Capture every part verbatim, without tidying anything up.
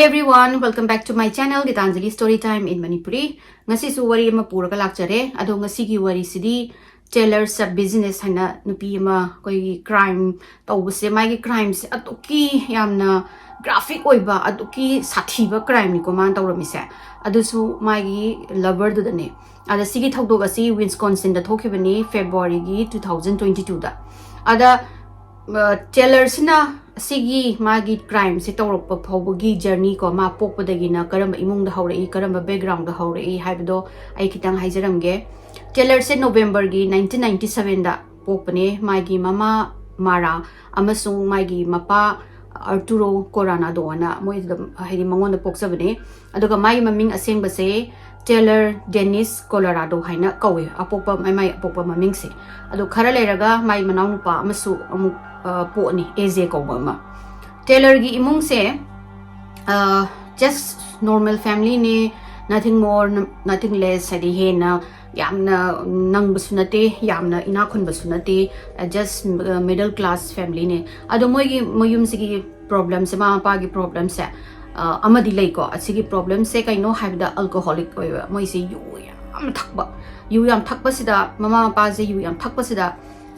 Everyone, welcome back to my channel, Gitanjali Story Time in Manipuri. ꯉꯁꯤꯁꯨ ꯋꯥꯔꯤ ꯑꯃ ꯄꯨꯔꯒ ꯂꯥꯛꯆꯔꯦ꯫ ꯑꯗꯣ ꯉꯁꯤꯒꯤ ꯋꯥꯔꯤꯁꯤꯗꯤ Tailor Sub Business ꯍꯥꯏꯅ ꯅꯨꯄꯤ ꯑꯃ, ꯑꯩꯈꯣꯏꯒꯤ crime ꯇꯧꯕꯁꯦ, ꯃꯥꯒꯤ crimeꯁꯦ ꯑꯗꯨꯛꯀꯤ ꯌꯥꯝꯅ graphic ꯑꯣꯏꯕ, ꯑꯗꯨꯛꯀꯤ ꯁꯥꯊꯤꯕ crimeꯅꯤꯀꯣ ꯃꯥꯅ ꯇꯧꯔꯝꯃꯤꯁꯦ꯫ ꯑꯗꯨꯁꯨ ꯃꯥꯒꯤ loverꯗꯨꯗꯅꯦ꯫ ꯑꯗ ꯁꯤꯒꯤ ꯊꯧꯗꯣꯛ ꯑꯁꯤ Wisconsinꯗ ꯊꯣꯛꯈꯤꯕꯅꯤ, Februaryꯒꯤ two thousand twenty twoꯗ꯫ ꯑꯗ ꯑ, Tailorꯁꯤꯅ ꯑꯁꯤꯒꯤ ꯃꯥꯒꯤ crimeꯁꯦ ꯇꯧꯔꯛꯄ ꯐꯥꯎꯕꯒꯤ journey ꯀꯣ, ꯃꯥ ꯄꯣꯛꯄꯗꯒꯤꯅ ꯀꯔꯝꯕ ꯏꯃꯨꯡꯗ ꯍꯧꯔꯛꯏ, ꯀꯔꯝꯕ backgroundꯗ ꯍꯧꯔꯛꯏ ꯍꯥꯏꯕꯗꯣ ꯑꯩ ꯈꯤꯇꯪ ꯍꯥꯏꯖꯔꯝꯒꯦ꯫ Tailorꯁꯦ Novemberꯒꯤ nineteen ninety sevenꯗ ꯄꯣꯛꯄꯅꯦ꯫ ꯃꯥꯒꯤ ꯃꯃꯥ Mara ꯑꯃꯁꯨꯡ ꯃꯥꯒꯤ ꯃꯄꯥ Arturo Coronado ꯑꯅ ꯃꯣꯏꯗ, ꯍꯥꯏꯗꯤ, ꯃꯉꯣꯟꯗ ꯄꯣꯛꯆꯕꯅꯦ꯫ ꯑꯗꯨꯒ ꯃꯥꯒꯤ ꯃꯃꯤꯡ ꯑꯁꯦꯡꯕꯁꯦ Taylor Dennis Colorado ꯍꯥꯏꯅ ꯀꯧꯋꯦ, ꯑꯄꯣꯛꯄ, ꯃꯥꯏ, ꯃꯥꯏ ꯑꯄꯣꯛꯄ ꯃꯃꯤꯡꯁꯦ꯫ ꯑꯗꯣ ꯈꯔ ꯂꯩꯔꯒ ꯃꯥꯏ ꯃꯅꯥꯎꯅꯨꯄꯥ ꯑꯃꯁꯨ ꯑꯃꯨꯛ, ꯑ, ꯄꯣꯛꯑꯅꯤ, AJ ꯀꯧꯕ ꯑꯃ꯫ Taylorꯒꯤ ꯏꯃꯨꯡꯁꯦ, ꯑ, just normal familyꯅꯦ, nothing more, nothing less, ꯍꯥꯏꯗꯤ ꯍꯦꯟꯅ ꯌꯥꯝꯅ ꯅꯪꯕꯁꯨ ꯅꯠꯇꯦ, ꯌꯥꯝꯅ ꯏꯅꯥꯛ ꯈꯨꯟꯕꯁꯨ ꯅꯠꯇꯦ, just, ꯑ, middle class familyꯅꯦ꯫ ꯑꯗꯣ ꯃꯣꯏꯒꯤ, ꯃꯌꯨꯝꯁꯤꯒꯤ problemꯁꯦ, ꯃꯃꯥ ꯃꯄꯥꯒꯤ problemꯁꯦ, ꯑ, ꯑꯃꯗꯤ ꯂꯩꯀꯣ꯫ ꯑꯁꯤꯒꯤ problemꯁꯦ ꯀꯩꯅꯣ ꯍꯥꯏꯕꯗ alcoholic ꯑꯣꯏꯕ꯫ ꯃꯣꯏꯁꯦ ꯌꯨ ꯌꯥꯝ ꯊꯛꯄ꯫ ꯌꯨ ꯌꯥꯝ ꯊꯛꯄꯁꯤꯗ, ꯃꯃꯥ ꯃꯄꯥꯁꯦ ꯌꯨ ꯌꯥꯝ ꯊꯛꯄꯁꯤꯗ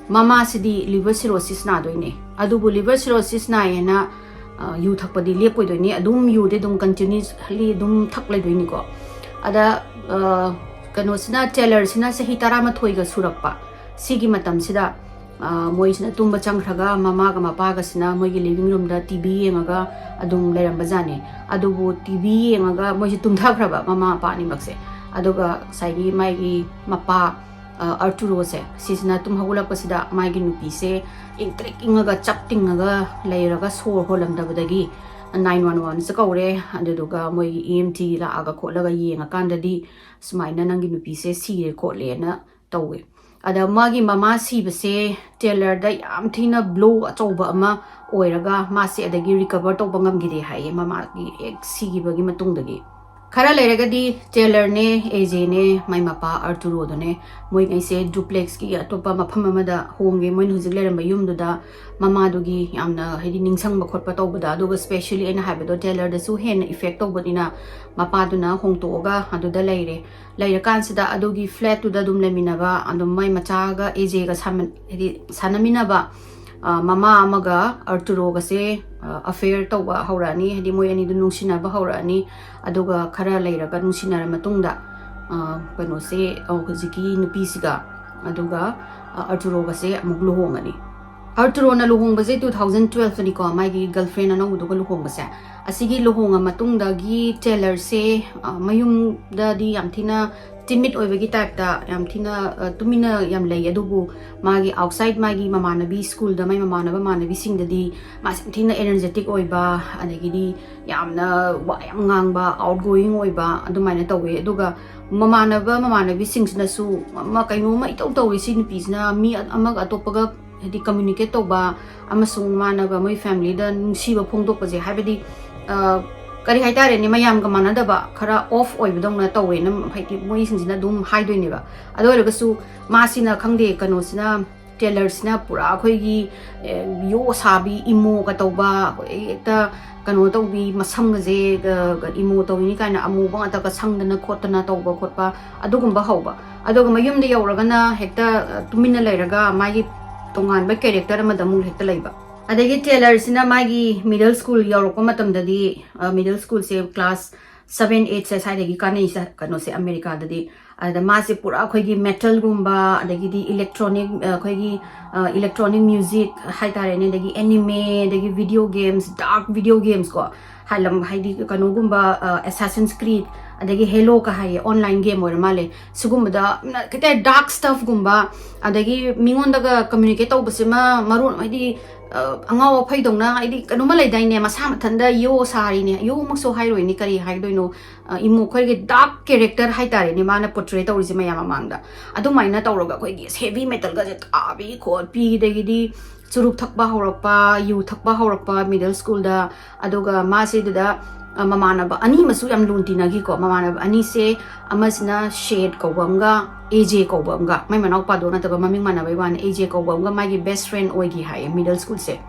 ꯃꯃꯥꯁꯤꯗꯤ liver cirrhosis ꯅꯥꯗꯣꯏꯅꯦ꯫ ꯑꯗꯨꯕꯨ liver cirrhosis ꯅꯥꯏꯌꯦꯅ, ꯑ, ꯌꯨ ꯊꯛꯄꯗꯤ ꯂꯦꯞꯄꯣꯏꯗꯣꯏꯅꯤ꯫ ꯑꯗꯨꯝ ꯌꯨꯗꯤ ꯑꯗꯨꯝ continuously ꯑꯗꯨꯝ ꯊꯛ ꯂꯩꯗꯣꯏꯅꯤꯀꯣ꯫ ꯑꯗ, ꯑ, ꯀꯩꯅꯣꯁꯤꯅ, Taylorꯁꯤꯅ ꯆꯍꯤ ꯇꯔꯥꯃꯥꯊꯣꯏꯒ ꯁꯨꯔꯛꯄ ꯁꯤꯒꯤ ꯃꯇꯝꯁꯤꯗ, ꯑ, ꯃꯣꯏꯁꯤꯅ ꯇꯨꯝꯕ ꯆꯪꯈ꯭ꯔꯒ ꯃꯃꯥꯒ ꯃꯄꯥꯒꯁꯤꯅ ꯃꯣꯏꯒꯤ living roomꯗ TV ꯌꯦꯡꯉꯒ ꯑꯗꯨꯝ ꯂꯩꯔꯝꯕ ꯖꯥꯠꯅꯤ꯫ ꯑꯗꯨꯕꯨ TV ꯌꯦꯡꯉꯒ ꯃꯣꯏꯁꯦ ꯇꯨꯝꯊꯈ꯭ꯔꯕ, ꯃꯃꯥ ꯃꯄꯥ ꯑꯅꯤꯃꯛꯁꯦ꯫ ꯑꯗꯨꯒ ꯉꯁꯥꯏꯒꯤ ꯃꯥꯒꯤ ꯃꯄꯥ, ꯑ, Arturoꯁꯦ, ꯁꯤꯁꯤꯅ ꯇꯨꯝ ꯍꯧꯒꯠꯂꯛꯄꯁꯤꯗ ꯃꯥꯒꯤ ꯅꯨꯄꯤꯁꯦ ꯏꯪꯇ꯭ꯔꯤꯛ ꯏꯪꯉꯒ ꯆꯞ ꯇꯤꯡꯉꯒ ꯂꯩꯔꯒ ꯁꯣꯔ ꯍꯣꯜꯂꯝꯗꯕꯗꯒꯤ nine one oneꯁꯦ ꯀꯧꯔꯦ꯫ ꯑꯗꯨꯗꯨꯒ ꯃꯣꯏꯒꯤ EMT ꯂꯥꯛꯑꯒ ꯈꯣꯠꯂꯒ ꯌꯦꯡꯉꯀꯥꯟꯗꯗꯤ ꯁꯨꯃꯥꯏꯅ ꯅꯪꯒꯤ ꯅꯨꯄꯤꯁꯦ ꯁꯤꯔꯦ ꯈꯣꯠꯂꯦꯅ ꯇꯧꯋꯦ꯫ ꯑꯗ ꯃꯥꯒꯤ ꯃꯃꯥ ꯁꯤꯕꯁꯦ Taylorꯗ ꯌꯥꯝ ꯊꯤꯅ blow ꯑꯆꯧꯕ ꯑꯃ ꯑꯣꯏꯔꯒ ꯃꯥꯁꯦ ꯑꯗꯒꯤ recover ꯇꯧꯕ ꯉꯝꯈꯤꯗꯦ ꯍꯥꯏꯌꯦ, ꯃꯃꯥꯒꯤ ꯍꯦꯛ ꯁꯤꯈꯤꯕꯒꯤ ꯃꯇꯨꯡꯗꯒꯤ꯫ ꯈꯔ ꯂꯩꯔꯒꯗꯤ ꯇꯦꯂꯔꯅꯦ, ꯑꯦꯖꯦꯅꯦ, ꯃꯥꯏ ꯃꯄꯥ ꯑꯥꯔꯇꯨꯔꯣꯗꯨꯅꯦ, ꯃꯣꯏꯉꯩꯁꯦ ꯗꯨꯄ꯭ꯂꯦꯛꯁꯀꯤ ꯑꯇꯣꯞꯄ ꯃꯐꯝ ꯑꯃꯗ ꯍꯣꯡꯒꯦ꯫ ꯃꯣꯏꯅ ꯍꯧꯖꯤꯛ ꯂꯩꯔꯝꯕ ꯌꯨꯝꯗꯨꯗ ꯃꯃꯥꯗꯨꯒꯤ ꯌꯥꯝꯅ, ꯍꯥꯏꯗꯤ, ꯅꯤꯡꯁꯪꯕ ꯈꯣꯠꯄ ꯇꯧꯕꯗ, ꯑꯗꯨꯒ ꯁ꯭ꯄꯦꯁꯤꯌꯦꯜꯂꯤ ꯑꯩꯅ ꯍꯥꯏꯕꯗꯣ ꯇꯦꯂꯔꯗꯁꯨ ꯍꯦꯟꯅ ꯏꯐꯦꯛ ꯇꯧꯕꯅꯤꯅ ꯃꯄꯥꯗꯨꯅ ꯍꯣꯡꯇꯣꯛꯑꯒ ꯑꯗꯨꯗ ꯂꯩꯔꯦ꯫ ꯂꯩꯔꯀꯥꯟꯁꯤꯗ ꯑꯗꯨꯒꯤ ꯐ꯭ꯂꯦꯠꯇꯨꯗ ꯑꯗꯨꯝ ꯂꯩꯃꯤꯟꯅꯕ, ꯑꯗꯨꯝ ꯃꯥꯏ ꯃꯆꯥꯒ ꯑꯦꯖꯦꯒ ꯁꯥꯟꯅ-, ꯍꯥꯏꯗꯤ, ꯁꯥꯟꯅꯃꯤꯟꯅꯕ, ꯑ, ꯃꯃꯥ ꯑꯃꯒ ꯑꯥꯔꯇꯨꯔꯣꯒꯁꯦ, ꯑ, ꯑꯐꯦꯌꯔ ꯇꯧꯕ ꯍꯧꯔꯛꯑꯅꯤ, ꯍꯥꯏꯗꯤ ꯃꯣꯏ ꯑꯅꯤꯗꯨ ꯅꯨꯡꯁꯤꯅꯕ ꯍꯧꯔꯛꯑꯅꯤ꯫ ꯑꯗꯨꯒ ꯈꯔ ꯂꯩꯔꯒ, ꯅꯨꯡꯁꯤꯅꯔ ꯃꯇꯨꯡꯗ, ꯑ, ꯀꯩꯅꯣꯁꯦ, ꯑ, ꯍꯧꯖꯤꯛꯀꯤ ꯅꯨꯄꯤꯁꯤꯒ, ꯑꯗꯨꯒ, ꯑ, ꯑꯥꯔꯇꯨꯔꯣꯒꯁꯦ ꯑꯃꯨꯛ ꯂꯨꯍꯣꯡꯉꯅꯤ꯫ ꯑꯥꯔꯇꯨꯔꯣꯅ ꯂꯨꯍꯣꯡꯕꯁꯦ two thousand twelveꯇꯅꯤꯀꯣ, ꯃꯥꯒꯤ ꯒꯔꯜꯐ꯭ꯔꯦꯟ ꯑꯅꯧꯕꯗꯨꯒ ꯂꯨꯍꯣꯡꯕꯁꯦ꯫ ꯑꯁꯤꯒꯤ ꯂꯨꯍꯣꯡꯉ ꯃꯇꯨꯡꯗꯒꯤ ꯇꯦꯂꯔꯁꯦ, ꯑ, ꯃꯌꯨꯝꯗꯗꯤ ꯌꯥꯝ ꯊꯤꯅ ꯇꯤꯃꯤꯠ ꯑꯣꯏꯕꯒꯤ ꯇꯥꯏꯞꯇ, ꯌꯥꯝ ꯊꯤꯅ, ꯑ, ꯇꯨꯃꯤꯟꯅ ꯌꯥꯝ ꯂꯩ꯫ ꯑꯗꯨꯕꯨ ꯃꯥꯒꯤ ꯑꯥꯎꯠꯁꯥꯏꯠ, ꯃꯥꯒꯤ ꯃꯃꯥꯟꯅꯕꯤ, ꯁ꯭ꯀꯨꯜꯗ ꯃꯥꯏ ꯃꯃꯥꯟꯅꯕ ꯃꯃꯥꯟꯅꯕꯤꯁꯤꯡꯗꯗꯤ ꯃꯥꯁꯦ ꯌꯥꯝ ꯊꯤꯅ ꯑꯦꯅꯔꯖꯦꯇꯤꯛ ꯑꯣꯏꯕ, ꯑꯗꯒꯤꯗꯤ ꯌꯥꯝꯅ ꯋꯥ ꯌꯥꯝ ꯉꯥꯡꯕ, ꯑꯥꯎꯠ ꯒꯣꯌꯤꯡ ꯑꯣꯏꯕ ꯑꯗꯨꯃꯥꯏꯅ ꯇꯧꯋꯦ꯫ ꯑꯗꯨꯒ ꯃꯃꯥꯟꯅꯕ ꯃꯃꯥꯟꯅꯕꯤꯁꯤꯡꯁꯤꯅꯁꯨ ꯑꯃ ꯀꯩꯅꯣꯝꯃ ꯏꯇꯧ ꯇꯧꯔꯤ, ꯁꯤ ꯅꯨꯄꯤꯁꯤꯅ ꯃꯤ ꯑꯃꯒ ꯑꯇꯣꯞꯄꯒ, ꯍꯥꯏꯗꯤ, ꯀꯝꯃ꯭ꯌꯨꯅꯤꯀꯦꯠ ꯇꯧꯕ ꯑꯃꯁꯨꯡ ꯃꯥꯅꯒ ꯃꯣꯏ ꯐꯦꯃꯤꯂꯤꯗ ꯅꯨꯡꯁꯤꯕ ꯐꯣꯡꯗꯣꯛꯄꯁꯦ, ꯍꯥꯏꯕꯗꯤ, ꯑ, ꯀꯔꯤ ꯍꯥꯏꯇꯥꯔꯦꯅꯦ, ꯃꯌꯥꯝꯒ ꯃꯥꯟꯅꯗꯕ, ꯈꯔ ꯑꯣꯐ ꯑꯣꯏꯕꯗꯧꯅ ꯇꯧꯋꯦꯅ, ꯍꯥꯏꯗꯤ, ꯃꯣꯏꯁꯤꯡꯁꯤꯅ ꯑꯗꯨꯝ ꯍꯥꯏꯗꯣꯏꯅꯦꯕ꯫ ꯑꯗꯨ ꯑꯣꯏꯔꯒꯁꯨ ꯃꯥꯁꯤꯅ, ꯈꯪꯗꯦ, ꯀꯩꯅꯣꯁꯤꯅ, ꯇꯦꯂꯔꯁꯤꯅ ꯄꯨꯔꯥ ꯑꯩꯈꯣꯏꯒꯤ, ꯑꯦ, ꯌꯣ ꯁꯥꯕꯤ, ꯏꯃꯣꯒ ꯇꯧꯕ, ꯑꯩꯈꯣꯏ ꯍꯦꯛꯇ ꯀꯩꯅꯣ ꯇꯧꯕꯤ, ꯃꯁꯝꯒꯁꯦ, ꯑ, ꯏꯃꯣ ꯇꯧꯔꯤꯅꯤ ꯀꯥꯏꯅ ꯑꯃꯨꯕ ꯉꯥꯛꯇꯒ ꯁꯪꯗꯅ ꯈꯣꯠꯇꯅ ꯇꯧꯕ ꯈꯣꯠꯄ, ꯑꯗꯨꯒꯨꯝꯕ ꯍꯧꯕ꯫ ꯑꯗꯨꯒ ꯃꯌꯨꯝꯗ ꯌꯧꯔꯒꯅ ꯍꯦꯛꯇ, ꯑ, ꯇꯨꯃꯤꯟꯅ ꯂꯩꯔꯒ ꯃꯥꯒꯤ ꯇꯣꯉꯥꯟꯕ ꯀꯦꯔꯦꯛꯇꯔ ꯑꯃꯗ ꯑꯃꯨꯛ ꯍꯦꯛꯇ ꯂꯩꯕ꯫ ꯑꯗꯒꯤ ꯇꯦꯂꯔꯁꯤꯅ ꯃꯥꯒꯤ ꯃꯤꯗꯜ ꯁ꯭ꯀꯨꯜ ꯌꯧꯔꯛꯄ ꯃꯇꯝꯗꯗꯤ, ꯑ, ꯃꯤꯗꯜ ꯁ꯭ꯀꯨꯜꯁꯦ ꯀ꯭ꯂꯥꯁ seven eightꯁꯦ ꯁ꯭ꯋꯥꯏꯗꯒꯤ ꯀꯥꯟꯅꯩꯁꯦ, ꯀꯩꯅꯣꯁꯦ, ꯑꯃꯦꯔꯤꯀꯥꯗꯗꯤ꯫ ꯑꯗ ꯃꯥꯁꯦ ꯄꯨꯔꯥ ꯑꯩꯈꯣꯏꯒꯤ ꯃꯦꯇꯜꯒꯨꯝꯕ, ꯑꯗꯒꯤꯗꯤ ꯏꯂꯦꯛꯇ꯭ꯔꯣꯅꯤꯛ, ꯑ, ꯑꯩꯈꯣꯏꯒꯤ, ꯑ, ꯏꯂꯦꯛꯇ꯭ꯔꯣꯅꯤꯛ ꯃ꯭ꯌꯨꯖꯤꯛ ꯍꯥꯏꯇꯥꯔꯦꯅꯦ, ꯑꯗꯒꯤ ꯑꯦꯅꯤꯃꯦ, ꯑꯗꯒꯤ video games, dark video games ꯀꯣ, ꯍꯥꯏꯂꯝ-, ꯍꯥꯏꯗꯤ ꯀꯩꯅꯣꯒꯨꯝꯕ, ꯑ, Assassin's Creed, ꯑꯗꯒꯤ ꯍꯦꯂꯣꯒ ꯍꯥꯏꯌꯦ, ꯑꯣꯟꯂꯥꯏꯟ ꯒꯦꯝ ꯑꯣꯏꯔ ꯃꯥꯜꯂꯦ꯫ ꯁꯤꯒꯨꯝꯕꯗ ꯅ-, ꯈꯤꯇꯪ ꯗꯥꯔꯛ ꯁ꯭ꯇꯐꯀꯨꯝꯕ, ꯑꯗꯒꯤ ꯃꯤꯉꯣꯟꯗꯒ ꯀꯝꯃ꯭ꯌꯨꯅꯤꯀꯦꯠ ꯇꯧꯕꯁꯤꯃ ꯃꯔꯣꯟ, ꯍꯥꯏꯗꯤ, ꯑ, ꯑꯉꯥꯎ ꯑꯐꯩꯗꯧꯅ, ꯍꯥꯏꯗꯤ ꯀꯩꯅꯣꯝꯃ ꯂꯩꯗꯥꯏꯅꯦ, ꯃꯁꯥ ꯃꯊꯟꯗ ꯌꯣ ꯁꯥꯔꯤꯅꯦ, ꯌꯣꯃꯛꯁꯨ ꯍꯥꯏꯔꯣꯏꯅꯦ, ꯀꯔꯤ ꯍꯥꯏꯗꯣꯏꯅꯣ, ꯑ, ꯏꯃꯣ ꯑꯩꯈꯣꯏꯒꯤ ꯗꯥꯔꯛ ꯀꯦꯔꯦꯛꯇꯔ ꯍꯥꯏꯇꯥꯔꯦꯅꯦ, ꯃꯥꯅ ꯄꯣꯔꯇ꯭ꯔꯦ ꯇꯧꯔꯤꯁꯦ ꯃꯌꯥꯝ ꯃꯃꯥꯡꯗ꯫ ꯑꯗꯨꯃꯥꯏꯅ ꯇꯧꯔꯒ ꯑꯩꯈꯣꯏꯒꯤ ꯍꯦꯚꯤ ꯃꯦꯇꯜꯒꯁꯦ ꯇꯥꯕꯤ ꯈꯣꯠꯄꯤ, ꯑꯗꯒꯤꯗꯤ ꯆꯨꯔꯨꯞ ꯊꯛꯄ ꯍꯧꯔꯛꯄ, ꯌꯨ ꯊꯛꯄ ꯍꯧꯔꯛꯄ middle school ꯗ꯫ ꯑꯗꯨꯒ ꯃꯥꯁꯤꯗꯨꯗ, ꯑ, ꯃꯃꯥꯟꯅꯕ ꯑꯅꯤ ꯑꯃꯁꯨ ꯌꯥꯝ ꯂꯨꯅ ꯇꯤꯟꯅꯈꯤꯀꯣ꯫ ꯃꯃꯥꯟꯅꯕ ꯑꯅꯤꯁꯦ, ꯑꯃꯁꯤꯅ ꯁꯦꯠ ꯀꯧꯕ ꯑꯃꯒ ꯑꯦ ꯖꯦ ꯀꯧꯕ ꯑꯃꯒ, ꯃꯥꯏ ꯃꯅꯥꯎꯄꯥꯗꯣ ꯅꯠꯇꯕ, ꯃꯃꯤꯡ ꯃꯥꯟꯅꯕꯩ ꯋꯥꯅꯤ, ꯑꯦ ꯖꯦ ꯀꯧꯕ ꯑꯃꯒ ꯃꯥꯒꯤ best friend ꯑꯣꯏꯈꯤ ꯍꯥꯏꯌꯦ middle school ꯁꯦ꯫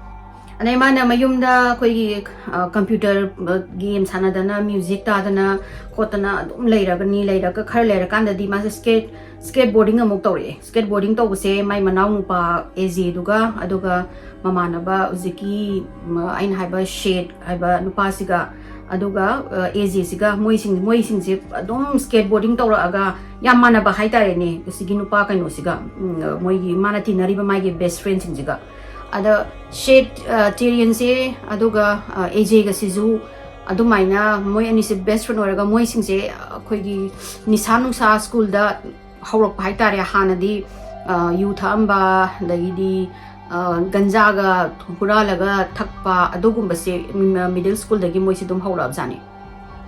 ꯑꯗꯩ ꯃꯥꯅ ꯃꯌꯨꯝꯗ ꯑꯩꯈꯣꯏꯒꯤ, ꯑ, computer, ꯑ, game ꯁꯥꯟꯅꯗꯅ, music ꯇꯥꯗꯅ ꯈꯣꯠꯇꯅ ꯑꯗꯨꯝ ꯂꯩꯔꯒꯅꯤ꯫ ꯂꯩꯔꯒ ꯈꯔ ꯂꯩꯔꯀꯥꯟꯗꯗꯤ ꯃꯥꯁꯦ skate, skateboarding ꯑꯃꯨꯛ ꯇꯧꯔꯛꯑꯦ꯫ Skateboarding ꯇꯧꯕꯁꯦ ꯃꯥꯏ ꯃꯅꯥꯎ ꯅꯨꯄꯥ ꯑꯦ ꯖꯦꯗꯨꯒ, ꯑꯗꯨꯒ ꯃꯃꯥꯟꯅꯕ ꯍꯧꯖꯤꯛꯀꯤ, ꯃ-, ꯑꯩꯅ ꯍꯥꯏꯕ ꯁꯦꯠ ꯍꯥꯏꯕ ꯅꯨꯄꯥꯁꯤꯒ, ꯑꯗꯨꯒ, ꯑ, ꯑꯦ ꯖꯦꯁꯤꯒ, ꯃꯣꯏꯁꯤꯡ, ꯃꯣꯏꯁꯤꯡꯁꯦ ꯑꯗꯨꯝ skateboarding ꯇꯧꯔꯛꯑꯒ ꯌꯥꯝ ꯃꯥꯟꯅꯕ ꯍꯥꯏꯇꯥꯔꯦꯅꯦ, ꯁꯤꯒꯤ ꯅꯨꯄꯥ ꯀꯩꯅꯣꯁꯤꯒ, ꯎꯝ, ꯃꯣꯏꯒꯤ ꯃꯥꯅ ꯇꯤꯟꯅꯔꯤꯕ ꯃꯥꯒꯤ best friend ꯁꯤꯡꯁꯤꯒ꯫ ꯑꯗ ꯁꯦꯠ, ꯑ, ꯇꯤꯔꯤꯌꯟꯁꯦ ꯑꯗꯨꯒ, ꯑ, ꯑꯦ ꯖꯦꯒꯁꯤꯁꯨ ꯑꯗꯨꯃꯥꯏꯅ ꯃꯣꯏ ꯑꯅꯤꯁꯦ best friend ꯑꯣꯏꯔꯒ ꯃꯣꯏꯁꯤꯡꯁꯦ ꯑꯩꯈꯣꯏꯒꯤ ꯅꯤꯁꯥ ꯅꯨꯡꯁꯥ school ꯗ ꯍꯧꯔꯛꯄ ꯍꯥꯏꯇꯥꯔꯦ꯫ ꯍꯥꯟꯅꯗꯤ, ꯑ, ꯌꯨ ꯊꯛꯑꯝꯕ, ꯑꯗꯒꯤꯗꯤ, ꯑ, ꯒꯟꯖꯥꯒ ꯍꯨꯔꯥꯜꯂꯒ ꯊꯛꯄ ꯑꯗꯨꯒꯨꯝꯕꯁꯦ, ꯎꯝ, middle school ꯗꯒꯤ ꯃꯣꯏꯁꯦ ꯑꯗꯨꯝ ꯍꯧꯔꯛꯑꯕꯖꯥꯠꯅꯤ꯫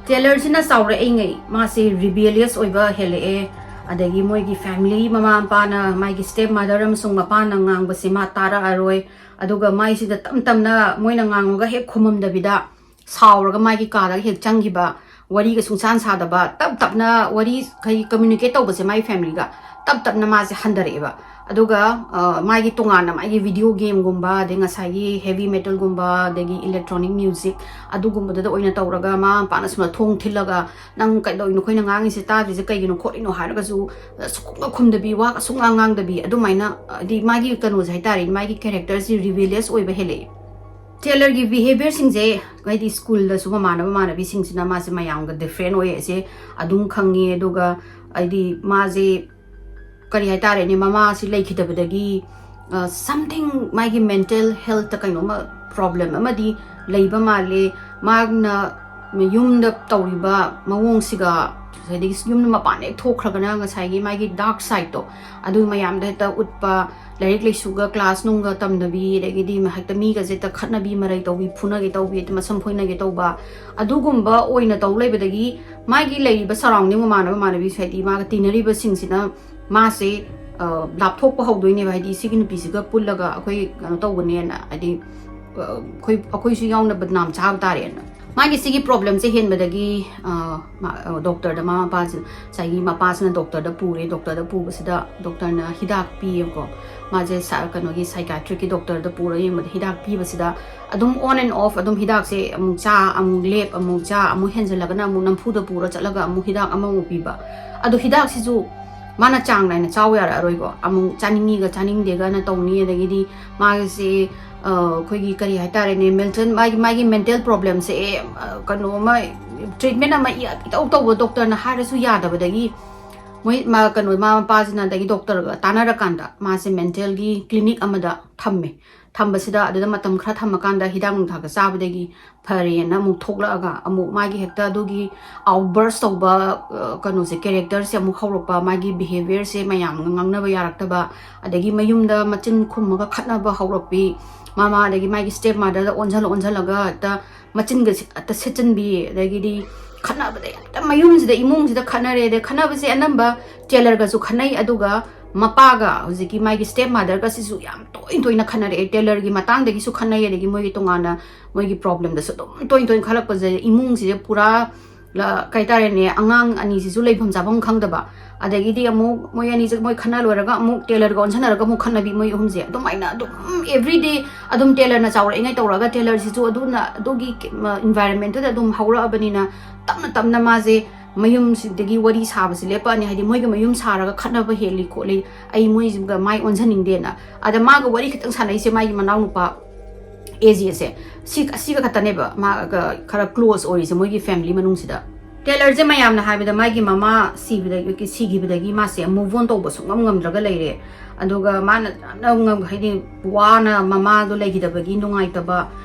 ꯇꯦꯂꯔꯁꯤꯅ ꯆꯥꯎꯔꯛꯏꯉꯩ ꯃꯥꯁꯦ rebellious ꯑꯣꯏꯕ ꯍꯦꯜꯂꯛꯑꯦ, ꯑꯗꯒꯤ ꯃꯣꯏꯒꯤ family, ꯃꯃꯥ ꯃꯄꯥꯅ, ꯃꯥꯒꯤ step mother ꯑꯃꯁꯨꯡ ꯃꯄꯥꯅ ꯉꯥꯡꯕꯁꯦ ꯃꯥ ꯇꯥꯔꯛꯑꯔꯣꯏ, ꯑꯗꯨꯒ ꯃꯥꯏꯁꯤꯗ ꯇꯞ ꯇꯞꯅ ꯃꯣꯏꯅ ꯉꯥꯡꯉꯒ ꯍꯦꯛ ꯈꯨꯝꯃꯝꯗꯕꯤꯗ ꯁꯥꯎꯔꯒ ꯃꯥꯒꯤ ꯀꯥꯗꯒ ꯍꯦꯛ ꯆꯪꯈꯤꯕ, ꯋꯥꯔꯤꯒ ꯁꯨꯡꯁꯥꯟ ꯁꯥꯗꯕ, ꯇꯞ ꯇꯞꯅ ꯋꯥꯔꯤ ꯀꯩ communicate ꯇꯧꯕꯁꯦ ꯃꯥꯒꯤ family ꯒ ꯇꯞ ꯇꯞꯅ ꯃꯥꯁꯦ ꯍꯟꯊꯔꯛꯑꯦꯕ꯫ ꯑꯗꯨꯒ, ꯑ, ꯃꯥꯒꯤ ꯇꯣꯉꯥꯟꯅ ꯃꯥꯒꯤ video game ꯒꯨꯝꯕ, ꯑꯗꯩ ꯉꯁꯥꯏꯒꯤ heavy metal ꯒꯨꯝꯕ, ꯑꯗꯒꯤ electronic music ꯑꯗꯨꯒꯨꯝꯕꯗꯨꯗ ꯑꯣꯏꯅ ꯇꯧꯔꯒ ꯃꯃꯥ ꯃꯄꯥꯅ ꯁꯨꯝꯅ ꯊꯣꯡ ꯊꯤꯜꯂꯒ, "ꯅꯪ ꯀꯩꯗꯧꯔꯤꯅꯣ? ꯑꯩꯈꯣꯏꯅ ꯉꯥꯡꯉꯤꯁꯦ ꯇꯥꯗ꯭ꯔꯤꯁꯦ ꯀꯩꯒꯤꯅꯣ ꯈꯣꯠꯂꯤꯅꯣ?" ꯍꯥꯏꯔꯒꯁꯨ, ꯑ, ꯁꯨꯛꯈꯨꯝꯒ ꯈꯨꯝꯗꯕꯤ, ꯋꯥꯒ ꯁꯨꯡꯉꯥꯡ ꯉꯥꯡꯗꯕꯤ, ꯑꯗꯨꯃꯥꯏꯅ, ꯍꯥꯏꯗꯤ ꯃꯥꯒꯤ ꯀꯩꯅꯣꯁꯦ ꯍꯥꯏꯇꯥꯔꯦ, ꯃꯥꯒꯤ character ꯁꯦ rebellious ꯑꯣꯏꯕ ꯍꯦꯜꯂꯛꯑꯦ꯫ ꯇꯦꯂꯔꯒꯤ behaviour ꯁꯤꯡꯁꯦ, ꯍꯥꯏꯗꯤ school ꯗꯁꯨ ꯃꯃꯥꯟꯅꯕ ꯃꯃꯥꯟꯅꯕꯤꯁꯤꯡꯁꯤꯅ ꯃꯥꯁꯦ ꯃꯌꯥꯝꯒ different ꯑꯣꯏ ꯑꯁꯦ ꯑꯗꯨꯝ ꯈꯪꯉꯦ꯫ ꯑꯗꯨꯒ ꯍꯥꯏꯗꯤ ꯃꯥꯁꯦ, ꯀꯔꯤ ꯍꯥꯏꯇꯥꯔꯦꯅꯦ, ꯃꯃꯥꯁꯤ ꯂꯩꯈꯤꯗꯕꯗꯒꯤ, ꯑ, something ꯃꯥꯒꯤ mental health ꯇ ꯀꯩꯅꯣꯝꯃ problem ꯑꯃꯗꯤ ꯂꯩꯕ ꯃꯥꯜꯂꯦ꯫ ꯃꯥꯅ ꯌꯨꯝꯗ ꯇꯧꯔꯤꯕ ꯃꯑꯣꯡꯁꯤꯒ, ꯍꯥꯏꯗꯤ ꯌꯨꯝꯗ ꯃꯄꯥꯟ ꯍꯦꯛ ꯊꯣꯛꯈ꯭ꯔꯒꯅ ꯉꯁꯥꯏꯒꯤ ꯃꯥꯒꯤ dark side ꯇꯣ ꯑꯗꯨ ꯃꯌꯥꯝꯗ ꯍꯦꯛꯇ ꯎꯠꯄ, ꯂꯥꯏꯔꯤꯛ ꯂꯥꯏꯁꯨꯒ class ꯅꯨꯡꯒ ꯇꯝꯗꯕꯤ, ꯑꯗꯒꯤꯗꯤ ꯍꯦꯛꯇ ꯃꯤꯒꯁꯦ ꯍꯦꯛꯇ ꯈꯠꯅꯕꯤ ꯃꯔꯩ ꯇꯧꯕꯤ, ꯐꯨꯅꯒꯦ ꯇꯧꯕꯤ, ꯍꯦꯛꯇ ꯃꯁꯝ ꯐꯣꯏꯅꯒꯦ ꯇꯧꯕ, ꯑꯗꯨꯒꯨꯝꯕ ꯑꯣꯏꯅ ꯇꯧ ꯂꯩꯕꯗꯒꯤ ꯃꯥꯒꯤ ꯂꯩꯔꯤꯕ surrounding, ꯃꯃꯥꯟꯅꯕ ꯃꯃꯥꯟꯅꯕꯤ, ꯍꯥꯏꯗꯤ ꯃꯥꯒ ꯇꯤꯟꯅꯔꯤꯕꯁꯤꯡꯁꯤꯅ ꯃꯥꯁꯦ ꯂꯥꯞꯊꯣꯛꯄ ꯍꯧꯗꯣꯏꯅꯦꯕ, ꯍꯥꯏꯗꯤ ꯁꯤꯒꯤ ꯅꯨꯄꯤꯁꯤꯒ ꯄꯨꯜꯂꯒ ꯑꯩꯈꯣꯏ ꯀꯩꯅꯣ ꯇꯧꯒꯅꯦꯅ, ꯍꯥꯏꯗꯤ ꯑꯩꯈꯣꯏ ꯑꯩꯈꯣꯏꯁꯨ ꯌꯥꯎꯅ ꯕꯗꯅꯥꯝ ꯆꯥꯕ ꯇꯥꯔꯦꯅ꯫ ꯃꯥꯒꯤ ꯁꯤꯒꯤ ꯄ꯭ꯔꯣꯕ꯭ꯂꯦꯝꯁꯦ ꯍꯦꯟꯕꯗꯒꯤ ꯗꯣꯛꯇꯔꯗ ꯃꯃꯥ ꯃꯄꯥꯁꯤ, ꯉꯁꯥꯏꯒꯤ ꯃꯄꯥꯁꯤꯅ ꯗꯣꯛꯇꯔꯗ ꯄꯨꯔꯦ꯫ ꯗꯣꯛꯇꯔꯗ ꯄꯨꯕꯁꯤꯗ ꯗꯣꯛꯇꯔꯅ ꯍꯤꯗꯥꯛ ꯄꯤꯌꯦꯕꯀꯣ꯫ ꯃꯥꯁꯦ ꯀꯩꯅꯣꯒꯤ ꯁꯥꯏꯀꯥꯇ꯭ꯔꯤꯛꯀꯤ ꯗꯣꯛꯇꯔꯗ ꯄꯨꯔ ꯌꯦꯡꯕꯗ ꯍꯤꯗꯥꯛ ꯄꯤꯕꯁꯤꯗ ꯑꯗꯨꯝ on and off ꯑꯗꯨꯝ ꯍꯤꯗꯥꯛꯁꯦ ꯑꯃꯨꯛ ꯆꯥ, ꯑꯃꯨꯛ ꯂꯦꯞ, ꯑꯃꯨꯛ ꯆꯥ, ꯑꯃꯨꯛ ꯍꯦꯟꯖꯜꯂꯒꯅ ꯑꯃꯨꯛ ꯅꯝꯐꯨꯗ ꯄꯨꯔ ꯆꯠꯂꯒ ꯑꯃꯨꯛ ꯍꯤꯗꯥꯛ ꯑꯃꯃꯨꯛ ꯄꯤꯕ꯫ ꯑꯗꯣ ꯍꯤꯗꯥꯛꯁꯤꯁꯨ ꯃꯥꯅ ꯆꯥꯡ ꯅꯥꯏꯅ ꯆꯥꯎ ꯌꯥꯔꯛꯑꯔꯣꯏꯀꯣ꯫ ꯑꯃꯨꯛ ꯆꯥꯅꯤꯡꯉꯤꯒ ꯆꯥꯅꯤꯡꯗꯦꯒꯅ ꯇꯧꯅꯤ꯫ ꯑꯗꯒꯤꯗꯤ ꯃꯥꯒꯤꯁꯦ ꯑꯩꯈꯣꯏꯒꯤ ꯀꯔꯤ ꯍꯥꯏꯇꯥꯔꯦꯅꯦ, ꯃꯦꯟꯇꯦꯜ, ꯃꯥꯒꯤ ꯃꯥꯒꯤ ꯃꯦꯟꯇꯦꯜ ꯄ꯭ꯔꯣꯕ꯭ꯂꯦꯝꯁꯦ ꯀꯩꯅꯣ ꯑꯃ, ꯇ꯭ꯔꯤꯠꯃꯦꯟ ꯑꯃ ꯏꯇꯧ ꯇꯧꯕ ꯗꯣꯛꯇꯔꯅ ꯍꯥꯏꯔꯁꯨ ꯌꯥꯗꯕꯗꯒꯤ ꯃꯣꯏ ꯃꯥ ꯀꯩꯅꯣ ꯃꯃꯥ ꯃꯄꯥꯁꯤꯅ ꯑꯗꯒꯤ ꯗꯣꯛꯇꯔꯒ ꯇꯥꯟꯅꯔꯀꯥꯟꯗ ꯃꯥꯁꯦ ꯃꯦꯟꯇꯦꯜꯒꯤ ꯀ꯭ꯂꯤꯅꯤꯛ ꯑꯃꯗ ꯊꯝꯃꯦ꯫ ꯊꯝꯕꯁꯤꯗ ꯑꯗꯨꯗ ꯃꯇꯝ ꯈꯔ ꯊꯝꯃꯀꯥꯟꯗ ꯍꯤꯗꯥꯛ ꯅꯨꯡꯊꯥꯛꯇ ꯆꯥꯕꯗꯒꯤ ꯐꯔꯦꯅ ꯑꯃꯨꯛ ꯊꯣꯛꯂꯛꯑꯒ ꯑꯃꯨꯛ ꯃꯥꯒꯤ ꯍꯦꯛꯇ ꯑꯗꯨꯒꯤ ꯑꯥꯎꯠꯕꯔꯁ ꯇꯧꯕ ꯀꯩꯅꯣꯁꯦ, ꯀꯦꯔꯦꯛꯇꯔꯁꯦ ꯑꯃꯨꯛ ꯍꯧꯔꯛꯄ, ꯃꯥꯒꯤ ꯕꯤꯍꯦꯕꯤꯌꯔꯁꯦ ꯃꯌꯥꯝꯒ ꯉꯥꯡꯅꯕ ꯌꯥꯔꯛꯇꯕ, ꯑꯗꯒꯤ ꯃꯌꯨꯝꯗ ꯃꯆꯤꯟ ꯈꯨꯝꯃꯒ ꯈꯠꯅꯕ ꯍꯧꯔꯛꯄꯤ꯫ ꯃꯃꯥ ꯑꯗꯒꯤ ꯃꯥꯒꯤ ꯁ꯭ꯇꯦꯞ ꯃꯥꯗꯔꯗ ꯑꯣꯟꯁꯤꯜꯂ ꯑꯣꯟꯁꯤꯜꯂꯒ ꯍꯦꯛꯇ ꯃꯆꯤꯟꯒ ꯁꯤ-, ꯍꯦꯛꯇ ꯁꯤꯠꯆꯤꯟꯕꯤ, ꯑꯗꯒꯤꯗꯤ ꯈꯠꯅꯕꯗ ꯍꯦꯛꯇ ꯃꯌꯨꯝꯁꯤꯗ, ꯏꯃꯨꯡꯁꯤꯗ ꯈꯠꯅꯔꯦ꯫ ꯑꯗꯩ ꯈꯠꯅꯕꯁꯦ ꯑꯅꯝꯕ ꯇꯦꯂꯔꯒꯁꯨ ꯈꯠꯅꯩ, ꯑꯗꯨꯒ ꯃꯄꯥꯒ ꯍꯧꯖꯤꯛꯀꯤ ꯃꯥꯒꯤ ꯁ꯭ꯇꯦꯞ ꯃꯥꯗꯔꯒꯁꯤꯁꯨ ꯌꯥꯝ ꯇꯣꯏ ꯇꯣꯏꯅ ꯈꯠꯅꯔꯛꯑꯦ꯫ ꯇꯦꯂꯔꯒꯤ ꯃꯇꯥꯡꯗꯒꯤꯁꯨ ꯈꯠꯅꯩ, ꯑꯗꯒꯤ ꯃꯣꯏꯒꯤ ꯇꯣꯉꯥꯟꯅ ꯃꯣꯏꯒꯤ ꯄ꯭ꯔꯣꯕ꯭ꯂꯦꯝꯗꯁꯨ ꯑꯗꯨꯝ ꯇꯣꯏ ꯇꯣꯏꯅ ꯈꯠꯂꯛꯄꯁꯦ ꯏꯃꯨꯡꯁꯤꯁꯦ ꯄꯨꯔꯥ ꯀꯩ ꯍꯥꯏꯇꯥꯔꯦꯅꯦ, ꯑꯉꯥꯡ ꯑꯅꯤꯁꯤꯁꯨ ꯂꯩꯐꯝ ꯆꯥꯐꯝ ꯈꯪꯗꯕ꯫ ꯑꯗꯒꯤꯗꯤ ꯑꯃꯨꯛ ꯃꯣꯏ ꯑꯅꯤꯁꯦ ꯃꯣꯏ ꯈꯠꯅ ꯂꯣꯏꯔꯒ ꯑꯃꯨꯛ ꯇꯦꯂꯔꯒ ꯑꯣꯟꯁꯤꯟꯅꯔꯒ ꯑꯃꯨꯛ ꯈꯠꯅꯕꯤ, ꯃꯣꯏ ꯑꯍꯨꯝꯁꯦ ꯑꯗꯨꯃꯥꯏꯅ ꯑꯗꯨꯝ ꯑꯦꯕ꯭ꯔꯤꯗꯦ ꯑꯗꯨꯝ ꯇꯦꯂꯔꯅ ꯆꯥꯎꯔꯛꯏꯉꯩ ꯇꯧꯔꯒ ꯇꯦꯂꯔꯁꯤꯁꯨ ꯑꯗꯨꯅ ꯑꯗꯨꯒꯤ ꯏꯟꯚꯥꯏꯔꯟꯃꯦꯟꯠꯇꯨꯗ ꯑꯗꯨꯝ ꯍꯧꯔꯛꯑꯕꯅꯤꯅ ꯇꯞꯅ ꯇꯞꯅ ꯃꯥꯁꯦ ꯃꯌꯨꯝꯁꯤꯗꯒꯤ ꯋꯥꯔꯤ ꯁꯥꯕꯁꯦ ꯂꯦꯞꯄꯛꯑꯅꯤ꯫ ꯍꯥꯏꯗꯤ ꯃꯣꯏꯒ ꯃꯌꯨꯝ ꯁꯥꯔꯒ ꯈꯠꯅꯕ ꯍꯦꯜꯂꯤ ꯈꯣꯠꯂꯤ, ꯑꯩ ꯃꯣꯏꯁꯤꯒ ꯃꯥꯏ ꯑꯣꯟꯁꯤꯟꯅꯤꯡꯗꯦꯅ꯫ ꯑꯗ ꯃꯥꯒ ꯋꯥꯔꯤ ꯈꯤꯇꯪ ꯁꯥꯟꯅꯩꯁꯦ ꯃꯥꯒꯤ ꯃꯅꯥꯎꯅꯨꯄꯥ ꯑꯦꯖꯦꯁꯦ, ꯁꯤ, ꯑꯁꯤꯒ ꯈꯛꯇꯅꯦꯕ ꯃꯥꯒ ꯈꯔ ꯀ꯭ꯂꯣꯖ ꯑꯣꯏꯔꯤꯁꯦ ꯃꯣꯏꯒꯤ ꯐꯦꯃꯤꯂꯤ ꯃꯅꯨꯡꯁꯤꯗ꯫ ꯇꯦꯂꯔꯁꯦ ꯃꯌꯥꯝꯅ ꯍꯥꯏꯕꯗ ꯃꯥꯒꯤ ꯃꯃꯥ ꯁꯤꯕꯗꯒꯤ, ꯁꯤꯈꯤꯕꯗꯒꯤ ꯃꯥꯁꯦ ꯃꯨꯚ ꯑꯣꯟ ꯇꯧꯕ ꯁꯨꯡꯉꯝ ꯉꯝꯗ꯭ꯔꯒ ꯂꯩꯔꯦ꯫ ꯑꯗꯨꯒ ꯃꯥꯅ ꯌꯥꯝꯅ ꯉꯝ-, ꯍꯥꯏꯗꯤ ꯋꯥꯅ ꯃꯃꯥꯗꯣ ꯂꯩꯈꯤꯗꯕꯒꯤ ꯅꯨꯡꯉꯥꯏꯇꯕ,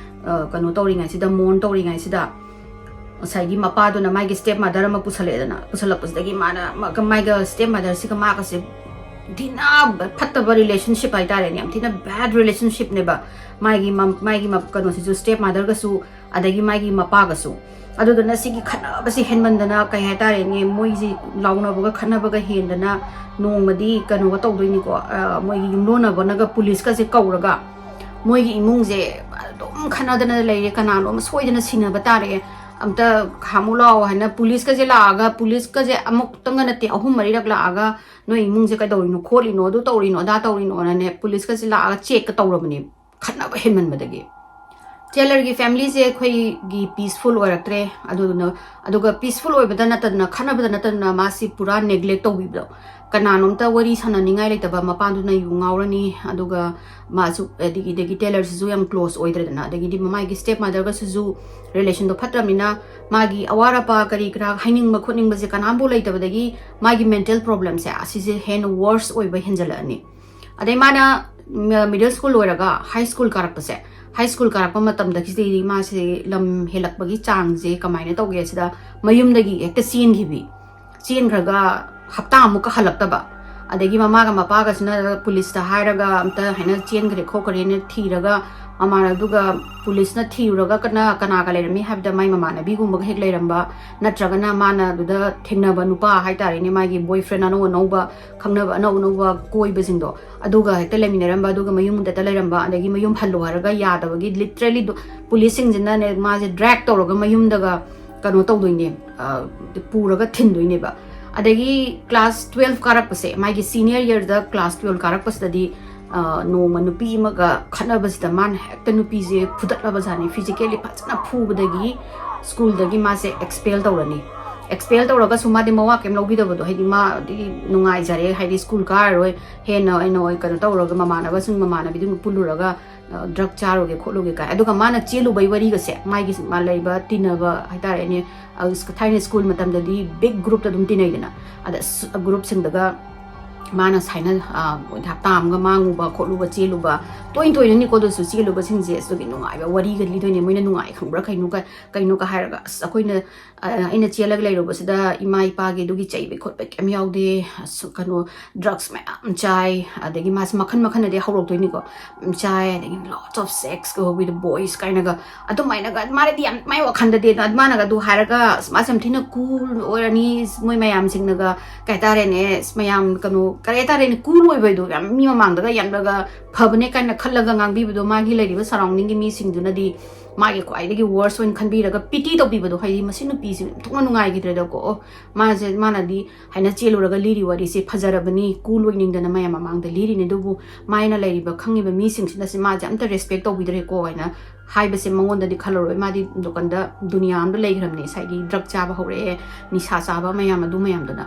ꯑ, ꯀꯩꯅꯣ ꯇꯧꯔꯤꯉꯩꯁꯤꯗ, ꯃꯣꯔꯟ ꯇꯧꯔꯤꯉꯩꯁꯤꯗ, ꯉꯁꯥꯏꯒꯤ ꯃꯄꯥꯗꯨꯅ ꯃꯥꯒꯤ ꯁ꯭ꯇꯦꯞ ꯃꯥꯗꯔ ꯑꯃ ꯄꯨꯁꯜꯂꯛꯑꯦꯗꯅ, ꯄꯨꯁꯜꯂꯛꯄꯁꯤꯗꯒꯤ ꯃꯥꯅ ꯃꯥꯒ, ꯃꯥꯒ ꯁ꯭ꯇꯦꯞ ꯃꯥꯗꯔꯁꯤꯒ ꯃꯥꯒꯁꯦ ꯊꯤꯅ ꯐꯠꯇꯕ ꯔꯤꯂꯦꯁꯟꯁꯤꯞ ꯍꯥꯏꯇꯥꯔꯦꯅꯦ, ꯌꯥꯝ ꯊꯤꯅ ꯕꯦꯗ ꯔꯤꯂꯦꯁꯟꯁꯤꯞꯅꯦꯕ꯫ ꯃꯥꯒꯤ ꯃꯝ-, ꯃꯥꯒꯤ ꯃ-, ꯀꯩꯅꯣꯁꯤꯁꯨ, ꯁ꯭ꯇꯦꯞ ꯃꯥꯗꯔꯒꯁꯨ ꯑꯗꯒꯤ ꯃꯥꯒꯤ ꯃꯄꯥꯒꯁꯨ꯫ ꯑꯗꯨꯗꯨꯅ ꯁꯤꯒꯤ ꯈꯠꯅꯕꯁꯤ ꯍꯦꯟꯃꯟꯗꯅ, ꯀꯩ ꯍꯥꯏꯇꯥꯔꯦꯅꯦ, ꯃꯣꯏꯁꯤ ꯂꯥꯎꯅꯕꯒ ꯈꯠꯅꯕꯒ ꯍꯦꯟꯗꯅ ꯅꯣꯡꯃꯗꯤ ꯀꯩꯅꯣꯒ ꯇꯧꯗꯣꯏꯅꯤꯀꯣ, ꯑ, ꯃꯣꯏꯒꯤ ꯌꯨꯝꯂꯣꯟꯅꯕꯅꯒ ꯄꯨꯂꯤꯁꯀꯁꯦ ꯀꯧꯔꯒ, ꯃꯣꯏꯒꯤ ꯏꯃꯨꯡꯁꯦ ꯑꯗꯨꯝ ꯈꯠꯅꯗꯅ ꯂꯩꯔꯦ, ꯀꯅꯥꯅꯣꯝ ꯁꯣꯏꯗꯅ ꯁꯤꯟꯅꯕ ꯇꯥꯔꯦ, ꯑꯝꯇ ꯈꯥꯝꯃꯨ ꯂꯥꯛꯑꯣ ꯍꯥꯏꯅ ꯄꯨꯂꯤꯁꯀꯁꯦ ꯂꯥꯛꯑꯒ, ꯄꯨꯂꯤꯁꯀꯁꯦ ꯑꯃꯨꯛꯇꯪꯒ ꯅꯠꯇꯦ, ꯑꯍꯨꯝ ꯃꯔꯤꯔꯛ ꯂꯥꯛꯑꯒ, "ꯅꯣꯏ ꯏꯃꯨꯡꯁꯦ ꯀꯩꯗꯧꯔꯤꯅꯣ ꯈꯣꯠꯂꯤꯅꯣ, ꯑꯗꯨ ꯇꯧꯔꯤꯅꯣ, ꯑꯗꯥ ꯇꯧꯔꯤꯅꯣꯅꯅꯦ", ꯄꯨꯂꯤꯁꯀꯁꯦ ꯂꯥꯛꯑꯒ ꯆꯦꯛꯀ ꯇꯧꯔꯕꯅꯦ, ꯈꯠꯅꯕ ꯍꯦꯟꯃꯟꯕꯗꯒꯤ꯫ ꯇꯦꯂꯔꯒꯤ ꯐꯦꯃꯤꯂꯤꯁꯦ ꯑꯩꯈꯣꯏꯒꯤ ꯄꯤꯁꯐꯨꯜ ꯑꯣꯏꯔꯛꯇ꯭ꯔꯦ꯫ ꯑꯗꯨꯗꯨꯅ, ꯑꯗꯨꯒ ꯄꯤꯁꯐꯨꯜ ꯑꯣꯏꯕꯗ ꯅꯠꯇꯗꯅ, ꯈꯠꯅꯕꯗ ꯅꯠꯇꯗꯅ, ꯃꯥꯁꯤ ꯄꯨꯔꯥ ꯅꯦꯒ꯭ꯂꯦꯛ ꯇꯧꯕꯤꯕꯗꯣ꯫ ꯀꯅꯥꯅꯣꯝꯇ ꯋꯥꯔꯤ ꯁꯥꯟꯅꯅꯤꯡꯉꯥꯏ ꯂꯩꯇꯕ, ꯃꯄꯥꯗꯨꯅ ꯌꯨ ꯉꯥꯎꯔꯅꯤ, ꯑꯗꯨꯒ ꯃꯥꯁꯨ, ꯑꯗꯒꯤ, ꯑꯗꯒꯤ ꯇꯦꯂꯔꯁꯤꯁꯨ ꯌꯥꯝ ꯀ꯭ꯂꯣꯁ ꯑꯣꯏꯗ꯭ꯔꯦꯗꯅ, ꯑꯗꯒꯤꯗꯤ ꯃꯃꯥꯒꯤ ꯁ꯭ꯇꯦꯞ ꯃꯥꯗꯔꯒꯁꯤꯁꯨ ꯔꯤꯂꯦꯁꯟꯗꯣ ꯐꯠꯇ꯭ꯔꯕꯅꯤꯅ, ꯃꯥꯒꯤ ꯑꯋꯥꯠ ꯑꯄꯥ ꯀꯔꯤ ꯀꯔꯥ ꯍꯥꯏꯅꯤꯡꯕ ꯈꯣꯠꯅꯤꯡꯕꯁꯦ ꯀꯅꯥꯝꯐꯥꯎ ꯂꯩꯇꯕꯗꯒꯤ, ꯃꯥꯒꯤ ꯃꯦꯟꯇꯦꯜ ꯄ꯭ꯔꯣꯕ꯭ꯂꯦꯝꯁꯦ ꯑꯁꯤꯁꯦ ꯍꯦꯟꯅ ꯋꯔꯁ ꯑꯣꯏꯕ ꯍꯦꯟꯖꯜꯂꯛꯑꯅꯤ꯫ ꯑꯗꯩ ꯃꯥꯅ ꯃ-, ꯃꯤꯗꯜ ꯁ꯭ꯀꯨꯜ ꯂꯣꯏꯔꯒ ꯍꯥꯏ ꯁ꯭ꯀꯨꯜ ꯀꯥꯔꯛꯄꯁꯦ, ꯍꯥꯏ ꯁ꯭ꯀꯨꯜ ꯀꯥꯔꯛꯄ ꯃꯇꯝꯗꯒꯤꯗꯤ ꯃꯥꯁꯦ ꯂꯝ ꯍꯦꯜꯂꯛꯄꯒꯤ ꯆꯥꯡꯁꯦ ꯀꯃꯥꯏꯅ ꯇꯧꯒꯦ ꯁꯤꯗ, ꯃꯌꯨꯝꯗꯒꯤ ꯍꯦꯛꯇ ꯆꯦꯟꯈꯤꯕꯤ, ꯆꯦꯟꯈ꯭ꯔꯒ ꯍꯞꯇꯥ ꯑꯃꯨꯛꯀ ꯍꯜꯂꯛꯇꯕ, ꯑꯗꯒꯤ ꯃꯃꯥꯒ ꯃꯄꯥꯒꯁꯤꯅ ꯄꯨꯂꯤꯁꯇ ꯍꯥꯏꯔꯒ ꯑꯝꯇ ꯍꯥꯏꯅ ꯆꯦꯟꯈ꯭ꯔꯦ ꯈꯣꯠꯈ꯭ꯔꯦꯅ ꯊꯤꯔꯒ, ꯃꯃꯥꯟꯅꯕꯗꯨꯒ ꯄꯨꯂꯤꯁꯅ ꯊꯤꯔꯨꯔꯒ ꯀꯅꯥ, ꯀꯅꯥꯒ ꯂꯩꯔꯝꯃꯤ ꯍꯥꯏꯕꯗ ꯃꯥꯏ ꯃꯃꯥꯟꯅꯕꯤꯒꯨꯝꯕꯒ ꯍꯦꯛ ꯂꯩꯔꯝꯕ, ꯅꯠꯇ꯭ꯔꯒꯅ ꯃꯥꯅ ꯑꯗꯨꯗ ꯊꯦꯡꯅꯕ ꯅꯨꯄꯥ ꯍꯥꯏꯇꯥꯔꯦꯅꯦ, ꯃꯥꯒꯤ ꯕꯣꯏ ꯐ꯭ꯔꯦꯟ ꯑꯅꯧ ꯑꯅꯧꯕ, ꯈꯪꯅꯕ ꯑꯅꯧ ꯑꯅꯧꯕ ꯀꯣꯏꯕꯁꯤꯡꯗꯣ, ꯑꯗꯨꯒ ꯍꯦꯛꯇ ꯂꯩꯃꯤꯟꯅꯔꯝꯕ, ꯑꯗꯨꯒ ꯃꯌꯨꯝꯗ ꯍꯦꯛꯇ ꯂꯩꯔꯝꯕ, ꯑꯗꯒꯤ ꯃꯌꯨꯝ ꯍꯜꯂꯣ ꯍꯥꯏꯔꯒ ꯌꯥꯗꯕꯒꯤ, ꯂꯤꯇꯔꯦꯂꯤ ꯄꯨꯂꯤꯁꯁꯤꯡꯁꯤꯅꯅꯦ ꯃꯥꯁꯦ ꯗ꯭ꯔꯦꯒ ꯇꯧꯔꯒ ꯃꯌꯨꯝꯗꯒ ꯀꯩꯅꯣ ꯇꯧꯗꯣꯏꯅꯦ, ꯑ, ꯄꯨꯔꯒ ꯊꯤꯟꯗꯣꯏꯅꯦꯕ꯫ ꯑꯗꯒꯤ ꯀ꯭ꯂꯥꯁ ꯇꯨꯋꯦꯜꯐ ꯀꯥꯔꯛꯄꯁꯦ, ꯃꯥꯒꯤ ꯁꯤꯅꯤꯌꯔ ꯌꯔꯗ ꯀ꯭ꯂꯥꯁ ꯇꯨꯋꯦꯜꯐ ꯀꯥꯔꯛꯄꯁꯤꯗꯗꯤ, ꯑ, ꯅꯣꯡꯃ ꯅꯨꯄꯤ ꯑꯃꯒ ꯈꯠꯅꯕꯁꯤꯗ ꯃꯥꯅ ꯍꯦꯛꯇ ꯅꯨꯄꯤꯁꯦ ꯐꯨꯗꯠꯂꯕꯖꯥꯠꯅꯤ, ꯐꯤꯖꯤꯀꯦꯜꯂꯤ ꯐꯖꯅ ꯐꯨꯕꯗꯒꯤ ꯁ꯭ꯀꯨꯜꯗꯒꯤ ꯃꯥꯁꯦ ꯑꯦꯛꯁꯄꯦꯜ ꯇꯧꯔꯅꯤ꯫ ꯑꯦꯛꯁꯄꯦꯜ ꯇꯧꯔꯒꯁꯨ ꯃꯥꯗꯤ ꯃꯋꯥ ꯀꯩꯝ ꯂꯧꯕꯤꯗꯕꯗꯣ, ꯍꯥꯏꯗꯤ ꯃꯥꯗꯤ ꯅꯨꯡꯉꯥꯏꯖꯔꯦ, ꯍꯥꯏꯗꯤ ꯁ꯭ꯀꯨꯜ ꯀꯥꯔꯔꯣꯏ, ꯍꯦꯟꯅ ꯑꯩꯅ ꯀꯩꯅꯣ ꯇꯧꯔꯒ ꯃꯃꯥꯟꯅꯕꯁꯤꯡ, ꯃꯃꯥꯟꯅꯕꯤꯗꯨ ꯄꯨꯜꯂꯨꯔꯒ, ꯑ, ꯗ꯭ꯔꯒ ꯆꯥꯔꯨꯒꯦ ꯈꯣꯠꯂꯨꯒꯦ ꯀꯥꯏ꯫ ꯑꯗꯨꯒ ꯃꯥꯅ ꯆꯦꯜꯂꯨꯕꯩ ꯋꯥꯔꯤꯒꯁꯦ, ꯃꯥꯒꯤ ꯃꯥ ꯂꯩꯕ ꯇꯤꯟꯅꯕ ꯍꯥꯏꯇꯥꯔꯦꯅꯦ, ꯑ, ꯊꯥꯏꯅ ꯁ꯭ꯀꯨꯜ ꯃꯇꯝꯗꯗꯤ ꯕꯤꯒ ꯒ꯭ꯔꯨꯞꯇ ꯑꯗꯨꯝ ꯇꯤꯟꯅꯩꯗꯅ, ꯑꯗ ꯁ-, ꯒ꯭ꯔꯨꯞꯁꯤꯡꯗꯒ ꯃꯥꯅ ꯁꯥꯏꯅ ꯍꯞꯇꯥ ꯑꯃꯒ ꯃꯥꯡꯉꯨꯕ ꯈꯣꯠꯂꯨꯕ ꯆꯦꯜꯂꯨꯕ, ꯇꯣꯏꯅ ꯇꯣꯏꯅꯅꯤꯀꯣ ꯑꯗꯨꯁꯨ ꯆꯦꯜꯂꯨꯕꯁꯤꯡꯁꯦ, ꯑꯗꯨꯒꯤ ꯅꯨꯡꯉꯥꯏꯕ ꯋꯥꯔꯤꯒ ꯂꯤꯗꯣꯏꯅꯦ꯫ ꯃꯣꯏꯅ ꯅꯨꯡꯉꯥꯏ ꯈꯪꯕ꯭ꯔꯥ ꯀꯩꯅꯣꯒ ꯀꯩꯅꯣꯒ ꯍꯥꯏꯔꯒ, ꯑꯁ, ꯑꯩꯈꯣꯏꯅ ꯑꯩꯅ ꯆꯦꯜꯂꯒ ꯂꯩꯔꯨꯕꯁꯤꯗ ꯏꯃꯥ ꯏꯄꯥꯒꯤ ꯑꯗꯨꯒꯤ ꯆꯩꯕ ꯈꯣꯠꯄ ꯀꯩꯝ ꯌꯥꯎꯗꯦ꯫ ꯑꯁ, ꯀꯩꯅꯣ, ꯗ꯭ꯔꯛꯁ ꯃꯌꯥꯝ ꯆꯥꯏ, ꯑꯗꯒꯤ ꯃꯥꯁꯦ ꯃꯈꯟ ꯃꯈꯟꯗꯗꯤ ꯍꯧꯔꯛꯇꯣꯏꯅꯤꯀꯣ꯫ ꯆꯥꯏ, ꯑꯗꯒꯤ lots of sex with boys ꯀꯥꯏꯅꯒ, ꯑꯗꯨꯃꯥꯏꯅꯒ ꯃꯥꯅꯗꯤ ꯌꯥꯝ, ꯃꯥꯏ ꯋꯥꯈꯟꯗꯗꯤ ꯑꯗꯨ, ꯃꯥꯅꯒ ꯑꯗꯨ ꯍꯥꯏꯔꯒ, ꯑꯁ, ꯃꯥꯁꯦ ꯌꯥꯝ ꯊꯤꯅ cool ꯑꯣꯏꯔꯅꯤ, ꯃꯣꯏ ꯃꯌꯥꯝꯁꯤꯡꯅꯒ ꯀꯩ ꯍꯥꯏꯇꯥꯔꯦꯅꯦ, ꯑꯁ, ꯃꯌꯥꯝ ꯀꯩꯅꯣ, ꯀꯔꯤ ꯍꯥꯏꯇꯥꯔꯦꯅꯦ, cool ꯑꯣꯏꯕꯗꯣ, ꯌꯥꯝ ꯃꯤ ꯃꯃꯥꯡꯗꯒ ꯌꯥꯝꯅꯒ ꯐꯕꯅꯦ ꯀꯥꯏꯅ ꯈꯜꯂꯒ ꯉꯥꯡꯕꯤꯕꯗꯣ, ꯃꯥꯒꯤ ꯂꯩꯔꯤꯕ surroundingꯒꯤ ꯃꯤꯁꯤꯡꯗꯨꯅꯗꯤ ꯃꯥꯒꯤ ꯈ꯭ꯋꯥꯏꯗꯒꯤ worst ꯑꯣꯏꯅ ꯈꯟꯕꯤꯔꯒ pity ꯇꯧꯕꯤꯕꯗꯣ, ꯍꯥꯏꯗꯤ ꯃꯁꯤ ꯅꯨꯄꯤꯁꯦ ꯑꯣꯟꯊꯣꯛꯅ ꯅꯨꯡꯉꯥꯏꯈꯤꯗ꯭ꯔꯦꯗꯀꯣ, ꯑꯣ, ꯃꯥꯁꯦ, ꯃꯥꯅꯗꯤ ꯍꯥꯏꯅ ꯆꯦꯜꯂꯨꯔꯒ ꯂꯤꯔꯤ ꯋꯥꯔꯤꯁꯦ ꯐꯖꯔꯕꯅꯤ, cool ꯑꯣꯏꯅꯤꯡꯗꯅ ꯃꯌꯥꯝ ꯃꯃꯥꯡꯗ ꯂꯤꯔꯤꯅꯦ, ꯑꯗꯨꯕꯨ ꯃꯥꯅ ꯂꯩꯔꯤꯕ ꯈꯪꯉꯤꯕ ꯃꯤꯁꯤꯡꯁꯤꯅ ꯁꯤ ꯃꯥꯁꯦ ꯑꯝꯇ respect ꯇꯧꯕꯤꯗ꯭ꯔꯦꯀꯣ ꯍꯥꯏꯅ ꯍꯥꯏꯕꯁꯦ ꯃꯉꯣꯟꯗꯗꯤ ꯈꯜꯂꯔꯣꯏ꯫ ꯃꯥꯗꯤ ꯗꯨꯀꯥꯟꯗ ꯗꯨꯅꯤꯌꯥ ꯑꯃꯗ ꯂꯩꯈ꯭ꯔꯕꯅꯦ, ꯉꯁꯥꯏꯒꯤ drug ꯆꯥꯕ ꯍꯧꯔꯛꯑꯦ, ꯅꯤꯁꯥ ꯆꯥꯕ ꯃꯌꯥꯝ ꯑꯗꯨ ꯃꯌꯥꯝꯗꯨꯅ꯫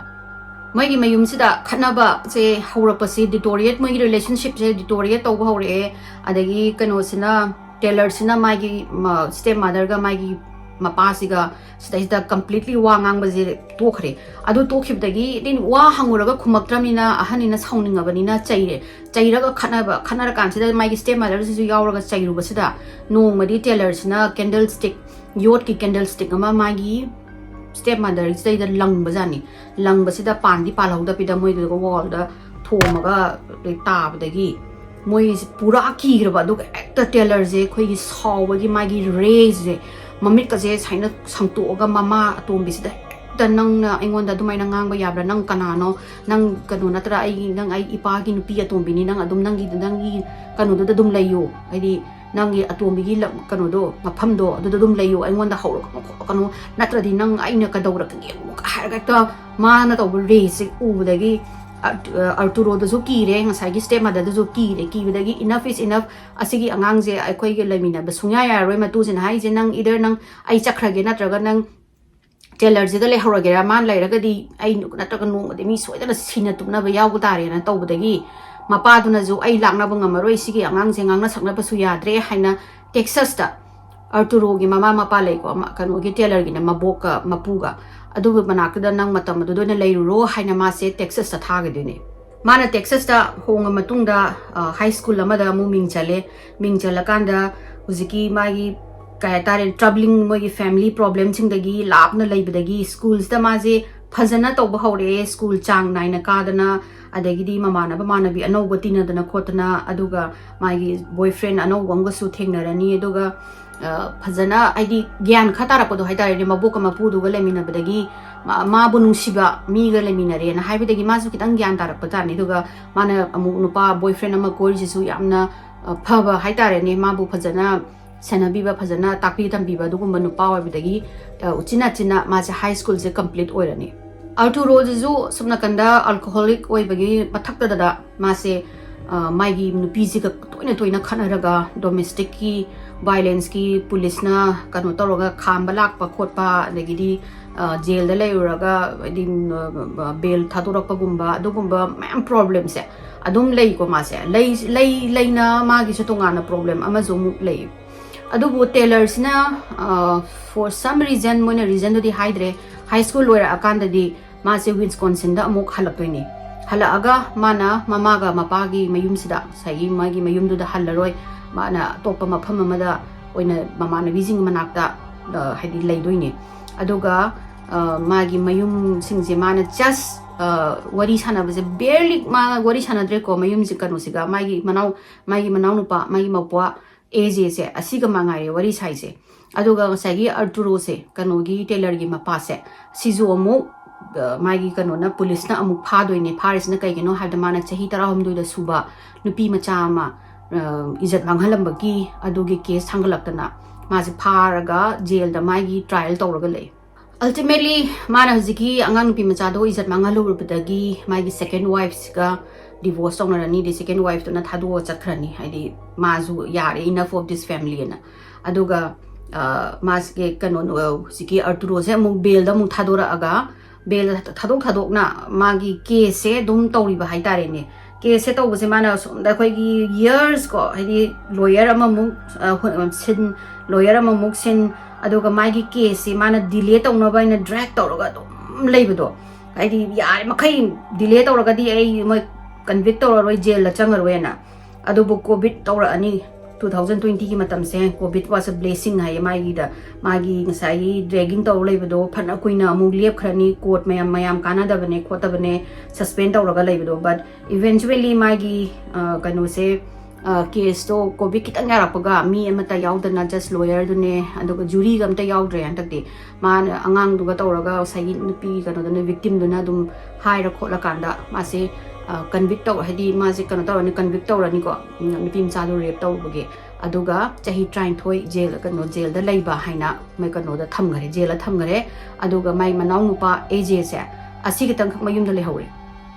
ꯃꯣꯏꯒꯤ ꯃꯌꯨꯝꯁꯤꯗ ꯈꯠꯅꯕꯁꯦ ꯍꯧꯔꯛꯄꯁꯦ deteriorate, ꯃꯣꯏꯒꯤ relationshipꯁꯦ deteriorate ꯇꯧꯕ ꯍꯧꯔꯛꯑꯦ꯫ ꯑꯗꯒꯤ ꯀꯩꯅꯣꯁꯤꯅ, ꯇꯦꯂꯔꯁꯤꯅ ꯃꯥꯒꯤ step motherꯒ ꯃꯥꯒꯤ ꯃꯄꯥꯁꯤꯒ ꯁꯤꯗꯩꯁꯤꯗ completely ꯋꯥ ꯉꯥꯡꯕꯁꯦ ꯇꯣꯛꯈ꯭ꯔꯦ꯫ ꯑꯗꯨ ꯇꯣꯛꯈꯤꯕꯗꯒꯤ ꯋꯥ ꯍꯪꯉꯨꯔꯒ ꯈꯨꯝꯃꯛꯇ꯭ꯔꯕꯅꯤꯅ ꯑꯍꯟꯅꯤꯅ ꯁꯥꯎꯅꯤꯡꯉꯕꯅꯤꯅ ꯆꯩꯔꯦ꯫ ꯆꯩꯔꯒ ꯈꯠꯅꯕ, ꯈꯠꯅꯔꯀꯥꯟꯁꯤꯗ ꯃꯥꯒꯤ step motherꯁꯤꯁꯨ ꯌꯥꯎꯔꯒ ꯆꯩꯔꯨꯕꯁꯤꯗ ꯅꯣꯡꯃꯗꯤ ꯇꯦꯂꯔꯁꯤꯅ candlestick, ꯌꯣꯠꯀꯤ candlestick ꯑꯃ ꯃꯥꯒꯤ step motherꯁꯤꯗꯩꯗ ꯂꯪꯕꯖꯥꯠꯅꯤ꯫ ꯂꯪꯕꯁꯤꯗ ꯄꯥꯟꯗꯤ ꯄꯥꯜꯍꯧꯗꯕꯤꯗ ꯃꯣꯏꯗꯨꯒ wallꯗ ꯊꯣꯝꯃꯒ ꯇꯥꯕꯗꯒꯤ ꯃꯣꯏꯁꯦ ꯄꯨꯔꯥ ꯀꯤꯈ꯭ꯔꯕ꯫ ꯑꯗꯨꯒ ꯍꯦꯛꯇ ꯇꯦꯂꯔꯁꯦ ꯑꯩꯈꯣꯏꯒꯤ ꯁꯥꯎꯕꯒꯤ ꯃꯥꯒꯤ rageꯁꯦ, ꯃꯃꯤꯠꯀꯁꯦ ꯁꯨꯃꯥꯏꯅ ꯁꯪꯇꯣꯛꯑꯒ ꯃꯃꯥ ꯑꯇꯣꯝꯕꯤꯁꯤꯗ ꯍꯦꯛꯇ, "ꯅꯪꯅ ꯑꯩꯉꯣꯟꯗ ꯑꯗꯨꯃꯥꯏꯅ ꯉꯥꯡꯕ ꯌꯥꯕ꯭ꯔꯥ? ꯅꯪ ꯀꯅꯥꯅꯣ? ꯅꯪ ꯀꯩꯅꯣ ꯅꯠꯇ꯭ꯔꯥ? ꯑꯩꯒꯤ, ꯅꯪ ꯑꯩ ꯏꯄꯥꯒꯤ ꯅꯨꯄꯤ ꯑꯇꯣꯝꯕꯤꯅꯤ, ꯅꯪ ꯑꯗꯨꯝ ꯅꯪꯒꯤ, ꯅꯪꯒꯤ ꯀꯩꯅꯣꯗꯨꯗ ꯑꯗꯨꯝ ꯂꯩꯌꯨ, ꯍꯥꯏꯗꯤ ꯅꯪꯒꯤ ꯑꯇꯣꯝꯕꯤꯒꯤ ꯂꯝ, ꯀꯩꯅꯣꯗꯣ, ꯃꯐꯝꯗꯣ ꯑꯗꯨꯗ ꯑꯗꯨꯝ ꯂꯩꯌꯨ, ꯑꯩꯉꯣꯟꯗ ꯍꯧꯔꯛꯀꯅꯨ ꯈꯣꯠꯂꯛꯀꯅꯨ, ꯅꯠꯇ꯭ꯔꯗꯤ ꯅꯪ ꯑꯩꯅ ꯀꯩꯗꯧꯔꯛꯀꯅꯤ?" ꯑꯃꯨꯛ ꯍꯥꯏꯔꯒ ꯍꯦꯛꯇ ꯃꯥꯅ ꯇꯧꯕ rageꯁꯦ ꯎꯕꯗꯒꯤ ꯑꯥꯔꯇꯨꯔꯣꯗꯁꯨ ꯀꯤꯔꯦ, ꯉꯁꯥꯏꯒꯤ step motherꯗꯁꯨ ꯀꯤꯔꯦ꯫ ꯀꯤꯕꯗꯒꯤ "Enough is enough, ꯑꯁꯤꯒꯤ ꯑꯉꯥꯡꯁꯦ ꯑꯩꯈꯣꯏꯒ ꯂꯩꯃꯤꯟꯅꯕ ꯁꯨꯡꯌꯥ ꯌꯥꯔꯔꯣꯏ꯫ ꯃꯇꯨꯁꯤꯅ ꯍꯥꯏꯁꯦ, ꯅꯪ either ꯅꯪ ꯑꯩ ꯆꯠꯈ꯭ꯔꯒꯦ, ꯅꯠꯇ꯭ꯔꯒ ꯅꯪ ꯇꯦꯂꯔꯁꯤꯒ ꯂꯩꯍꯧꯔꯒꯦꯔꯥ, ꯃꯥꯅ ꯂꯩꯔꯒꯗꯤ ꯑꯩ ꯅꯠꯇ꯭ꯔꯒ ꯅꯣꯡꯃꯗꯤ ꯃꯤ ꯁꯣꯏꯗꯅ ꯁꯤꯅ ꯇꯨꯞꯅꯕ ꯌꯥꯎꯕ ꯇꯥꯔꯦꯅ" ꯇꯧꯕꯗꯒꯤ ꯃꯄꯥꯗꯨꯅꯁꯨ "ꯑꯩ ꯂꯥꯛꯅꯕ ꯉꯝꯃꯔꯣꯏ, ꯁꯤꯒꯤ ꯑꯉꯥꯡꯁꯦ ꯉꯥꯡꯅ ꯁꯛꯅꯕꯁꯨ ꯌꯥꯗ꯭ꯔꯦ" ꯍꯥꯏꯅ ꯇꯦꯛꯁꯥꯁꯇ, ꯑꯥꯔꯇꯨꯔꯣꯒꯤ ꯃꯃꯥ ꯃꯄꯥ ꯂꯩꯀꯣ, ꯑꯃ, ꯀꯩꯅꯣꯒꯤ ꯇꯦꯂꯔꯒꯤꯅ ꯃꯕꯣꯛꯀ ꯃꯄꯨꯒ, ꯑꯗꯨꯒꯤ ꯃꯅꯥꯛꯇꯨꯗ ꯅꯪ ꯃꯇꯝ ꯑꯗꯨꯗ ꯑꯣꯏꯅ ꯂꯩꯔꯨꯔꯣ ꯍꯥꯏꯅ ꯃꯥꯁꯦ ꯇꯦꯛꯁꯥꯁꯇ ꯊꯥꯒꯗꯣꯏꯅꯦ꯫ ꯃꯥꯅ ꯇꯦꯛꯁꯥꯁꯇ ꯍꯣꯡꯉ ꯃꯇꯨꯡꯗ ꯍꯥꯏ ꯁ꯭ꯀꯨꯜ ꯑꯃꯗ ꯑꯃꯨꯛ ꯃꯤꯡ ꯆꯜꯂꯦ꯫ ꯃꯤꯡ ꯆꯜꯂꯀꯥꯟꯗ ꯍꯧꯖꯤꯛꯀꯤ ꯃꯥꯒꯤ ꯀꯩ ꯍꯥꯏꯇꯥꯔꯦ, ꯇ꯭ꯔꯕ꯭ꯂꯤꯡ, ꯃꯣꯏꯒꯤ ꯐꯦꯃꯤꯂꯤ ꯄ꯭ꯔꯣꯕ꯭ꯂꯦꯝꯁꯤꯡꯗꯒꯤ ꯂꯥꯞꯅ ꯂꯩꯕꯗꯒꯤ ꯁ꯭ꯀꯨꯜꯁꯤꯗ ꯃꯥꯁꯦ ꯐꯖꯅ ꯇꯧꯕ ꯍꯧꯔꯛꯑꯦ꯫ ꯁ꯭ꯀꯨꯜ ꯆꯥꯡ ꯅꯥꯏꯅ ꯀꯥꯗꯅ, ꯑꯗꯒꯤꯗꯤ ꯃꯃꯥꯟꯅꯕ ꯃꯃꯥꯟꯅꯕꯤ ꯑꯅꯧꯕ ꯇꯤꯟꯅꯗꯅ ꯈꯣꯠꯇꯅ, ꯑꯗꯨꯒ ꯃꯥꯒꯤ ꯕꯣꯏ ꯐ꯭ꯔꯦꯟ ꯑꯅꯧꯕ ꯑꯃꯒꯁꯨ ꯊꯦꯡꯅꯔꯅꯤ꯫ ꯑꯗꯨꯒ ꯐꯖꯅ, ꯍꯥꯏꯗꯤ, ꯒ꯭ꯌꯥꯟ ꯈꯔ ꯇꯥꯔꯛꯄꯗꯣ ꯍꯥꯏꯇꯥꯔꯦꯅꯦ, ꯃꯕꯣꯛꯀ ꯃꯄꯨꯗꯨꯒ ꯂꯩꯃꯤꯟꯅꯕꯗꯒꯤ ꯃꯥꯕꯨ ꯅꯨꯡꯁꯤꯕ ꯃꯤꯒ ꯂꯩꯃꯤꯟꯅꯔꯦꯅ ꯍꯥꯏꯕꯗꯒꯤ ꯃꯥꯁꯨ ꯈꯤꯇꯪ ꯒ꯭ꯌꯥꯟ ꯇꯥꯔꯛꯄ ꯖꯥꯠꯅꯤ꯫ ꯑꯗꯨꯒ ꯃꯥꯅ ꯑꯃꯨꯛ ꯅꯨꯄꯥ ꯕꯣꯏ ꯐ꯭ꯔꯦꯟ ꯑꯃ ꯀꯣꯏꯔꯤꯁꯤꯁꯨ ꯌꯥꯝꯅ ꯐꯕ ꯍꯥꯏꯇꯥꯔꯦꯅꯦ, ꯃꯥꯕꯨ ꯐꯖꯅ ꯁꯦꯟꯅꯕꯤꯕ, ꯐꯖꯅ ꯇꯥꯛꯄꯤ ꯇꯝꯕꯤꯕ ꯑꯗꯨꯒꯨꯝꯕ ꯅꯨꯄꯥ ꯑꯣꯏꯕꯗꯒꯤ ꯎꯆꯤꯟ ꯅꯥꯆꯤꯟꯅ ꯃꯥꯁꯦ ꯍꯥꯏ ꯁ꯭ꯀꯨꯜꯁꯦ ꯀꯝꯄ꯭ꯂꯤꯠ ꯑꯣꯏꯔꯅꯤ꯫ ꯑꯥꯔꯇꯨꯔꯣꯁꯤꯁꯨ ꯁꯨꯝ ꯅꯥꯀꯟꯗ ꯑꯜꯀꯣꯍꯣꯂꯤꯛ ꯑꯣꯏꯕꯒꯤ ꯃꯊꯛꯇꯗ ꯃꯥꯁꯦ ꯃꯥꯒꯤ ꯅꯨꯄꯤꯁꯤꯒ ꯇꯣꯏꯅ ꯇꯣꯏꯅ ꯈꯠꯅꯔꯒ ꯗꯣꯃꯦꯁꯇꯤꯛꯀꯤ ꯚꯥꯏꯂꯦꯟꯁꯀꯤ ꯄꯨꯂꯤꯁꯅ ꯀꯩꯅꯣ ꯇꯧꯔꯒ ꯈꯥꯝꯕ ꯂꯥꯛꯄ ꯈꯣꯠꯄ, ꯑꯗꯒꯤꯗꯤ ꯖꯦꯜꯗ ꯂꯩꯔꯨꯔꯒ, ꯍꯥꯏꯗꯤ, ꯕꯦꯜ ꯊꯥꯗꯣꯔꯛꯄꯒꯨꯝꯕ, ꯑꯗꯨꯒꯨꯝꯕ ꯃꯌꯥꯝ ꯄ꯭ꯔꯣꯕ꯭ꯂꯦꯝꯁꯦ ꯑꯗꯨꯝ ꯂꯩꯀꯣ꯫ ꯃꯥꯁꯦ ꯂꯩ ꯂꯩ ꯂꯩꯅ ꯃꯥꯒꯤꯁꯨ ꯇꯣꯉꯥꯟꯅ ꯄ꯭ꯔꯣꯕ꯭ꯂꯦꯝ ꯑꯃꯁꯨ ꯑꯃꯨꯛ ꯂꯩ꯫ ꯑꯗꯨꯕꯨ ꯇꯦꯂꯔꯁꯤꯅ, for some reason, ꯃꯣꯏꯅ ꯔꯤꯖꯟꯗꯨꯗꯤ ꯍꯥꯏꯗ꯭ꯔꯦ, ꯍꯥꯏ ꯁ꯭ꯀꯨꯜ ꯂꯣꯏꯔꯛꯑꯀꯥꯟꯗꯗꯤ ꯃꯥꯁꯦ ꯋꯤꯟꯁꯀꯣꯟꯁꯤꯟꯗ ꯑꯃꯨꯛ ꯍꯜꯂꯛꯇꯣꯏꯅꯤ꯫ ꯍꯜꯂꯛꯑꯒ ꯃꯥꯅ ꯃꯃꯥꯒ ꯃꯄꯥꯒꯤ ꯃꯌꯨꯝꯁꯤꯗ, ꯉꯁꯥꯏꯒꯤ ꯃꯥꯒꯤ ꯃꯌꯨꯝꯗꯨꯗ ꯍꯜꯂꯔꯣꯏ, ꯃꯥꯅ ꯑꯇꯣꯞꯄ ꯃꯐꯝ ꯑꯃꯗ ꯑꯣꯏꯅ ꯃꯃꯥꯟꯅꯕꯤꯁꯤꯡ ꯃꯅꯥꯛꯇ, ꯍꯥꯏꯗꯤ, ꯂꯩꯗꯣꯏꯅꯦ꯫ ꯑꯗꯨꯒ ꯃꯥꯒꯤ ꯃꯌꯨꯝꯁꯤꯡꯁꯦ ꯃꯥꯅ ꯖꯁ ꯋꯥꯔꯤ ꯁꯥꯟꯅꯕꯁꯦ, ꯕꯦꯔꯂꯤ ꯃꯥ ꯋꯥꯔꯤ ꯁꯥꯟꯅꯗ꯭ꯔꯦꯀꯣ, ꯃꯌꯨꯝꯁꯤ ꯀꯩꯅꯣꯁꯤꯒ, ꯃꯥꯒꯤ ꯃꯅꯥꯎ ꯃꯥꯒꯤ ꯃꯅꯥꯎꯅꯨꯄꯥ, ꯃꯥꯒꯤ ꯃꯧꯄ꯭ꯋꯥ ꯑꯦꯖꯦꯁꯦ, ꯑꯁꯤꯒ ꯃꯉꯥꯏꯔꯦ ꯋꯥꯔꯤ ꯁꯥꯏꯁꯦ꯫ ꯑꯗꯨꯒ ꯉꯁꯥꯏꯒꯤ ꯑꯥꯔꯇꯨꯔꯣꯁꯦ, ꯀꯩꯅꯣꯒꯤ ꯇꯦꯂꯔꯒꯤ ꯃꯄꯥꯁꯦ, ꯁꯤꯁꯨ ꯑꯃꯨꯛ ꯃꯥꯒꯤ ꯀꯩꯅꯣꯅ, ꯄꯨꯂꯤꯁꯅ ꯑꯃꯨꯛ ꯐꯥꯗꯣꯏꯅꯦ꯫ ꯐꯥꯔꯤꯁꯤꯅ ꯀꯩꯒꯤꯅꯣ ꯍꯥꯏꯕꯗ, ꯃꯥꯅ ꯆꯍꯤ ꯇꯔꯥꯍꯨꯝꯗꯣꯏꯗ ꯁꯨꯕ ꯅꯨꯄꯤ ꯃꯆꯥ ꯑꯃ ꯏꯖꯠ ꯃꯥꯡꯍꯜꯂꯝꯕꯒꯤ ꯑꯗꯨꯒꯤ ꯀꯦꯁ ꯊꯥꯡꯒꯠꯂꯛꯇꯅ ꯃꯥꯁꯦ ꯐꯥꯔꯒ ꯖꯦꯜꯗ ꯃꯥꯒꯤ ꯇ꯭ꯔꯥꯏꯌꯦꯜ ꯇꯧꯔꯒ ꯂꯩ꯫ ꯑꯜꯇꯤꯃꯦꯠꯂꯤ ꯃꯥꯅ ꯍꯧꯖꯤꯛꯀꯤ ꯑꯉꯥꯡ ꯅꯨꯄꯤ ꯃꯆꯥꯗꯣ ꯏꯖꯠ ꯃꯥꯡꯍꯜꯂꯨꯔꯕꯗꯒꯤ ꯃꯥꯒꯤ ꯁꯦꯀꯦꯟ ꯋꯥꯏꯐꯁꯤꯒ ꯗꯤꯚꯣꯔꯁ ꯇꯧꯅꯔꯅꯤ꯫ ꯑꯗꯩ ꯁꯦꯀꯦꯟ ꯋꯥꯏꯐꯇꯨꯅ ꯊꯥꯗꯣꯛꯑ ꯆꯠꯈ꯭ꯔꯅꯤ, ꯍꯥꯏꯗꯤ ꯃꯥꯁꯨ ꯌꯥꯔꯦ, enough of this family ꯑꯅ꯫ ꯑꯗꯨꯒ ꯃꯥꯁꯤꯒꯤ ꯀꯩꯅꯣ, ꯍꯧꯖꯤꯛꯀꯤ ꯑꯥꯔꯇꯨꯔꯣꯁꯦ ꯑꯃꯨꯛ ꯕꯦꯜꯗ ꯑꯃꯨꯛ ꯊꯥꯗꯣꯔꯛꯑꯒ, ꯕꯦꯜ ꯊꯥꯗꯣꯛ ꯊꯥꯗꯣꯛꯅ ꯃꯥꯒꯤ ꯀꯦꯁꯁꯦ ꯑꯗꯨꯝ ꯇꯧꯔꯤꯕ ꯍꯥꯏꯇꯥꯔꯦꯅꯦ꯫ ꯀꯦꯁꯁꯦ ꯇꯧꯕꯁꯦ ꯃꯥꯅ ꯁꯣꯝꯗ ꯑꯩꯈꯣꯏꯒꯤ ꯌꯔꯁ ꯀꯣ, ꯍꯥꯏꯗꯤ ꯂꯣꯌꯔ ꯑꯃꯃꯨꯛ ꯁꯤꯟ, ꯂꯣꯌꯔ ꯑꯃꯃꯨꯛ ꯁꯤꯟ, ꯑꯗꯨꯒ ꯃꯥꯒꯤ ꯀꯦꯁꯁꯦ ꯃꯥꯅ ꯗꯤꯂꯦ ꯇꯧꯅꯕ ꯍꯥꯏꯅ ꯗ꯭ꯔꯦꯛ ꯇꯧꯔꯒ ꯑꯗꯨꯝ ꯂꯩꯕꯗꯣ, ꯍꯥꯏꯗꯤ ꯌꯥꯔꯤꯃꯈꯩ ꯗꯤꯂꯦ ꯇꯧꯔꯒꯗꯤ ꯑꯩ ꯃꯣꯏ ꯀꯟꯚꯤꯛ ꯇꯧꯔꯔꯣꯏ, ꯖꯦꯜꯗ ꯆꯪꯉꯔꯣꯏꯅ꯫ ꯑꯗꯨꯕꯨ ꯀꯣꯚꯤꯗ ꯇꯧꯔꯛꯑꯅꯤ꯫ ꯇꯨ ꯊꯥꯎꯖꯟ ꯇ꯭ꯋꯦꯟꯇꯤꯒꯤ ꯃꯇꯝꯁꯦ, ꯀꯣꯚꯤꯗ ꯋꯥꯁ ꯑ ꯕ꯭ꯂꯦꯁꯤꯡ ꯍꯥꯏꯌꯦ꯫ ꯃꯥꯒꯤꯗ ꯃꯥꯒꯤ ꯉꯁꯥꯏꯒꯤ ꯗ꯭ꯔꯦꯒꯤꯡ ꯇꯧꯔ ꯂꯩꯕꯗꯣ ꯐꯅ ꯀꯨꯏꯅ ꯑꯃꯨꯛ ꯂꯦꯞꯈ꯭ꯔꯅꯤ꯫ ꯀꯣꯔꯠ ꯃꯌꯥꯝ ꯃꯌꯥꯝ ꯀꯥꯟꯅꯗꯕꯅꯦ ꯈꯣꯠꯇꯕꯅꯦ ꯁꯁꯄꯦꯟ ꯇꯧꯔꯒ ꯂꯩꯕꯗꯣ꯫ ꯕꯠ ꯏꯚꯦꯟꯆꯨꯋꯦꯂꯤ ꯃꯥꯒꯤ ꯀꯩꯅꯣꯁꯦ, ꯀꯦꯁꯇꯣ ꯀꯣꯚꯤꯗ ꯈꯤꯇꯪ ꯌꯥꯔꯛꯄꯒ ꯃꯤ ꯑꯃꯠꯇ ꯌꯥꯎꯗꯅ ꯖꯁ ꯂꯣꯌꯔꯗꯨꯅꯦ, ꯑꯗꯨꯒ ꯖꯨꯔꯤꯒ ꯑꯝꯇ ꯌꯥꯎꯗ꯭ꯔꯦ ꯍꯟꯗꯛꯇꯤ꯫ ꯃꯥꯅ ꯑꯉꯥꯡꯗꯨꯒ ꯇꯧꯔꯒ ꯉꯁꯥꯏꯒꯤ ꯅꯨꯄꯤ ꯀꯩꯅꯣꯗꯨꯅ, ꯚꯤꯛꯇꯤꯝꯗꯨꯅ ꯑꯗꯨꯝ ꯍꯥꯏꯔ ꯈꯣꯠꯂꯀꯥꯟꯗ ꯃꯥꯁꯦ ꯀꯟꯚꯤꯛ ꯇꯧ, ꯍꯥꯏꯗꯤ ꯃꯥꯁꯦ ꯀꯩꯅꯣ ꯇꯧꯔꯅꯤ, ꯀꯟꯚꯤꯛ ꯇꯧꯔꯅꯤꯀꯣ, ꯎꯝ, ꯅꯨꯄꯤ ꯃꯆꯥꯗꯣ ꯔꯦꯞ ꯇꯧꯔꯨꯕꯒꯤ꯫ ꯑꯗꯨꯒ ꯆꯍꯤ ꯇꯔꯥꯅꯤꯊꯣꯏ ꯖꯦꯜ, ꯀꯩꯅꯣ, ꯖꯦꯜꯗ ꯂꯩꯕ ꯍꯥꯏꯅ ꯃꯣꯏ ꯀꯩꯅꯣꯗ ꯊꯝꯈꯔꯦ, ꯖꯦꯜꯗ ꯊꯝꯈꯔꯦ꯫ ꯑꯗꯨꯒ ꯃꯥꯏ ꯃꯅꯥꯎ ꯅꯨꯄꯥ ꯑꯦ ꯖꯦꯁꯦ ꯑꯁꯤ ꯈꯤꯇꯪꯈꯛ ꯃꯌꯨꯝꯗ ꯂꯩꯍꯧꯔꯦ꯫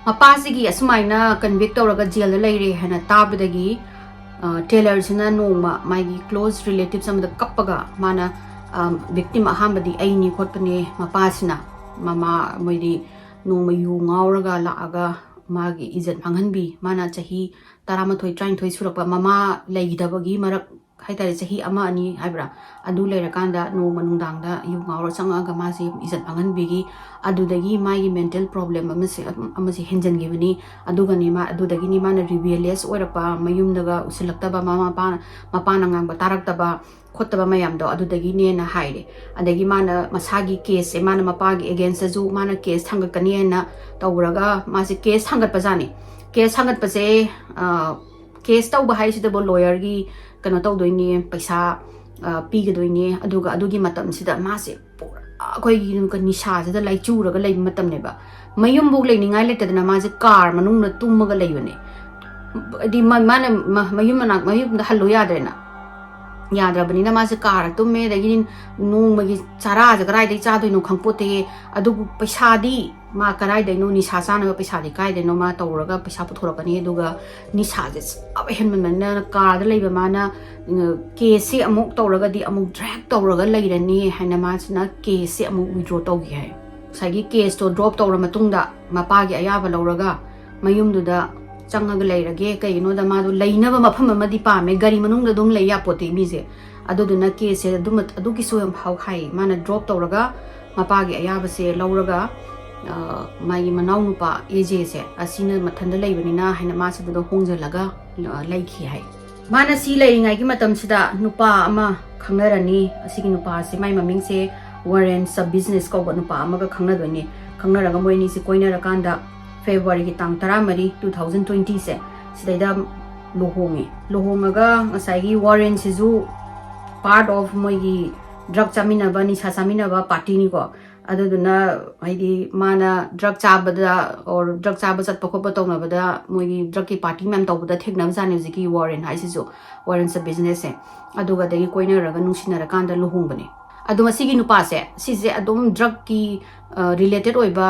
ꯃꯄꯥꯁꯤꯒꯤ ꯑꯁꯨꯃꯥꯏꯅ ꯀꯟꯚꯤꯛ ꯇꯧꯔꯒ ꯖꯦꯜꯗ ꯂꯩꯔꯦ ꯍꯥꯏꯅ ꯇꯥꯕꯗꯒꯤ, ꯑ, ꯇꯦꯂꯔꯁꯤꯅ ꯅꯣꯡꯃ ꯃꯥꯒꯤ ꯀ꯭ꯂꯣꯁ ꯔꯤꯂꯦꯇꯤꯚꯁ ꯑꯃꯗ ꯀꯞꯄꯒ ꯃꯥꯅ, ꯑ, ꯚꯤꯛꯇꯤꯝ ꯑꯍꯥꯟꯕꯗꯤ ꯑꯩꯅꯤ ꯈꯣꯠꯄꯅꯦ, ꯃꯄꯥꯁꯤꯅ, ꯃꯃꯥ, ꯃꯣꯏꯗꯤ ꯅꯣꯡꯃ ꯌꯨ ꯉꯥꯎꯔꯒ ꯂꯥꯛꯑꯒ ꯃꯥꯒꯤ ꯏꯖꯠ ꯃꯥꯡꯍꯟꯕꯤ꯫ ꯃꯥꯅ ꯆꯍꯤ ꯇꯔꯥꯃꯥꯊꯣꯏ, ꯇꯔꯥꯅꯤꯊꯣꯏ ꯁꯨꯔꯛꯄ, ꯃꯃꯥ ꯂꯩꯈꯤꯗꯕꯒꯤ ꯃꯔꯛ ꯍꯥꯏꯇꯥꯔꯦ, ꯆꯍꯤ ꯑꯃ ꯑꯅꯤ ꯍꯥꯏꯕ꯭ꯔꯥ, ꯑꯗꯨ ꯂꯩꯔꯀꯥꯟꯗ ꯅꯣꯡꯃ ꯅꯨꯡꯗꯥꯡꯗ ꯌꯨ ꯉꯥꯎꯔ ꯆꯪꯉꯛꯑꯒ ꯃꯥꯁꯦ ꯏꯖꯠ ꯃꯥꯡꯍꯟꯕꯤꯈꯤ꯫ ꯑꯗꯨꯗꯒꯤ ꯃꯥꯒꯤ ꯃꯦꯟꯇꯦꯜ ꯄ꯭ꯔꯣꯕ꯭ꯂꯦꯝ ꯑꯃꯁꯦ, ꯑꯃꯁꯦ ꯍꯦꯟꯖꯟꯈꯤꯕꯅꯤ꯫ ꯑꯗꯨꯒꯅꯤ ꯃꯥ, ꯑꯗꯨꯗꯒꯤꯅꯤ ꯃꯥꯅ ꯔꯤꯕꯦꯂꯤꯌꯁ ꯑꯣꯏꯔꯛꯄ, ꯃꯌꯨꯝꯗꯒ ꯎꯁꯤꯜꯂꯛꯇꯕ, ꯃꯃꯥ ꯃꯄꯥ, ꯃꯄꯥꯅ ꯉꯥꯡꯕ ꯇꯥꯔꯛꯇꯕ ꯈꯣꯠꯇꯕ ꯃꯌꯥꯝꯗꯣ ꯑꯗꯨꯗꯒꯤꯅꯦꯅ ꯍꯥꯏꯔꯦ꯫ ꯑꯗꯒꯤ ꯃꯥꯅ ꯃꯁꯥꯒꯤ ꯀꯦꯁꯁꯦ, ꯃꯥꯅ ꯃꯄꯥꯒꯤ ꯑꯦꯒꯦꯟꯁꯇꯁꯨ ꯃꯥꯅ ꯀꯦꯁ ꯊꯥꯡꯒꯠꯀꯅꯤꯅ ꯇꯧꯔꯒ ꯃꯥꯁꯦ ꯀꯦꯁ ꯊꯥꯡꯒꯠꯄꯖꯥꯠꯅꯤ꯫ ꯀꯦꯁ ꯊꯥꯡꯒꯠꯄꯁꯦ, ꯑ, ꯀꯦꯁ ꯇꯧꯕ ꯍꯥꯏꯁꯤꯗꯕꯨ ꯂꯣꯌꯔꯒꯤ ꯀꯩꯅꯣ ꯇꯧꯗꯣꯏꯅꯦ, ꯄꯩꯁꯥ, ꯑ, ꯄꯤꯒꯗꯣꯏꯅꯦ꯫ ꯑꯗꯨꯒ ꯑꯗꯨꯒꯤ ꯃꯇꯝꯁꯤꯗ ꯃꯥꯁꯦ ꯄꯨꯔꯥ ꯑꯩꯈꯣꯏꯒꯤ ꯅꯤꯁꯥꯁꯤꯗ ꯂꯥꯏꯆꯨꯔꯒ ꯂꯩꯕ ꯃꯇꯝꯅꯦꯕ꯫ ꯃꯌꯨꯝꯐꯧ ꯂꯩꯅꯤꯡꯉꯥꯏ ꯂꯩꯇꯗꯅ ꯃꯥꯁꯦ ꯀꯥꯔ ꯃꯅꯨꯡꯗ ꯇꯨꯝꯃꯒ ꯂꯩꯕꯅꯦ꯫ ꯍꯥꯏꯗꯤ ꯃ-, ꯃꯥꯅ ꯃ-, ꯃꯌꯨꯝ ꯃꯅꯥꯛ, ꯃꯌꯨꯝꯗ ꯍꯜꯂꯨ ꯌꯥꯗ꯭ꯔꯦꯅ꯫ ꯌꯥꯗ꯭ꯔꯕꯅꯤꯅ ꯃꯥꯁꯦ ꯀꯥꯔ ꯇꯨꯝꯃꯦ, ꯑꯗꯒꯤꯗꯤ ꯅꯣꯡꯃꯒꯤ ꯆꯥꯔꯥꯁꯦ ꯀꯗꯥꯏꯗꯒꯤ ꯆꯥꯗꯣꯏꯅꯣ ꯈꯪꯄꯣꯠꯇꯦ꯫ ꯑꯗꯨꯕꯨ ꯄꯩꯁꯥꯗꯤ ꯃꯥ ꯀꯗꯥꯏꯗꯩꯅꯣ, ꯅꯤꯁꯥ ꯆꯥꯅꯕ ꯄꯩꯁꯥꯗꯤ ꯀꯥꯏꯗꯩꯅꯣ ꯃꯥ ꯇꯧꯔꯒ ꯄꯩꯁꯥ ꯄꯨꯊꯣꯔꯛꯀꯅꯤ? ꯑꯗꯨꯒ ꯅꯤꯁꯥꯁꯦ ꯆꯥꯕ ꯍꯦꯟꯃꯟꯃꯟꯅ ꯀꯥꯔꯗ ꯂꯩꯕ ꯃꯥꯅ, ꯎꯝ, ꯀꯦꯁꯁꯦ ꯑꯃꯨꯛ ꯇꯧꯔꯒꯗꯤ ꯑꯃꯨꯛ ꯗ꯭ꯔꯦꯒ ꯇꯧꯔꯒ ꯂꯩꯔꯅꯤ ꯍꯥꯏꯅ ꯃꯥꯁꯤꯅ ꯀꯦꯁꯁꯦ ꯑꯃꯨꯛ ꯋꯤꯗ꯭ꯔꯣ ꯇꯧꯈꯤ ꯍꯥꯏ꯫ ꯉꯁꯥꯏꯒꯤ ꯀꯦꯁꯇꯣ ꯗ꯭ꯔꯣꯞ ꯇꯧꯔ ꯃꯇꯨꯡꯗ ꯃꯄꯥꯒꯤ ꯑꯌꯥꯕ ꯂꯧꯔꯒ ꯃꯌꯨꯝꯗꯨꯗ ꯆꯪꯉꯒ ꯂꯩꯔꯒꯦ꯫ ꯀꯩꯒꯤꯅꯣꯗ ꯃꯥꯗꯣ ꯂꯩꯅꯕ ꯃꯐꯝ ꯑꯃꯗꯤ ꯄꯥꯝꯃꯦ, ꯒꯥꯔꯤ ꯃꯅꯨꯡꯗ ꯑꯗꯨꯝ ꯂꯩ ꯌꯥꯄꯣꯠꯇꯦ ꯃꯤꯁꯦ꯫ ꯑꯗꯨꯗꯨꯅ ꯀꯦꯁꯁꯦ ꯑꯗꯨꯃ-, ꯑꯗꯨꯒꯤꯁꯨ ꯌꯥꯝ ꯍꯥꯎ ꯍꯥꯏ꯫ ꯃꯥꯅ ꯗ꯭ꯔꯣꯞ ꯇꯧꯔꯒ ꯃꯄꯥꯒꯤ ꯑꯌꯥꯕꯁꯦ ꯂꯧꯔꯒ ꯃꯥꯒꯤ ꯃꯅꯥꯎ ꯅꯨꯄꯥ ꯑꯦ ꯖꯦꯁꯦ ꯑꯁꯤꯅ ꯃꯊꯟꯇ ꯂꯩꯕꯅꯤꯅ ꯍꯥꯏꯅ ꯃꯥꯁꯤꯗ ꯍꯣꯡꯖꯤꯜꯂꯒ ꯂꯩꯈꯤ ꯍꯥꯏ꯫ ꯃꯥꯅ ꯁꯤ ꯂꯩꯔꯤꯉꯩꯒꯤ ꯃꯇꯝꯁꯤꯗ ꯅꯨꯄꯥ ꯑꯃ ꯈꯪꯅꯔꯅꯤ꯫ ꯑꯁꯤꯒꯤ ꯅꯨꯄꯥꯁꯦ, ꯃꯥꯏ ꯃꯃꯤꯡꯁꯦ ꯋꯥꯔꯦꯟ ꯁꯕ ꯕꯤꯖꯤꯅꯦꯁ ꯀꯧꯕ ꯅꯨꯄꯥ ꯑꯃꯒ ꯈꯪꯅꯗꯣꯏꯅꯤ꯫ ꯈꯪꯅꯔꯒ ꯃꯣꯏ ꯑꯅꯤꯁꯦ ꯀꯣꯏꯅꯔꯀꯥꯟꯗ ꯐꯦꯕ꯭ꯔꯨꯋꯥꯔꯤꯒꯤ ꯇꯥꯡ ꯇꯔꯥꯃꯔꯤ, two thousand twenty ꯁꯦ ꯁꯤꯗꯩꯗ ꯂꯨꯍꯣꯡꯉꯦ꯫ ꯂꯨꯍꯣꯡꯉꯒ ꯉꯁꯥꯏꯒꯤ ꯋꯥꯔꯦꯟꯁꯤꯁꯨ part of ꯃꯣꯏꯒꯤ ꯗ꯭ꯔꯒ ꯆꯥꯃꯤꯟꯅꯕ, ꯅꯤꯁꯥ ꯆꯥꯃꯤꯟꯅꯕ ꯄꯥꯔꯇꯤꯅꯤꯀꯣ꯫ ꯑꯗꯨꯗꯨꯅ ꯍꯥꯏꯗꯤ ꯃꯥꯅ ꯗ꯭ꯔꯒ ꯆꯥꯕꯗ or ꯗ꯭ꯔꯒ ꯆꯥꯕ ꯆꯠꯄ ꯈꯣꯠꯄ ꯇꯧꯅꯕꯗ ꯃꯣꯏꯒꯤ ꯗ꯭ꯔꯒꯀꯤ ꯄꯥꯔꯇꯤ ꯃꯌꯥꯝ ꯇꯧꯕꯗ ꯊꯦꯡꯅꯕꯖꯥꯠꯅꯦ ꯍꯧꯖꯤꯛꯀꯤ ꯋꯥꯔꯦꯟ ꯍꯥꯏꯁꯤꯁꯨ꯫ ꯋꯥꯔꯦꯟꯁ ꯕꯤꯖꯤꯅꯦꯁꯁꯦ꯫ ꯑꯗꯨꯒ ꯑꯗꯒꯤ ꯀꯣꯏꯅꯔꯒ ꯅꯨꯡꯁꯤꯅꯔꯀꯥꯟꯗ ꯂꯨꯍꯣꯡꯕꯅꯦ꯫ ꯑꯗꯣ ꯃꯁꯤꯒꯤ ꯅꯨꯄꯥꯁꯦ ꯁꯤꯁꯦ ꯑꯗꯨꯝ ꯗ꯭ꯔꯒꯀꯤ ꯔꯤꯂꯦꯇꯦꯠ ꯑꯣꯏꯕ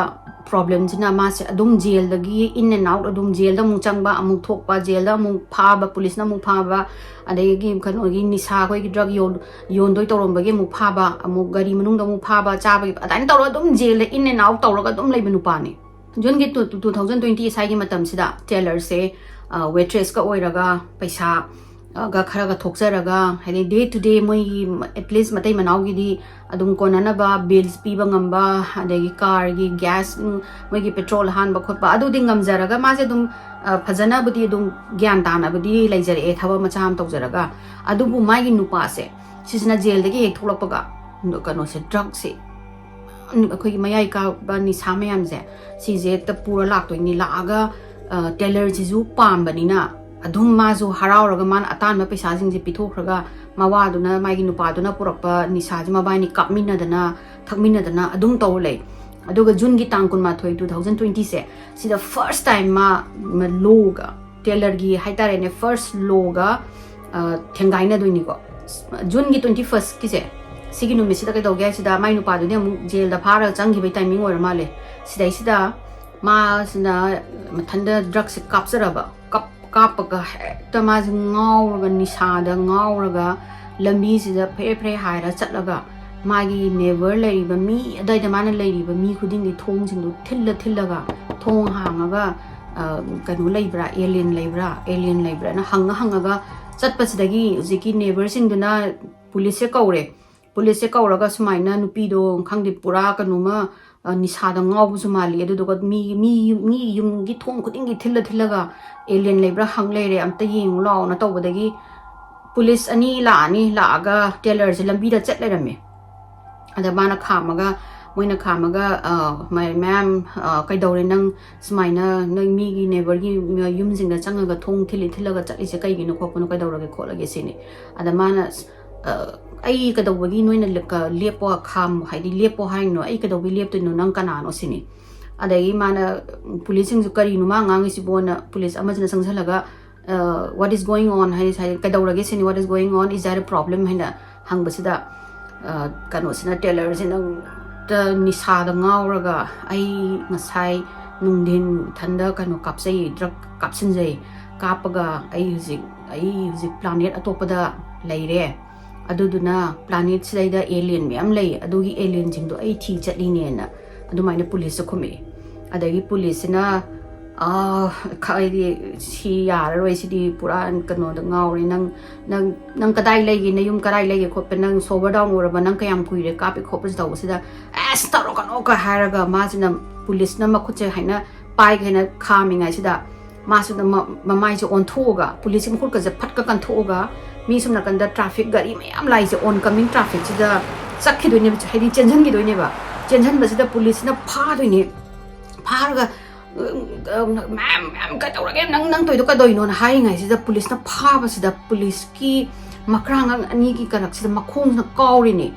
ꯄ꯭ꯔꯣꯕ꯭ꯂꯦꯝꯁꯤꯅ ꯃꯥꯁꯦ ꯑꯗꯨꯝ ꯖꯦꯜꯗꯒꯤ in and out, ꯑꯗꯨꯝ ꯖꯦꯜꯗ ꯑꯃꯨꯛ ꯆꯪꯕ, ꯑꯃꯨꯛ ꯊꯣꯛꯄ, ꯖꯦꯜꯗ ꯑꯃꯨꯛ ꯐꯥꯕ, ꯄꯨꯂꯤꯁꯅ ꯑꯃꯨꯛ ꯐꯥꯕ, ꯑꯗꯒꯤ ꯀꯩꯅꯣꯒꯤ ꯅꯤꯁꯥ ꯑꯩꯈꯣꯏꯒꯤ ꯗ꯭ꯔꯒ ꯌꯣꯟ ꯌꯣꯟꯗꯣꯏ ꯇꯧꯔꯝꯕꯒꯤ ꯑꯃꯨꯛ ꯐꯥꯕ, ꯑꯃꯨꯛ ꯒꯥꯔꯤ ꯃꯅꯨꯡꯗ ꯑꯃꯨꯛ ꯐꯥꯕ, ꯆꯥꯕꯒꯤ ꯑꯗꯨꯃꯥꯏꯅ ꯇꯧꯔꯒ ꯑꯗꯨꯝ ꯖꯦꯜꯗ in and out ꯇꯧꯔꯒ ꯑꯗꯨꯝ ꯂꯩꯕ ꯅꯨꯄꯥꯅꯤ꯫ ꯖꯨꯟꯒꯤ two thousand twenty ꯁ꯭ꯋꯥꯏꯒꯤ ꯃꯇꯝꯁꯤꯗ ꯇꯦꯂꯔꯁꯦ ꯋꯦꯇ꯭ꯔꯦꯁꯀ ꯑꯣꯏꯔꯒ ꯄꯩꯁꯥ ꯒ ꯈꯔꯒ ꯊꯣꯛꯆꯔꯒ, ꯍꯥꯏꯗꯤ day to day ꯃꯣꯏꯒꯤ at least ꯃꯇꯩ ꯃꯅꯥꯎꯒꯤꯗꯤ ꯑꯗꯨꯝ ꯀꯣꯟꯅꯅꯕ ꯕꯤꯜꯁ ꯄꯤꯕ ꯉꯝꯕ, ꯑꯗꯒꯤ ꯀꯥꯔꯒꯤ ꯒ꯭ꯌꯥꯁ, ꯃꯣꯏꯒꯤ ꯄꯦꯇ꯭ꯔꯣꯜ ꯍꯥꯟꯕ ꯈꯣꯠꯄ ꯑꯗꯨꯗꯤ ꯉꯝꯖꯔꯒ ꯃꯥꯁꯦ ꯑꯗꯨꯝ ꯐꯖꯅꯕꯨꯗꯤ ꯑꯗꯨꯝ ꯒ꯭ꯌꯥꯟ ꯇꯥꯅꯕꯨꯗꯤ ꯂꯩꯖꯔꯛꯑꯦ ꯊꯕꯛ ꯃꯆꯥ ꯑꯃ ꯇꯧꯖꯔꯒ꯫ ꯑꯗꯨꯕꯨ ꯃꯥꯒꯤ ꯅꯨꯄꯥꯁꯦ ꯁꯤꯁꯤꯅ ꯖꯦꯜꯗꯒꯤ ꯍꯦꯛ ꯊꯣꯛꯂꯛꯄꯒ ꯀꯩꯅꯣꯁꯦ, ꯗ꯭ꯔꯒꯁꯦ, ꯑꯩꯈꯣꯏꯒꯤ ꯃꯌꯥꯏ ꯀꯥꯕ ꯅꯤꯁꯥ ꯃꯌꯥꯝꯁꯦ ꯁꯤꯁꯦ ꯍꯦꯛꯇ ꯄꯨꯔ ꯂꯥꯛꯇꯣꯏꯅꯤ꯫ ꯂꯥꯛꯑꯒ ꯇꯦꯂꯔꯁꯤꯁꯨ ꯄꯥꯝꯕꯅꯤꯅ ꯑꯗꯨꯝ ꯃꯥꯁꯨ ꯍꯔꯥꯎꯔꯒ ꯃꯥꯅ ꯑꯇꯥꯟꯕ ꯄꯩꯁꯥꯁꯤꯡꯁꯦ ꯄꯤꯊꯣꯛꯈ꯭ꯔꯒ ꯃꯋꯥꯗꯨꯅ, ꯃꯥꯒꯤ ꯅꯨꯄꯥꯗꯨꯅ ꯄꯨꯔꯛꯄ ꯅꯤꯁꯥꯁꯦ ꯃꯕꯥꯏꯅꯤ ꯀꯥꯞꯃꯤꯟꯅꯗꯅ ꯊꯛꯃꯤꯟꯅꯗꯅ ꯑꯗꯨꯝ ꯇꯧ ꯂꯩ꯫ ꯑꯗꯨꯒ ꯖꯨꯟꯒꯤ ꯇꯥꯡ ꯀꯨꯟꯃꯥꯊꯣꯏ, two thousand twenty ꯁꯦ ꯁꯤꯗ first time ꯃꯥ ꯂꯣꯒ, ꯇꯦꯂꯔꯒꯤ ꯍꯥꯏꯇꯥꯔꯦꯅꯦ, ꯐꯥꯔꯁ ꯂꯣꯒ ꯊꯦꯡꯒꯥꯏꯅꯗꯣꯏꯅꯤꯀꯣ꯫ ꯖꯨꯟꯒꯤ twenty first ꯀꯤꯁꯦ, ꯁꯤꯒꯤ ꯅꯨꯃꯤꯠꯁꯤꯗ ꯀꯩꯗꯧꯒꯦ ꯍꯥꯏꯁꯤꯗ ꯃꯥꯏ ꯅꯨꯄꯥꯗꯨꯗꯤ ꯑꯃꯨꯛ ꯖꯦꯜꯗ ꯐꯥꯔꯒ ꯆꯪꯈꯤꯕꯒꯤ ꯇꯥꯏꯃꯤꯡ ꯑꯣꯏꯔ ꯃꯥꯜꯂꯦ꯫ ꯁꯤꯗꯩꯁꯤꯗ ꯃꯥꯁꯤꯅ ꯃꯊꯟꯗ ꯗ꯭ꯔꯒꯁꯦ ꯀꯥꯞꯆꯔꯕ꯫ ꯀꯥꯞ ꯀꯥꯞꯄꯒ ꯍꯦꯛꯇ ꯃꯥꯁꯦ ꯉꯥꯎꯔꯒ, ꯅꯤꯁꯥꯗ ꯉꯥꯎꯔꯒ ꯂꯝꯕꯤꯁꯤꯗ ꯐꯦꯔꯦ ꯐꯦꯔꯦ ꯍꯥꯏꯔ ꯆꯠꯂꯒ ꯃꯥꯒꯤ ꯅꯦꯕꯔ ꯂꯩꯔꯤꯕ ꯃꯤ, ꯑꯗꯨꯋꯥꯏꯗ ꯃꯥꯅ ꯂꯩꯔꯤꯕ ꯃꯤ ꯈꯨꯗꯤꯡꯒꯤ ꯊꯣꯡꯁꯤꯡꯗꯣ ꯊꯤꯜꯂ ꯊꯤꯜꯂꯒ ꯊꯣꯡ ꯍꯥꯡꯉꯒ, ꯀꯩꯅꯣ ꯂꯩꯕ꯭ꯔꯥ, ꯑꯦꯂꯤꯌꯟ ꯂꯩꯕ꯭ꯔꯥ, ꯑꯦꯂꯤꯌꯟ ꯂꯩꯕ꯭ꯔꯥꯅ ꯍꯪꯉ ꯍꯪꯉꯒ ꯆꯠꯄꯁꯤꯗꯒꯤ ꯍꯧꯖꯤꯛꯀꯤ ꯅꯦꯕꯔꯁꯤꯡꯗꯨꯅ ꯄꯨꯂꯤꯁꯁꯦ ꯀꯧꯔꯦ꯫ ꯄꯨꯂꯤꯁꯁꯦ ꯀꯧꯔꯒ ꯁꯨꯃꯥꯏꯅ ꯅꯨꯄꯤꯗꯣ ꯈꯪꯗꯦ, ꯄꯨꯔꯥ ꯀꯩꯅꯣꯃ ꯑ, ꯅꯤꯁꯥꯗ ꯉꯥꯎꯕꯁꯨ ꯃꯥꯜꯂꯤ꯫ ꯑꯗꯨꯗꯨꯒ ꯃꯤ ꯃꯤ ꯃꯤ ꯌꯨꯝꯒꯤ ꯊꯣꯡ ꯈꯨꯗꯤꯡꯒꯤ ꯊꯤꯜꯂ ꯊꯤꯜꯂꯒ "ꯑꯦꯂꯤꯌꯟ ꯂꯩꯕ꯭ꯔꯥ ꯍꯪ ꯂꯩꯔꯦ, ꯑꯝꯇ ꯌꯦꯡꯉꯨ ꯂꯥꯛꯑꯣꯅ" ꯇꯧꯕꯗꯒꯤ ꯄꯨꯂꯤꯁ ꯑꯅꯤ ꯂꯥꯛꯑꯅꯤ, ꯂꯥꯛꯑꯒ ꯇꯦꯂꯔꯁꯦ ꯂꯝꯕꯤꯗ ꯆꯠ ꯂꯩꯔꯝꯃꯦ꯫ ꯑꯗ ꯃꯥꯅ ꯈꯥꯝꯃꯒ, ꯃꯣꯏꯅ ꯈꯥꯝꯃꯒ, "ꯃꯦꯝ, ꯀꯩꯗꯧꯔꯦ ꯅꯪ? ꯁꯨꯃꯥꯏꯅ ꯅꯪ ꯃꯤꯒꯤ ꯅꯦꯕꯔꯒꯤ ꯌꯨꯝꯁꯤꯡꯗ ꯆꯪꯉꯒ ꯊꯣꯡ ꯊꯤꯜꯂꯤ ꯊꯤꯜꯂꯒ ꯆꯠꯂꯤꯁꯦ ꯀꯩꯒꯤꯅꯣ ꯈꯣꯠꯄꯅꯣ, ꯀꯩꯗꯧꯔꯒꯦ ꯈꯣꯠꯂꯒꯦ?" ꯁꯤꯅꯤ꯫ ꯑꯗ ꯃꯥꯅ, "ꯑꯩ ꯀꯩꯗꯧꯕꯒꯤ ꯅꯣꯏꯅ ꯂꯦꯞ-, ꯂꯦꯞꯄꯣ ꯈꯥꯝꯃꯣ, ꯍꯥꯏꯗꯤ ꯂꯦꯞꯄꯣ ꯍꯥꯏꯅꯣ? ꯑꯩ ꯀꯩꯗꯧꯕꯒꯤ ꯂꯦꯞꯇꯣꯏꯅꯣ? ꯅꯪ ꯀꯅꯥꯅꯣ?" ꯁꯤꯅꯤ꯫ ꯑꯗꯒꯤ ꯃꯥꯅ, ꯄꯨꯂꯤꯁꯁꯤꯡꯁꯨ "ꯀꯔꯤꯅꯣ ꯃꯥ ꯉꯥꯡꯉꯤꯁꯤꯕꯣꯅ?" ꯄꯨꯂꯤꯁ ꯑꯃꯁꯤꯅ ꯆꯪꯁꯤꯜꯂꯒ, "What is going on?" ꯍꯥꯏꯗꯤ ꯍꯥꯏꯗꯤ "ꯀꯩꯗꯧꯔꯒꯦ?" ꯁꯤꯅꯤ꯫ "What is going on? Is there a problem?" ꯍꯥꯏꯅ ꯍꯪꯕꯁꯤꯗ, ꯑ, ꯀꯩꯅꯣꯁꯤꯅ, ꯇꯦꯂꯔꯁꯤꯅ ꯇ ꯅꯤꯁꯥꯗ ꯉꯥꯎꯔꯒ, "ꯑꯩ ꯉꯁꯥꯏ ꯅꯨꯡꯊꯤꯟ ꯏꯊꯟꯗ ꯀꯩꯅꯣ ꯀꯥꯞꯆꯩ, ꯗ꯭ꯔꯛ ꯀꯥꯞꯁꯤꯟꯖꯩ꯫ ꯀꯥꯞꯄꯒ ꯑꯩ ꯍꯧꯖꯤꯛ, ꯑꯩ ꯍꯧꯖꯤꯛ ꯄ꯭ꯂꯥꯅꯦꯠ ꯑꯇꯣꯞꯄꯗ ꯂꯩꯔꯦ꯫ ꯑꯗꯨꯗꯨꯅ ꯄ꯭ꯂꯥꯅꯦꯠꯁꯤꯗꯩꯗ ꯑꯦꯂꯤꯌꯟ ꯃꯌꯥꯝ ꯂꯩ, ꯑꯗꯨꯒꯤ ꯑꯦꯂꯤꯌꯟꯁꯤꯡꯗꯣ ꯑꯩ ꯊꯤ ꯆꯠꯂꯤꯅꯦꯅ" ꯑꯗꯨꯃꯥꯏꯅ ꯄꯨꯂꯤꯁꯇ ꯈꯨꯝꯃꯛꯑꯦ꯫ ꯑꯗꯒꯤ ꯄꯨꯂꯤꯁꯁꯤꯅ, "ꯑꯥ, ꯈ-, ꯍꯥꯏꯗꯤ ꯁꯤ ꯌꯥꯔꯔꯣꯏ, ꯁꯤꯗꯤ ꯄꯨꯔꯥ ꯀꯩꯅꯣꯗ ꯉꯥꯎꯔꯦ꯫ ꯅꯪ, ꯅꯪ, ꯅꯪ ꯀꯗꯥꯏ ꯂꯩꯒꯦ? ꯅꯌꯨꯝ ꯀꯗꯥꯏ ꯂꯩꯒꯦ ꯈꯣꯠꯄ? ꯅꯪ sober down ꯑꯣꯏꯔꯕ? ꯅꯪ ꯀꯌꯥꯝ ꯀꯨꯏꯔꯦ ꯀꯥꯞꯄꯤ ꯈꯣꯠꯄꯁꯤ ꯇꯧꯕꯁꯤꯗ?" "ꯑꯁ, ꯇꯧꯔꯛꯀꯅꯣ" ꯀ ꯍꯥꯏꯔꯒ ꯃꯥꯁꯤꯅ, ꯄꯨꯂꯤꯁꯅ ꯃꯈꯨꯠꯁꯦ ꯍꯥꯏꯅ ꯄꯥꯏꯒꯦ ꯍꯥꯏꯅ ꯈꯥꯝꯃꯤꯉꯩꯁꯤꯗ, ꯃꯥꯁꯤꯅ ꯃ-, ꯃꯃꯥꯏꯁꯦ ꯑꯣꯟꯊꯣꯛꯑꯒ, ꯄꯨꯂꯤꯁꯀꯤ ꯃꯈꯨꯠꯀꯁꯦ ꯐꯠꯀ ꯀꯟꯊꯣꯛꯑꯒ, ꯃꯤ ꯁꯣꯝ ꯅꯥꯀꯟꯗ ꯇ꯭ꯔꯥꯐꯤꯛ ꯒꯥꯔꯤ ꯃꯌꯥꯝ ꯂꯥꯛꯏꯁꯦ, oncoming ꯇ꯭ꯔꯥꯐꯤꯛꯁꯤꯗ ꯆꯠꯈꯤꯗꯣꯏꯅꯦꯕ, ꯍꯥꯏꯗꯤ ꯆꯦꯟꯁꯤꯟꯈꯤꯗꯣꯏꯅꯦꯕ꯫ ꯆꯦꯟꯁꯤꯟꯕꯁꯤꯗ ꯄꯨꯂꯤꯁꯅ ꯐꯥꯗꯣꯏꯅꯦ꯫ ꯐꯥꯔꯒ, "ꯃꯦꯝ, ꯃꯦꯝ, ꯀꯩꯗꯧꯔꯒꯦ? ꯅꯪ, ꯅꯪ ꯇꯧꯔꯤꯗꯣ ꯀꯩꯗꯧꯔꯤꯅꯣꯅ?" ꯍꯥꯏꯔꯤꯉꯩꯁꯤꯗ ꯄꯨꯂꯤꯁꯅ ꯐꯥꯕꯁꯤꯗ ꯄꯨꯂꯤꯁꯀꯤ ꯃꯈ꯭ꯔꯥꯡ ꯑꯅꯤꯒꯤ ꯀꯔꯛꯁꯤꯗ ꯃꯈꯣꯡꯁꯤꯅ ꯀꯥꯎꯔꯤꯅꯦ꯫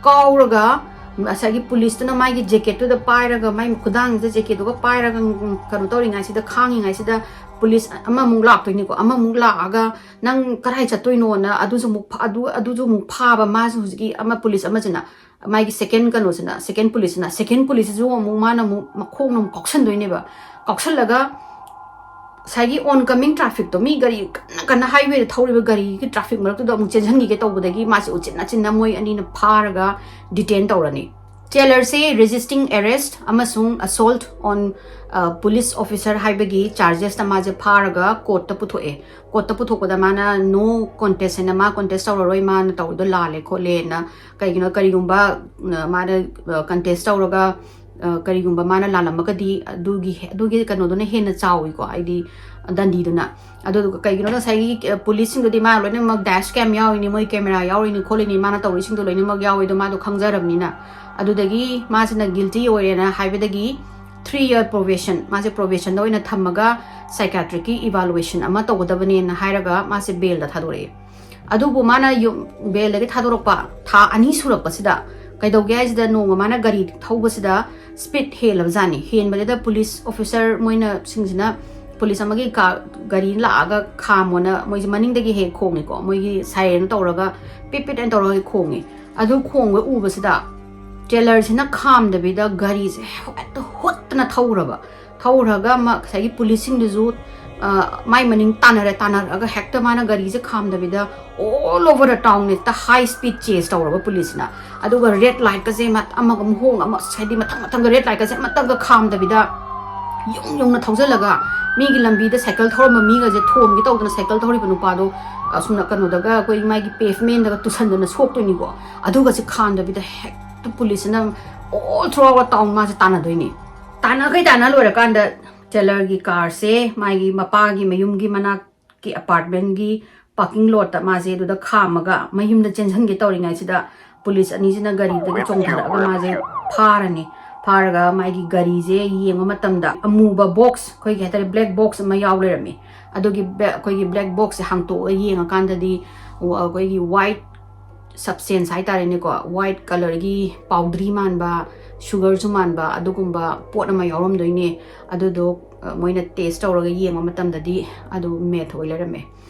ꯀꯥꯎꯔꯒ ꯉꯁꯥꯏꯒꯤ ꯄꯨꯂꯤꯁꯇꯨꯅ ꯃꯥꯒꯤ ꯖꯦꯀꯦꯠꯇꯨꯗ ꯄꯥꯏꯔꯒ, ꯃꯥꯏ ꯈꯨꯗꯥꯡꯁꯤꯗ ꯖꯦꯀꯦꯠꯇꯨꯒ ꯄꯥꯏꯔꯒ, ꯎꯝ, ꯀꯩꯅꯣ ꯇꯧꯔꯤꯉꯩꯁꯤꯗ, ꯈꯥꯡꯉꯤꯉꯩꯁꯤꯗ ꯄꯨꯂꯤꯁ ꯑꯃꯃꯨꯛ ꯂꯥꯛꯇꯣꯏꯅꯤꯀꯣ꯫ ꯑꯃꯃꯨꯛ ꯂꯥꯛꯑꯒ, "ꯅꯪ ꯀꯗꯥꯏ ꯆꯠꯇꯣꯏꯅꯣꯅ?" ꯑꯗꯨꯁꯨ ꯑꯃꯨꯛ ꯐ-, ꯑꯗꯨ, ꯑꯗꯨꯁꯨ ꯑꯃꯨꯛ ꯐꯥꯕ꯫ ꯃꯥꯁꯨ ꯍꯧꯖꯤꯛꯀꯤ ꯑꯃ ꯄꯨꯂꯤꯁ ꯑꯃꯁꯤꯅ, ꯃꯥꯒꯤ ꯁꯦꯀꯦꯟ ꯀꯩꯅꯣꯁꯤꯅ, ꯁꯦꯀꯦꯟ ꯄꯨꯂꯤꯁꯁꯤꯅ, ꯁꯦꯀꯦꯟ ꯄꯨꯂꯤꯁꯁꯤꯁꯨ ꯑꯃꯨꯛ ꯃꯥꯅ ꯑꯃꯨꯛ ꯃꯈꯣꯡꯅ ꯑꯃꯨꯛ ꯀꯥꯎꯁꯟꯗꯣꯏꯅꯦꯕ꯫ ꯀꯥꯎꯁꯜꯂꯒ ꯉꯁꯥꯏꯒꯤ oncoming ꯇ꯭ꯔꯥꯐꯤꯛꯇꯣ, ꯃꯤ ꯒꯥꯔꯤ ꯀꯟꯅ ꯀꯟꯅ ꯍꯥꯏꯋꯦꯗ ꯊꯧꯔꯤꯕ ꯒꯥꯔꯤꯒꯤ ꯇ꯭ꯔꯥꯐꯤꯛ ꯃꯔꯛꯇꯨꯗ ꯑꯃꯨꯛ ꯆꯦꯟꯁꯤꯟꯈꯤꯒꯦ ꯇꯧꯕꯗꯒꯤ ꯃꯥꯁꯦ ꯎꯆꯤꯟ ꯅꯥꯆꯤꯟꯅ ꯃꯣꯏ ꯑꯅꯤꯅ ꯐꯥꯔꯒ detain ꯇꯧꯔꯅꯤ꯫ ꯇꯦꯂꯔꯁꯦ resisting arrest ꯑꯃꯁꯨꯡ assault on, ꯑ, police officer ꯍꯥꯏꯕꯒꯤ ꯆꯥꯔꯖꯦꯁꯇ ꯃꯥꯁꯦ ꯐꯥꯔꯒ ꯀꯣꯔꯠꯇ ꯄꯨꯊꯣꯛꯑꯦ꯫ ꯀꯣꯔꯠꯇ ꯄꯨꯊꯣꯛꯄꯗ ꯃꯥꯅ no contest ꯍꯥꯏꯅ, ꯃꯥ ꯀꯣꯟꯇꯦꯁ ꯇꯧꯔꯔꯣꯏ, ꯃꯥꯅ ꯇꯧꯔꯤꯗꯣ ꯂꯥꯜꯂꯦ ꯈꯣꯠꯂꯦꯅ, ꯀꯩꯒꯤꯅꯣ, ꯀꯔꯤꯒꯨꯝꯕ, ꯑ, ꯃꯥꯅ, ꯑ, ꯀꯟꯇꯦꯁ ꯇꯧꯔꯒ ꯑ, ꯀꯔꯤꯒꯨꯝꯕ ꯃꯥꯅ ꯂꯥꯜꯂꯝꯃꯒꯗꯤ ꯑꯗꯨꯒꯤ ꯑꯗꯨꯒꯤ ꯀꯩꯅꯣꯗꯨꯅ ꯍꯦꯟꯅ ꯆꯥꯎꯋꯤꯀꯣ, ꯍꯥꯏꯗꯤ ꯗꯟꯗꯤꯗꯨꯅ꯫ ꯑꯗꯨꯗꯨꯒ ꯀꯩꯒꯤꯅꯣꯗ ꯉꯁꯥꯏꯒꯤ, ꯑ, ꯄꯨꯂꯤꯁꯁꯤꯡꯗꯨꯗꯤ ꯃꯥ ꯂꯣꯏꯅꯃꯛ ꯗꯦꯁ ꯀꯦꯝ ꯌꯥꯎꯔꯤꯅꯤ, ꯃꯣꯏ ꯀꯦꯃꯦꯔꯥ ꯌꯥꯎꯔꯤꯅꯤ ꯈꯣꯠꯂꯤꯅꯤ, ꯃꯥꯅ ꯇꯧꯔꯤꯁꯤꯡꯗꯣ ꯂꯣꯏꯅꯃꯛ ꯌꯥꯎꯋꯤꯗꯣ ꯃꯥꯗꯣ ꯈꯪꯖꯔꯕꯅꯤꯅ꯫ ꯑꯗꯨꯗꯒꯤ ꯃꯥꯁꯤꯅ ꯒꯤꯜꯇꯤ ꯑꯣꯏꯔꯦꯅ ꯍꯥꯏꯕꯗꯒꯤ ꯊ꯭ꯔꯤ ꯏꯌꯔ ꯄ꯭ꯔꯣꯕꯦꯁꯟ, ꯃꯥꯁꯦ ꯄ꯭ꯔꯣꯕꯦꯁꯟꯗ ꯑꯣꯏꯅ ꯊꯝꯃꯒ ꯁꯥꯏꯀꯥꯇ꯭ꯔꯤꯛꯀꯤ ꯏꯚꯥꯂꯨꯋꯦꯁꯟ ꯑꯃ ꯇꯧꯒꯗꯕꯅꯦꯅ ꯍꯥꯏꯔꯒ ꯃꯥꯁꯦ ꯕꯦꯜꯗ ꯊꯥꯗꯣꯔꯛꯑꯦ꯫ ꯑꯗꯨꯕꯨ ꯃꯥꯅ ꯌꯨꯝ, ꯕꯦꯜꯗꯒꯤ ꯊꯥꯗꯣꯔꯛꯄ ꯊꯥ ꯑꯅꯤ ꯁꯨꯔꯛꯄꯁꯤꯗ ꯀꯩꯗꯧꯒꯦ ꯍꯥꯏꯁꯤꯗ, ꯅꯣꯡꯃ ꯃꯥꯅ ꯒꯥꯔꯤ ꯊꯧꯕꯁꯤꯗ ꯁ꯭ꯄꯤꯠ ꯍꯦꯜꯂꯕꯖꯥꯠꯅꯤ꯫ ꯍꯦꯟꯕꯗꯨꯗ ꯄꯨꯂꯤꯁ ꯑꯣꯐꯤꯁꯔ ꯃꯣꯏꯅ, ꯁꯤꯡꯁꯤꯅ ꯄꯨꯂꯤꯁ ꯑꯃꯒꯤ ꯀꯥ-, ꯒꯥꯔꯤ ꯂꯥꯛꯑꯒ ꯈꯥꯝꯃꯣꯅ ꯃꯣꯏꯁꯦ ꯃꯅꯤꯡꯗꯒꯤ ꯍꯦꯛ ꯈꯣꯡꯉꯤꯀꯣ, ꯃꯣꯏꯒꯤ ꯁꯥꯏꯔꯦꯟ ꯇꯧꯔꯒ ꯄꯤꯠ ꯄꯤꯠ ꯍꯥꯏꯅ ꯇꯧꯔꯒ ꯍꯦꯛ ꯈꯣꯡꯉꯤ꯫ ꯑꯗꯨ ꯈꯣꯡꯕ ꯎꯕꯁꯤꯗ ꯇꯦꯂꯔꯁꯤꯅ ꯈꯥꯝꯗꯕꯤꯗ ꯒꯥꯔꯤꯁꯦ ꯍꯦꯛꯇ ꯍꯨꯠꯇꯅ ꯊꯧꯔꯕ꯫ ꯊꯧꯔꯒ ꯃ-, ꯉꯁꯥꯏꯒꯤ ꯄꯨꯂꯤꯁꯁꯤꯡꯗꯨꯁꯨ, ꯑ, ꯃꯥꯏ ꯃꯅꯤꯡ ꯇꯥꯟꯅꯔꯦ꯫ ꯇꯥꯟꯅꯔꯛꯑꯒ ꯍꯦꯛꯇ ꯃꯥꯅ ꯒꯥꯔꯤꯁꯦ ꯈꯥꯝꯗꯕꯤꯗ all over the town ꯍꯦꯛꯇ high speed chase ꯇꯧꯔꯕ ꯄꯨꯂꯤꯁꯅ꯫ ꯑꯗꯨꯒ ꯔꯦꯗ ꯂꯥꯏꯠꯀꯁꯦ ꯃꯠ-, ꯑꯃꯒ ꯑꯃꯨꯛ ꯍꯣꯡ, ꯑꯃ, ꯍꯥꯏꯗꯤ ꯃꯊꯪ ꯃꯊꯪꯒ ꯔꯦꯗ ꯂꯥꯏꯠꯀꯁꯦ ꯑꯃꯠꯇꯒ ꯈꯥꯝꯗꯕꯤꯗ ꯌꯨꯡ ꯌꯨꯡꯅ ꯊꯧꯖꯤꯜꯂꯒ ꯃꯤꯒꯤ ꯂꯝꯕꯤꯗ ꯁꯥꯏꯀꯜ ꯊꯧꯔꯝꯕ ꯃꯤꯒꯁꯦ ꯊꯣꯝꯒꯦ ꯇꯧꯗꯅ ꯁꯥꯏꯀꯜ ꯊꯧꯔꯤꯕ ꯅꯨꯄꯥꯗꯣ, ꯑꯁꯨꯝꯅ ꯀꯩꯅꯣꯗꯒ ꯑꯩꯈꯣꯏ ꯃꯥꯒꯤ ꯄꯦꯚꯃꯦꯟꯗꯒ ꯇꯨꯁꯟꯗꯅ ꯁꯣꯛꯇꯣꯏꯅꯤꯀꯣ꯫ ꯑꯗꯨꯒꯁꯦ ꯈꯥꯝꯗꯕꯤꯗ ꯍꯦꯛꯇ ꯄꯨꯂꯤꯁꯁꯤꯅ all throughout the town ꯃꯥꯁꯦ ꯇꯥꯟꯅꯗꯣꯏꯅꯤ꯫ ꯇꯥꯟꯅꯈꯩ ꯇꯥꯟꯅ ꯂꯣꯏꯔꯀꯥꯟꯗ ꯇꯦꯂꯔꯒꯤ ꯀꯥꯔꯁꯦ ꯃꯥꯒꯤ ꯃꯄꯥꯒꯤ ꯃꯌꯨꯝꯒꯤ ꯃꯅꯥꯛꯀꯤ ꯑꯄꯥꯔꯠꯃꯦꯟꯒꯤ ꯄꯥꯔꯀꯤꯡ ꯂꯣꯠꯇ ꯃꯥꯁꯦ ꯑꯗꯨꯗ ꯈꯥꯝꯃꯒ ꯃꯌꯨꯝꯗ ꯆꯦꯟꯁꯤꯟꯒꯦ ꯇꯧꯔꯤꯉꯩꯁꯤꯗ ꯄꯨꯂꯤꯁ ꯑꯅꯤꯁꯤꯅ ꯒꯥꯔꯤꯗꯒꯤ ꯆꯣꯡꯊꯔꯛꯑꯒ ꯃꯥꯁꯦ ꯐꯥꯔꯅꯤ꯫ ꯐꯥꯔꯒ ꯃꯥꯒꯤ ꯒꯥꯔꯤꯁꯦ ꯌꯦꯡꯕ ꯃꯇꯝꯗ ꯑꯃꯨꯕ ꯕꯣꯛꯁ, ꯑꯩꯈꯣꯏꯒꯤ ꯍꯥꯏꯇꯥꯔꯦ, ꯕ꯭ꯂꯦꯛ ꯕꯣꯛꯁ ꯑꯃ ꯌꯥꯎ ꯂꯩꯔꯝꯃꯤ꯫ ꯑꯗꯨꯒꯤ ꯕ꯭ꯂꯦ-, ꯑꯩꯈꯣꯏꯒꯤ ꯕ꯭ꯂꯦꯛ ꯕꯣꯛꯁꯁꯦ ꯍꯥꯡꯇꯣꯛꯑꯒ ꯌꯦꯡꯉꯀꯥꯟꯗꯗꯤ ꯑꯩꯈꯣꯏꯒꯤ ꯋꯥꯏꯠ ꯁꯕꯁꯇꯦꯟꯁ ꯍꯥꯏꯇꯥꯔꯦꯅꯦꯀꯣ, ꯋꯥꯏꯠ ꯀꯂꯔꯒꯤ ꯄꯥꯎꯗ꯭ꯔꯤ ꯃꯥꯟꯕ, ꯁꯨꯒꯔꯁꯨ ꯃꯥꯟꯕ ꯑꯗꯨꯒꯨꯝꯕ ꯄꯣꯠ ꯑꯃ ꯌꯥꯎꯔꯝꯗꯣꯏꯅꯦ꯫ ꯑꯗꯨꯗꯣ, ꯑ, ꯃꯣꯏꯅ ꯇꯦꯁ ꯇꯧꯔꯒ ꯌꯦꯡꯕ ꯃꯇꯝꯗꯗꯤ ꯑꯗꯨ ꯃꯦꯊ ꯑꯣꯏ ꯂꯩꯔꯝꯃꯦ,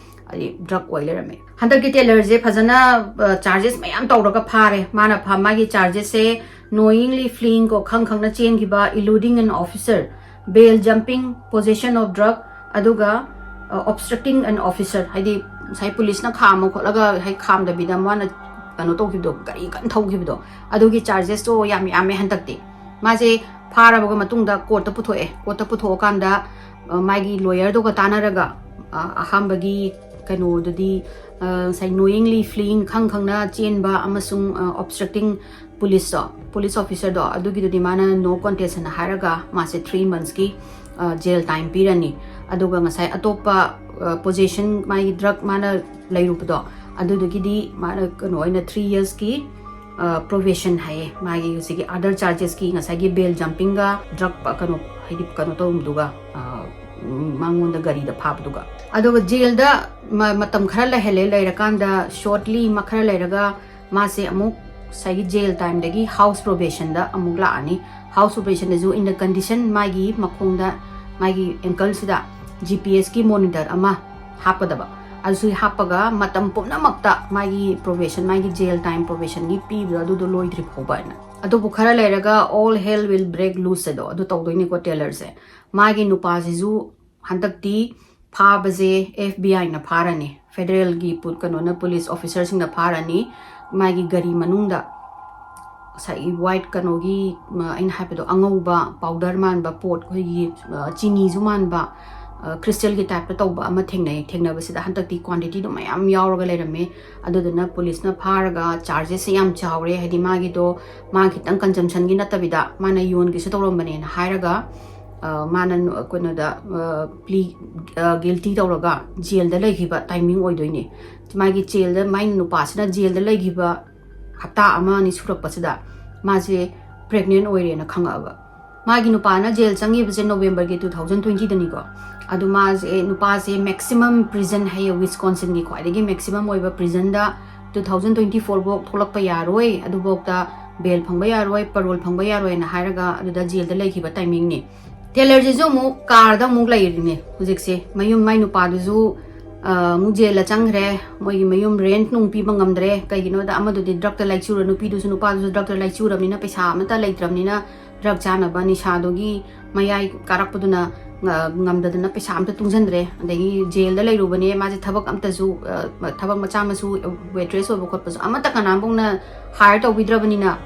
ꯍꯥꯏꯗꯤ ꯗ꯭ꯔꯒ ꯑꯣꯏ ꯂꯩꯔꯝꯃꯦ꯫ ꯍꯟꯗꯛꯀꯤ ꯇꯦꯂꯔꯁꯦ ꯐꯖꯅ, ꯑ, ꯆꯥꯔꯖꯦꯁ ꯃꯌꯥꯝ ꯇꯧꯔꯒ ꯐꯥꯔꯦ꯫ ꯃꯥꯅ ꯐꯥ-, ꯃꯥꯒꯤ ꯆꯥꯔꯖꯦꯁꯁꯦ knowingly fleeing ꯀꯣ, ꯈꯪ ꯈꯪꯅ ꯆꯦꯟꯈꯤꯕ, eluding an officer, bail jumping, possession of drug, ꯑꯗꯨꯒ, ꯑ, obstructing an officer, ꯍꯥꯏꯗꯤ ꯉꯁꯥꯏ ꯄꯨꯂꯤꯁꯅ ꯈꯥꯝꯃ ꯈꯣꯠꯂꯒ ꯍꯦꯛ ꯈꯥꯝꯗꯕꯤꯗ ꯃꯥꯅ ꯀꯩꯅꯣ ꯇꯧꯈꯤꯕꯗꯣ, ꯒꯥꯔꯤ ꯀꯟꯅ ꯊꯧꯈꯤꯕꯗꯣ, ꯑꯗꯨꯒꯤ ꯆꯥꯔꯖꯦꯁꯇꯣ ꯌꯥꯝ ꯌꯥꯝꯃꯦ ꯍꯟꯗꯛꯇꯤ꯫ ꯃꯥꯁꯦ ꯐꯥꯔꯕꯒ ꯃꯇꯨꯡꯗ ꯀꯣꯔꯠꯇ ꯄꯨꯊꯣꯛꯑꯦ꯫ ꯀꯣꯔꯠꯇ ꯄꯨꯊꯣꯛꯑꯀꯥꯟꯗ, ꯑ, ꯃꯥꯒꯤ ꯂꯣꯌꯔꯗꯨꯒ ꯇꯥꯟꯅꯔꯒ, ꯑ, ꯑꯍꯥꯟꯕꯒꯤ ꯀꯩꯅꯣꯗꯨꯗꯤ, ꯑ, ꯉꯁꯥꯏ knowingly fleeing, ꯈꯪ ꯈꯪꯅ ꯆꯦꯟꯕ ꯑꯃꯁꯨꯡ, ꯑ, obstructing ꯄꯨꯂꯤꯁꯇꯣ, ꯄꯨꯂꯤꯁ ꯑꯣꯐꯤꯁꯔꯗꯣ, ꯑꯗꯨꯒꯤꯗꯨꯗꯤ ꯃꯥꯅ no contest ꯑꯅ ꯍꯥꯏꯔꯒ ꯃꯥꯁꯦ ꯊ꯭ꯔꯤ ꯃꯟꯁꯀꯤ ꯖꯦꯜ ꯇꯥꯏꯝ ꯄꯤꯔꯅꯤ꯫ ꯑꯗꯨꯒ ꯉꯁꯥꯏ ꯑꯇꯣꯞꯄ ꯄꯣꯖꯦꯁꯟ, ꯃꯥꯒꯤ ꯗ꯭ꯔꯒ ꯃꯥꯅ ꯂꯩꯔꯨꯕꯗꯣ, ꯑꯗꯨꯗꯨꯒꯤꯗꯤ ꯃꯥꯅ ꯀꯩꯅꯣ ꯑꯣꯏꯅ ꯊ꯭ꯔꯤ ꯌꯔꯁꯀꯤ ꯄ꯭ꯔꯣꯕꯦꯁꯟ ꯍꯥꯏꯌꯦ꯫ ꯃꯥꯒꯤ ꯍꯧꯖꯤꯛꯀꯤ ꯑꯗꯔ ꯆꯥꯔꯖꯦꯁꯀꯤ ꯉꯁꯥꯏꯒꯤ ꯕꯦꯜ ꯖꯝꯄꯤꯡꯒ ꯗ꯭ꯔꯒ ꯀꯩꯅꯣ, ꯍꯥꯏꯗꯤ ꯀꯩꯅꯣ ꯇꯧꯔꯝꯕꯗꯨꯒ, ꯃꯉꯣꯟꯗ ꯒꯥꯔꯤꯗ ꯐꯥꯕꯗꯨꯒ꯫ ꯑꯗꯨꯒ ꯖꯦꯜꯗ ꯃꯇꯝ ꯈꯔ ꯂꯩꯍꯜꯂꯦ꯫ ꯂꯩꯔꯀꯥꯟꯗ ꯁꯣꯔꯠꯂꯤ ꯈꯔ ꯂꯩꯔꯒ ꯃꯥꯁꯦ ꯑꯃꯨꯛ ꯉꯁꯥꯏꯒꯤ ꯖꯦꯜ ꯇꯥꯏꯝꯗꯒꯤ ꯍꯥꯎꯁ ꯄ꯭ꯔꯣꯕꯦꯁꯟꯗ ꯑꯃꯨꯛ ꯂꯥꯛꯑꯅꯤ꯫ ꯍꯥꯎꯁ ꯄ꯭ꯔꯣꯕꯦꯁꯟꯗꯁꯨ in the condition ꯃꯥꯒꯤ ꯃꯈꯣꯡꯗ, ꯃꯥꯒꯤ ꯑꯦꯡꯀꯜꯁꯤꯗ ꯖꯤ ꯄꯤ ꯑꯦꯁꯀꯤ ꯃꯣꯅꯤꯇꯔ ꯑꯃ ꯍꯥꯞꯀꯗꯕ, ꯑꯗꯨꯁꯨ ꯍꯥꯞꯄꯒ ꯃꯇꯝ ꯄꯨꯝꯅꯃꯛꯇ ꯃꯥꯒꯤ ꯄ꯭ꯔꯣꯕꯦꯁꯟ, ꯃꯥꯒꯤ ꯖꯦꯜ ꯇꯥꯏꯝ ꯄ꯭ꯔꯣꯕꯦꯁꯟꯒꯤ ꯄꯤꯕꯗꯣ ꯑꯗꯨꯗꯣ ꯂꯣꯏꯗ꯭ꯔꯤ ꯐꯥꯎꯕ ꯍꯥꯏꯅ꯫ ꯑꯗꯨꯕꯨ ꯈꯔ ꯂꯩꯔꯒ all hell will break loose ꯍꯥꯏꯗꯣ ꯑꯗꯨ ꯇꯧꯗꯣꯏꯅꯤꯀꯣ ꯇꯦꯂꯔꯁꯦ꯫ ꯃꯥꯒꯤ ꯅꯨꯄꯥꯁꯤꯁꯨ ꯍꯟꯗꯛꯇꯤ ꯐꯥꯕꯁꯦ ꯑꯦꯐ ꯕꯤ ꯑꯥꯏꯅ ꯐꯥꯔꯅꯤ, ꯐꯦꯗꯔꯦꯜꯒꯤ ꯀꯩꯅꯣꯅ, ꯄꯨꯂꯤꯁ ꯑꯣꯐꯤꯁꯔꯁꯤꯡꯅ ꯐꯥꯔꯅꯤ꯫ ꯃꯥꯒꯤ ꯒꯥꯔꯤ ꯃꯅꯨꯡꯗ ꯉꯁꯥꯏꯒꯤ ꯋꯥꯏꯠ ꯀꯩꯅꯣꯒꯤ, ꯑꯩꯅ ꯍꯥꯏꯕꯗꯣ, ꯑꯉꯧꯕ ꯄꯥꯎꯗꯔ ꯃꯥꯟꯕ ꯄꯣꯠ, ꯑꯩꯈꯣꯏꯒꯤ ꯆꯤꯅꯤꯁꯨ ꯃꯥꯟꯕ, ꯀ꯭ꯔꯤꯁꯇꯦꯜꯒꯤ ꯇꯥꯏꯞꯇ ꯇꯧꯕ ꯑꯃ ꯊꯦꯡꯅꯩ꯫ ꯊꯦꯡꯅꯕꯁꯤꯗ ꯍꯟꯗꯛꯇꯤ ꯀ꯭ꯋꯥꯟꯇꯤꯇꯤꯗꯣ ꯃꯌꯥꯝ ꯌꯥꯎꯔꯒ ꯂꯩꯔꯝꯃꯦ꯫ ꯑꯗꯨꯗꯨꯅ ꯄꯨꯂꯤꯁꯅ ꯐꯥꯔꯒ ꯆꯥꯔꯖꯦꯁꯁꯦ ꯌꯥꯝ ꯆꯥꯎꯔꯦ, ꯍꯥꯏꯗꯤ ꯃꯥꯒꯤꯗꯣ ꯃꯥ ꯈꯤꯇꯪ ꯀꯟꯖꯝꯁꯟꯒꯤ ꯅꯠꯇꯕꯤꯗ ꯃꯥꯅ ꯌꯣꯟꯒꯦꯁꯨ ꯇꯧꯔꯝꯕꯅꯦꯅ ꯍꯥꯏꯔꯒ ꯃꯥꯅ ꯀꯩꯅꯣꯗ ꯄ꯭ꯂꯤ ꯒꯤꯜꯇꯤ ꯇꯧꯔꯒ ꯖꯦꯜꯗ ꯂꯩꯈꯤꯕ ꯇꯥꯏꯃꯤꯡ ꯑꯣꯏꯗꯣꯏꯅꯦ꯫ ꯃꯥꯒꯤ ꯖꯦꯜꯗ, ꯃꯥꯏ ꯅꯨꯄꯥꯁꯤꯅ ꯖꯦꯜꯗ ꯂꯩꯈꯤꯕ ꯍꯞꯇꯥ ꯑꯃ ꯑꯅꯤ ꯁꯨꯔꯛꯄꯁꯤꯗ ꯃꯥꯁꯦ ꯄ꯭ꯔꯦꯒꯅꯦꯟ ꯑꯣꯏꯔꯦꯅ ꯈꯪꯉꯛꯑꯕ꯫ ꯃꯥꯒꯤ ꯅꯨꯄꯥꯅ ꯖꯦꯜ ꯆꯪꯉꯤꯕꯁꯦ ꯅꯣꯕꯦꯝꯕꯔꯒꯤ ꯇꯨ ꯊꯥꯎꯖꯟ ꯇ꯭ꯋꯦꯟꯇꯤꯗꯅꯤꯀꯣ꯫ ꯑꯗꯨ ꯃꯥꯁꯦ, ꯅꯨꯄꯥꯁꯦ ꯃꯦꯛꯁꯤꯃꯝ ꯄ꯭ꯔꯤꯖꯟ ꯍꯥꯏꯌꯦ, ꯋꯤꯁꯀꯣꯟꯁꯤꯟꯒꯤ ꯈ꯭ꯋꯥꯏꯗꯒꯤ ꯃꯦꯛꯁꯤꯃꯝ ꯑꯣꯏꯕ ꯄ꯭ꯔꯤꯖꯟꯗ ꯇꯨ ꯊꯥꯎꯖꯟ ꯇ꯭ꯋꯦꯟꯇꯤ ꯐꯣꯔ ꯐꯥꯎ ꯊꯣꯛꯂꯛꯄ ꯌꯥꯔꯣꯏ, ꯑꯗꯨꯐꯥꯎꯗ ꯕꯦꯜ ꯐꯪꯕ ꯌꯥꯔꯣꯏ, ꯄꯔꯣꯜ ꯐꯪꯕ ꯌꯥꯔꯣꯏꯅ ꯍꯥꯏꯔꯒ ꯑꯗꯨꯗ ꯖꯦꯜꯗ ꯂꯩꯈꯤꯕ ꯇꯥꯏꯃꯤꯡꯅꯤ꯫ ꯇꯦꯂꯔꯁꯤꯁꯨ ꯑꯃꯨꯛ ꯀꯥꯔꯗ ꯑꯃꯨꯛ ꯂꯩꯔꯤꯅꯦ ꯍꯧꯖꯤꯛꯁꯦ꯫ ꯃꯌꯨꯝ, ꯃꯥꯏ ꯅꯨꯄꯥꯗꯨꯁꯨ ꯑꯃꯨꯛ ꯖꯦꯜꯗ ꯆꯪꯈ꯭ꯔꯦ꯫ ꯃꯣꯏꯒꯤ ꯃꯌꯨꯝ ꯔꯦꯟꯠ ꯅꯨꯡ ꯄꯤꯕ ꯉꯝꯗ꯭ꯔꯦ꯫ ꯀꯩꯒꯤꯅꯣꯗ ꯑꯃꯗꯨꯗꯤ ꯗ꯭ꯔꯛꯇ ꯂꯥꯏꯆꯨꯔ, ꯅꯨꯄꯤꯗꯨꯁꯨ ꯅꯨꯄꯥꯗꯨꯁꯨ ꯗ꯭ꯔꯛꯇ ꯂꯥꯏꯆꯨꯔꯕꯅꯤꯅ, ꯄꯩꯁꯥ ꯑꯃꯠꯇ ꯂꯩꯇ꯭ꯔꯕꯅꯤꯅ, ꯗ꯭ꯔꯛ ꯆꯥꯅꯕ ꯅꯤꯁꯥꯗꯨꯒꯤ ꯃꯌꯥꯏ ꯀꯥꯔꯛꯄꯗꯨꯅ ꯉꯝꯗꯗꯅ ꯄꯩꯁꯥ ꯑꯝꯇ ꯇꯨꯡꯁꯤꯟꯗ꯭ꯔꯦ꯫ ꯑꯗꯒꯤ ꯖꯦꯜꯗ ꯂꯩꯔꯨꯕꯅꯦ, ꯃꯥꯁꯦ ꯊꯕꯛ ꯑꯝꯇꯁꯨ, ꯊꯕꯛ ꯃꯆꯥ ꯃꯁꯨ, ꯋꯦꯇ꯭ꯔꯦꯁ ꯑꯣꯏꯕ ꯈꯣꯠꯄꯁꯨ ꯑꯃꯠꯇ ꯀꯅꯥꯝꯐꯥꯎꯅ ꯍꯥꯏꯌꯔ ꯇꯧꯕꯤꯗ꯭ꯔꯕꯅꯤꯅ,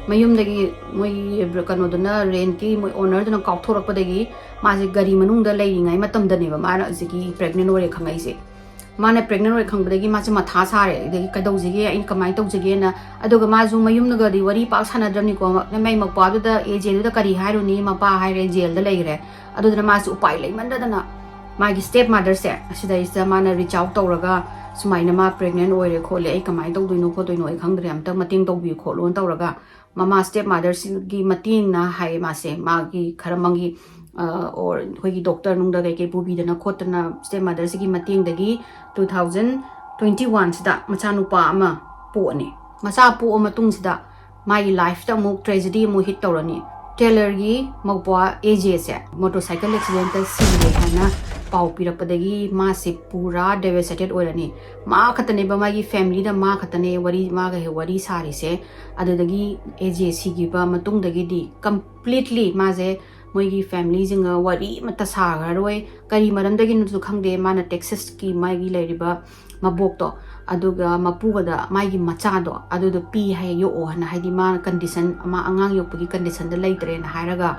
ꯃꯌꯨꯝꯗꯒꯤ ꯃꯣꯏꯒꯤ ꯀꯩꯅꯣꯗꯨꯅ, ꯔꯦꯟꯠꯀꯤ ꯃꯣꯏ ꯑꯣꯅꯔꯗꯨꯅ ꯀꯥꯎꯊꯣꯔꯛꯄꯗꯒꯤ ꯃꯥꯁꯦ ꯒꯥꯔꯤ ꯃꯅꯨꯡꯗ ꯂꯩꯔꯤꯉꯩ ꯃꯇꯝꯗꯅꯦꯕ ꯃꯥꯅ ꯍꯧꯖꯤꯛꯀꯤ ꯄ꯭ꯔꯦꯒꯅꯦꯟ ꯑꯣꯏꯔꯦ ꯈꯪꯉꯛꯏꯁꯦ꯫ ꯃꯥꯅ ꯄ꯭ꯔꯦꯒꯅꯦꯟ ꯑꯣꯏ ꯈꯪꯕꯗꯒꯤ ꯃꯥꯁꯦ ꯃꯊꯥ ꯁꯥꯔꯦ, ꯑꯗꯒꯤ ꯀꯩꯗꯧꯁꯤꯒꯦ, ꯑꯩꯅ ꯀꯃꯥꯏꯅ ꯇꯧꯁꯤꯒꯦꯅ꯫ ꯑꯗꯨꯒ ꯃꯥꯁꯨ ꯃꯌꯨꯝꯗꯒꯗꯤ ꯋꯥꯔꯤ ꯄꯥꯛ ꯁꯥꯟꯅꯗ꯭ꯔꯕꯅꯤꯀꯣ꯫ ꯃꯥꯏ ꯃꯧꯄ꯭ꯋꯥꯗꯨꯗ, ꯑꯦ ꯖꯦꯗꯨꯗ ꯀꯔꯤ ꯍꯥꯏꯔꯨꯅꯤ, ꯃꯄꯥ ꯍꯥꯏꯔꯦ, ꯖꯦꯜꯗ ꯂꯩꯈ꯭ꯔꯦ꯫ ꯑꯗꯨꯗꯨꯅ ꯃꯥꯁꯨ ꯎꯄꯥꯏ ꯂꯩꯃꯟꯗꯗꯅ ꯃꯥꯒꯤ ꯁ꯭ꯇꯦꯞ ꯃꯥꯗꯔꯁꯦ ꯑꯁꯤꯗꯩꯁꯤꯗ ꯃꯥꯅ ꯔꯤꯆ ꯑꯥꯎꯠ ꯇꯧꯔꯒ, "ꯁꯨꯃꯥꯏꯅ ꯃꯥ ꯄ꯭ꯔꯦꯒꯅꯦꯟ ꯑꯣꯏꯔꯦ ꯈꯣꯠꯂꯦ, ꯑꯩ ꯀꯃꯥꯏꯅ ꯇꯧꯗꯣꯏꯅꯣ ꯈꯣꯠꯇꯣꯏꯅꯣ ꯑꯩ ꯈꯪꯗ꯭ꯔꯦ, ꯑꯝꯇ ꯃꯇꯦꯡ ꯇꯧꯕꯤꯌꯨ ꯈꯣꯠꯂꯨꯅ" ꯇꯧꯔꯒ, ꯃꯃꯥ ꯁ꯭ꯇꯦꯞ ꯃꯥꯗꯔꯁꯤꯒꯤ ꯃꯇꯦꯡꯅ ꯍꯥꯏꯌꯦ ꯃꯥꯁꯦ, ꯃꯥꯒꯤ ꯈꯔ ꯃꯪꯒꯤ ꯑꯣꯔ ꯑꯩꯈꯣꯏꯒꯤ ꯗꯣꯛꯇꯔ ꯅꯨꯡꯗ ꯀꯩꯀꯩ ꯄꯨꯕꯤꯗꯅ ꯈꯣꯠꯇꯅ ꯁ꯭ꯇꯦꯞ ꯃꯥꯗꯔꯁꯤꯒꯤ ꯃꯇꯦꯡꯗꯒꯤ two thousand twenty one ꯁꯤꯗ ꯃꯆꯥꯅꯨꯄꯥ ꯑꯃ ꯄꯣꯛꯑꯅꯤ꯫ ꯃꯆꯥ ꯄꯣꯛꯑ ꯃꯇꯨꯡꯁꯤꯗ ꯃꯥꯒꯤ ꯂꯥꯏꯐꯇ ꯑꯃꯨꯛ ꯇ꯭ꯔꯦꯖꯦꯗꯤ ꯑꯃꯨꯛ ꯍꯤꯠ ꯇꯧꯔꯅꯤ꯫ ꯇꯦꯂꯔꯒꯤ ꯃꯧꯄ꯭ꯋꯥ ꯑꯦ ꯖꯦꯁꯦ ꯃꯣꯇꯣꯔꯁꯥꯏꯀꯜ ꯑꯦꯛꯁꯤꯗꯦꯟꯇ ꯁꯤꯔꯦ ꯍꯥꯏꯅ ꯄꯥꯎ ꯄꯤꯔꯛꯄꯗꯒꯤ ꯃꯥꯁꯦ ꯄꯨꯔꯥ ꯗꯦꯚꯦꯁꯇꯦꯇꯦꯠ ꯑꯣꯏꯔꯅꯤ꯫ ꯃꯥ ꯈꯛꯇꯅꯦꯕ, ꯃꯥꯒꯤ ꯐꯦꯃꯤꯂꯤꯗ ꯃꯥ ꯈꯛꯇꯅꯦ ꯋꯥꯔꯤ, ꯃꯥꯒ ꯍꯦꯛ ꯋꯥꯔꯤ ꯁꯥꯔꯤꯁꯦ꯫ ꯑꯗꯨꯗꯒꯤ ꯑꯦ ꯖꯦ ꯁꯤꯈꯤꯕ ꯃꯇꯨꯡꯗꯒꯤꯗꯤ ꯀꯝꯄ꯭ꯂꯤꯠꯂꯤ ꯃꯥꯁꯦ ꯃꯣꯏꯒꯤ ꯐꯦꯃꯤꯂꯤꯁꯤꯡꯒ ꯋꯥꯔꯤ ꯑꯃꯠꯇ ꯁꯥꯈ꯭ꯔꯔꯣꯏ꯫ ꯀꯔꯤ ꯃꯔꯝꯗꯒꯤꯅꯣꯁꯨ ꯈꯪꯗꯦ꯫ ꯃꯥꯅ ꯇꯦꯛꯁꯥꯁꯀꯤ ꯃꯥꯒꯤ ꯂꯩꯔꯤꯕ ꯃꯕꯣꯛꯇꯣ, ꯑꯗꯨꯒ ꯃꯄꯨꯒꯗ ꯃꯥꯒꯤ ꯃꯆꯥꯗꯣ ꯑꯗꯨꯗꯣ ꯄꯤ ꯍꯥꯏ, ꯌꯣꯛꯑꯣ ꯍꯥꯏꯅ, ꯍꯥꯏꯗꯤ ꯃꯥ ꯀꯟꯗꯤꯁꯟ, ꯃꯥ ꯑꯉꯥꯡ ꯌꯣꯛꯄꯒꯤ ꯀꯟꯗꯤꯁꯟꯗ ꯂꯩꯇ꯭ꯔꯦꯅ ꯍꯥꯏꯔꯒ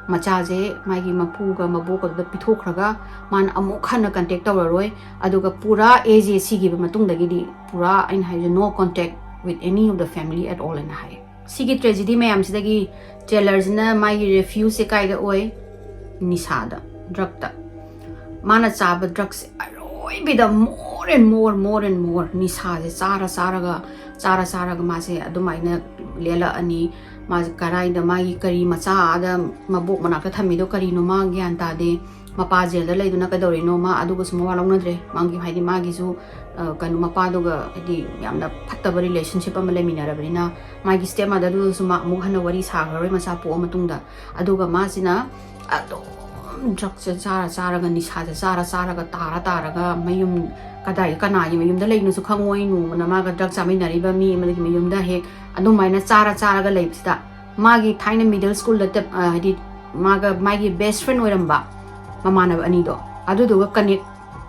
ꯃꯆꯥꯁꯦ ꯃꯥꯒꯤ ꯃꯄꯨꯒ ꯃꯕꯣꯛꯀꯗꯨꯗ ꯄꯤꯊꯣꯛꯈ꯭ꯔꯒ ꯃꯥꯅ ꯑꯃꯨꯛ ꯍꯟꯅ ꯀꯟꯇꯦꯛ ꯇꯧꯔꯔꯣꯏ꯫ ꯑꯗꯨꯒ ꯄꯨꯔꯥ ꯑꯦ ꯖꯦ ꯁꯤꯈꯤꯕ ꯃꯇꯨꯡꯗꯒꯤꯗꯤ ꯄꯨꯔꯥ, ꯑꯩꯅ ꯍꯥꯏꯁꯦ, no contact with any of the family at all ꯍꯥꯏꯅ ꯍꯥꯏ꯫ ꯁꯤꯒꯤ ꯇ꯭ꯔꯦꯖꯦꯗꯤ ꯃꯌꯥꯝꯁꯤꯗꯒꯤ ꯇꯦꯂꯔꯁꯤꯅ ꯃꯥꯒꯤ ꯔꯦꯐ꯭ꯌꯨꯁꯁꯦ ꯀꯥꯏꯗ ꯑꯣꯏ? ꯅꯤꯁꯥꯗ, ꯗ꯭ꯔꯛꯇ꯫ ꯃꯥꯅ ꯆꯥꯕ ꯗ꯭ꯔꯛꯁꯦ ꯑꯔꯣꯏꯕꯤꯗ more and more, more and more ꯅꯤꯁꯥꯁꯦ ꯆꯥꯔ ꯆꯥꯔꯒ, ꯆꯥꯔ ꯆꯥꯔꯒ ꯃꯥꯁꯦ ꯑꯗꯨꯃꯥꯏꯅ ꯂꯦꯜꯂꯛꯑꯅꯤ꯫ ꯃꯥꯁꯦ ꯀꯔꯥꯏꯗ ꯃꯥꯒꯤ ꯀꯔꯤ ꯃꯆꯥ ꯑꯥꯗ ꯃꯕꯣꯛ ꯃꯅꯥꯛꯇ ꯊꯝꯃꯤꯗꯣ ꯀꯔꯤꯅꯣ ꯃꯥ ꯒ꯭ꯌꯥꯟ ꯇꯥꯗꯦ꯫ ꯃꯄꯥ ꯖꯦꯜꯗ ꯂꯩꯗꯨꯅ ꯀꯩꯗꯧꯔꯤꯅꯣ? ꯃꯥ ꯑꯗꯨꯒꯁꯨ ꯃꯋꯥ ꯂꯧꯅꯗ꯭ꯔꯦ꯫ ꯃꯥꯒꯤ, ꯍꯥꯏꯗꯤ ꯃꯥꯒꯤꯁꯨ, ꯑ, ꯀꯩꯅꯣ, ꯃꯄꯥꯗꯨꯒ ꯍꯥꯏꯗꯤ ꯌꯥꯝꯅ ꯐꯠꯇꯕ ꯔꯤꯂꯦꯁꯟꯁꯤꯞ ꯑꯃ ꯂꯩꯃꯤꯟꯅꯔꯕꯅꯤꯅ ꯃꯥꯒꯤ ꯁ꯭ꯇꯦꯞ ꯃꯥꯗꯔꯗꯨꯗꯁꯨ ꯃꯥ ꯑꯃꯨꯛ ꯍꯟꯅ ꯋꯥꯔꯤ ꯁꯥꯈ꯭ꯔꯔꯣꯏ ꯃꯆꯥ ꯄꯣꯛꯑ ꯃꯇꯨꯡꯗ꯫ ꯑꯗꯨꯒ ꯃꯥꯁꯤꯅ ꯑꯗꯨꯝ ꯗ꯭ꯔꯛꯁꯦ ꯆꯥꯔ ꯆꯥꯔꯒ, ꯅꯤꯁꯥꯁꯦ ꯆꯥꯔ ꯆꯥꯔꯒ, ꯇꯥꯔ ꯇꯥꯔꯒ ꯃꯌꯨꯝ ꯀꯗꯥꯏ ꯀꯅꯥꯒꯤ ꯃꯌꯨꯝꯗ ꯂꯩꯅꯣꯁꯨ ꯈꯪꯉꯣꯏ꯫ ꯅꯣꯡꯃꯅ ꯃꯥꯒ ꯗ꯭ꯔꯛ ꯆꯥꯃꯤꯟꯅꯔꯤꯕ ꯃꯤ ꯑꯃꯒꯤ ꯃꯌꯨꯝꯗ ꯍꯦꯛ ꯑꯗꯨꯃꯥꯏꯅ ꯆꯥꯔ ꯆꯥꯔꯒ ꯂꯩꯕꯁꯤꯗ ꯃꯥꯒꯤ ꯊꯥꯏꯅ ꯃꯤꯗꯜ ꯁ꯭ꯀꯨꯜꯗ ꯇꯞ-, ꯑ, ꯍꯥꯏꯗꯤ ꯃꯥꯒ ꯃꯥꯒꯤ ꯕꯦꯁ ꯐ꯭ꯔꯦꯟ ꯑꯣꯏꯔꯝꯕ ꯃꯃꯥꯟꯅꯕ ꯑꯅꯤꯗꯣ ꯑꯗꯨꯗꯨꯒ ꯀꯅꯦꯛ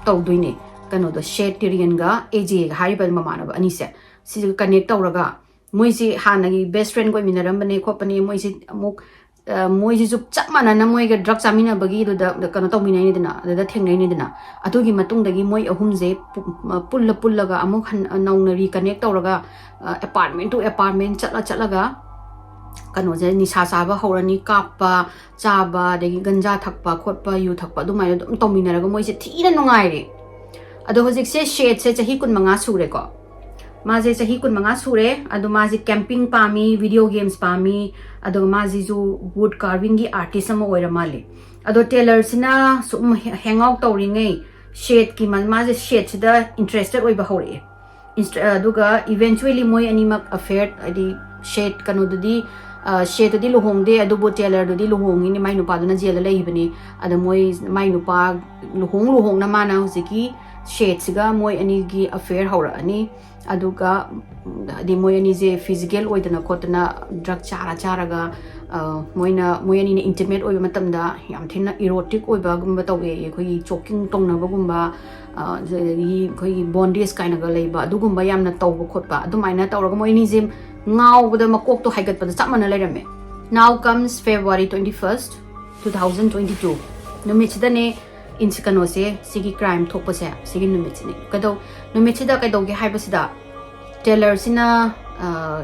ꯇꯧꯗꯣꯏꯅꯦ꯫ ꯀꯩꯅꯣꯗꯣ, ꯁꯦ ꯇꯤꯔꯤꯌꯟꯒ ꯑꯦ ꯖꯦꯒ ꯍꯥꯏꯔꯤꯕ ꯃꯃꯥꯟꯅꯕ ꯑꯅꯤꯁꯦ, ꯁꯤꯁꯤꯒ ꯀꯅꯦꯛ ꯇꯧꯔꯒ ꯃꯣꯏꯁꯤ ꯍꯥꯟꯅꯒꯤ ꯕꯦꯁ ꯐ꯭ꯔꯦꯟꯒ ꯑꯣꯏꯃꯤꯟꯅꯔꯝꯕꯅꯦ ꯈꯣꯠꯄꯅꯦ, ꯃꯣꯏꯁꯤ ꯑꯃꯨꯛ ꯃꯣꯏꯁꯤꯁꯨ ꯆꯞ ꯃꯥꯟꯅꯅ ꯃꯣꯏꯒ ꯗ꯭ꯔꯛ ꯆꯥꯃꯤꯟꯅꯕꯒꯤꯗꯨꯗ ꯀꯩꯅꯣ ꯇꯧꯃꯤꯟꯅꯩꯅꯤꯗꯅ, ꯑꯗꯨꯗ ꯊꯦꯡꯅꯩꯅꯤꯗꯅ꯫ ꯑꯗꯨꯒꯤ ꯃꯇꯨꯡꯗꯒꯤ ꯃꯣꯏ ꯑꯍꯨꯝꯁꯦ ꯄꯨ- ꯄꯨꯜꯂ ꯄꯨꯜꯂꯒ ꯑꯃꯨꯛ ꯍꯟ ꯅꯧꯅ ꯔꯤꯀꯅꯦꯛ ꯇꯧꯔꯒ, ꯑꯦꯄꯥꯔꯠꯃꯦꯟ ꯇꯨ ꯑꯦꯄꯥꯔꯠꯃꯦꯟ ꯆꯠꯂ ꯆꯠꯂꯒ ꯀꯩꯅꯣꯁꯦ, ꯅꯤꯁꯥ ꯆꯥꯕ ꯍꯧꯔꯅꯤ, ꯀꯥꯞꯄ, ꯆꯥꯕ, ꯑꯗꯒꯤ ꯒꯟꯖꯥ ꯊꯛꯄ ꯈꯣꯠꯄ, ꯌꯨ ꯊꯛꯄ, ꯑꯗꯨꯃꯥꯏꯅ ꯑꯗꯨꯝ ꯇꯧꯃꯤꯟꯅꯔꯒ ꯃꯣꯏꯁꯦ ꯊꯤꯅ ꯅꯨꯡꯉꯥꯏꯔꯦ꯫ ꯑꯗꯣ ꯍꯧꯖꯤꯛꯁꯦ ꯁꯦꯠꯁꯦ ꯆꯍꯤ ꯀꯨꯟꯃꯉꯥ ꯁꯨꯔꯦꯀꯣ꯫ ꯃꯥꯁꯦ ꯆꯍꯤ ꯀꯨꯟꯃꯉꯥ ꯁꯨꯔꯦ꯫ ꯑꯗꯣ ꯃꯥꯁꯦ ꯀꯦꯝꯄꯤꯡ ꯄꯥꯝꯃꯤ, ꯚꯤꯗꯤꯑꯣ ꯒꯦꯝꯁ ꯄꯥꯝꯃꯤ, ꯑꯗꯨꯒ ꯃꯥꯁꯤꯁꯨ ꯋꯨꯗ ꯀꯥꯔꯚꯤꯡꯒꯤ ꯑꯥꯔꯇꯤꯁ ꯑꯃ ꯑꯣꯏꯔ ꯃꯥꯜꯂꯦ꯫ ꯑꯗꯣ ꯇꯦꯂꯔꯁꯤꯅ ꯁꯨꯝ ꯍꯦꯡ ꯑꯥꯎꯠ ꯇꯧꯔꯤꯉꯩ ꯁꯦꯠꯀꯤ ꯃꯥ- ꯃꯥꯁꯦ ꯁꯦꯠꯁꯤꯗ ꯏꯟꯇꯔꯦꯁꯇꯦꯠ ꯑꯣꯏꯕ ꯍꯧꯔꯛꯑꯦ꯫ Inst- ꯑꯗꯨꯒ ꯏꯚꯦꯟꯆꯨꯋꯦꯂꯤ ꯃꯣꯏ ꯑꯅꯤꯃꯛ ꯑꯐꯦꯌꯔ, ꯍꯥꯏꯗꯤ ꯁꯦꯠ ꯀꯩꯅꯣꯗꯨꯗꯤ, ꯁꯦꯠꯇꯨꯗꯤ ꯂꯨꯍꯣꯡꯗꯦ, ꯑꯗꯨꯕꯨ ꯇꯦꯂꯔꯗꯨꯗꯤ ꯂꯨꯍꯣꯡꯉꯤꯅꯤ, ꯃꯥꯏ ꯅꯨꯄꯥꯗꯨꯅ ꯖꯦꯜꯗ ꯂꯩꯕꯅꯤ꯫ ꯑꯗ ꯃꯣꯏ, ꯃꯥꯏ ꯅꯨꯄꯥ ꯂꯨꯍꯣꯡ ꯂꯨꯍꯣꯡꯅ ꯃꯥꯅ ꯍꯧꯖꯤꯛꯀꯤ ꯁꯦꯠꯁꯤꯒ ꯃꯣꯏ ꯑꯅꯤꯒꯤ ꯑꯐꯦꯌꯔ ꯍꯧꯔꯛꯑꯅꯤ꯫ ꯑꯗꯨꯒ ꯍꯥꯏꯗꯤ ꯃꯣꯏ ꯑꯅꯤꯁꯦ ꯐꯤꯖꯤꯀꯦꯜ ꯑꯣꯏꯗꯅ ꯈꯣꯠꯇꯅ ꯗ꯭ꯔꯛ ꯆꯥꯔ ꯆꯥꯔꯒ, ꯃꯣꯏꯅ, ꯃꯣꯏ ꯑꯅꯤꯅ ꯏꯟꯇꯤꯃꯦꯠ ꯑꯣꯏꯕ ꯃꯇꯝꯗ ꯌꯥꯝ ꯊꯤꯅ ꯏꯔꯣꯇꯤꯛ ꯑꯣꯏꯕꯒꯨꯝꯕ ꯇꯧꯋꯦ꯫ ꯑꯩꯈꯣꯏꯒꯤ ꯆꯣꯀꯤꯡ ꯇꯧꯅꯕꯒꯨꯝꯕ, ꯑꯗꯒꯤ ꯑꯩꯈꯣꯏꯒꯤ ꯕꯣꯟꯗꯦꯖ ꯀꯥꯏꯅꯒ ꯂꯩꯕ, ꯑꯗꯨꯒꯨꯝꯕ ꯌꯥꯝꯅ ꯇꯧꯕ ꯈꯣꯠꯄ, ꯑꯗꯨꯃꯥꯏꯅ ꯇꯧꯔꯒ ꯃꯣꯏ ꯑꯅꯤꯁꯦ ꯉꯥꯎꯕꯗ ꯃꯀꯣꯛꯇꯣ ꯍꯥꯏꯒꯠꯄꯗ ꯆꯞ ꯃꯥꯟꯅ ꯂꯩꯔꯝꯃꯦ꯫ Now comes February twenty first, two thousand twenty two. ꯅꯨꯃꯤꯠꯁꯤꯗꯅꯦ ꯏꯟꯁꯤ ꯀꯩꯅꯣꯁꯦ, ꯁꯤꯒꯤ ꯀ꯭ꯔꯥꯏꯝ ꯊꯣꯛꯄꯁꯦ ꯁꯤꯒꯤ ꯅꯨꯃꯤꯠꯁꯤꯅꯤ꯫ ꯀꯩꯗꯧ ꯅꯨꯃꯤꯠꯁꯤꯗ ꯀꯩꯗꯧꯒꯦ ꯍꯥꯏꯕꯁꯤꯗ, ꯇꯦꯂꯔꯁꯤꯅ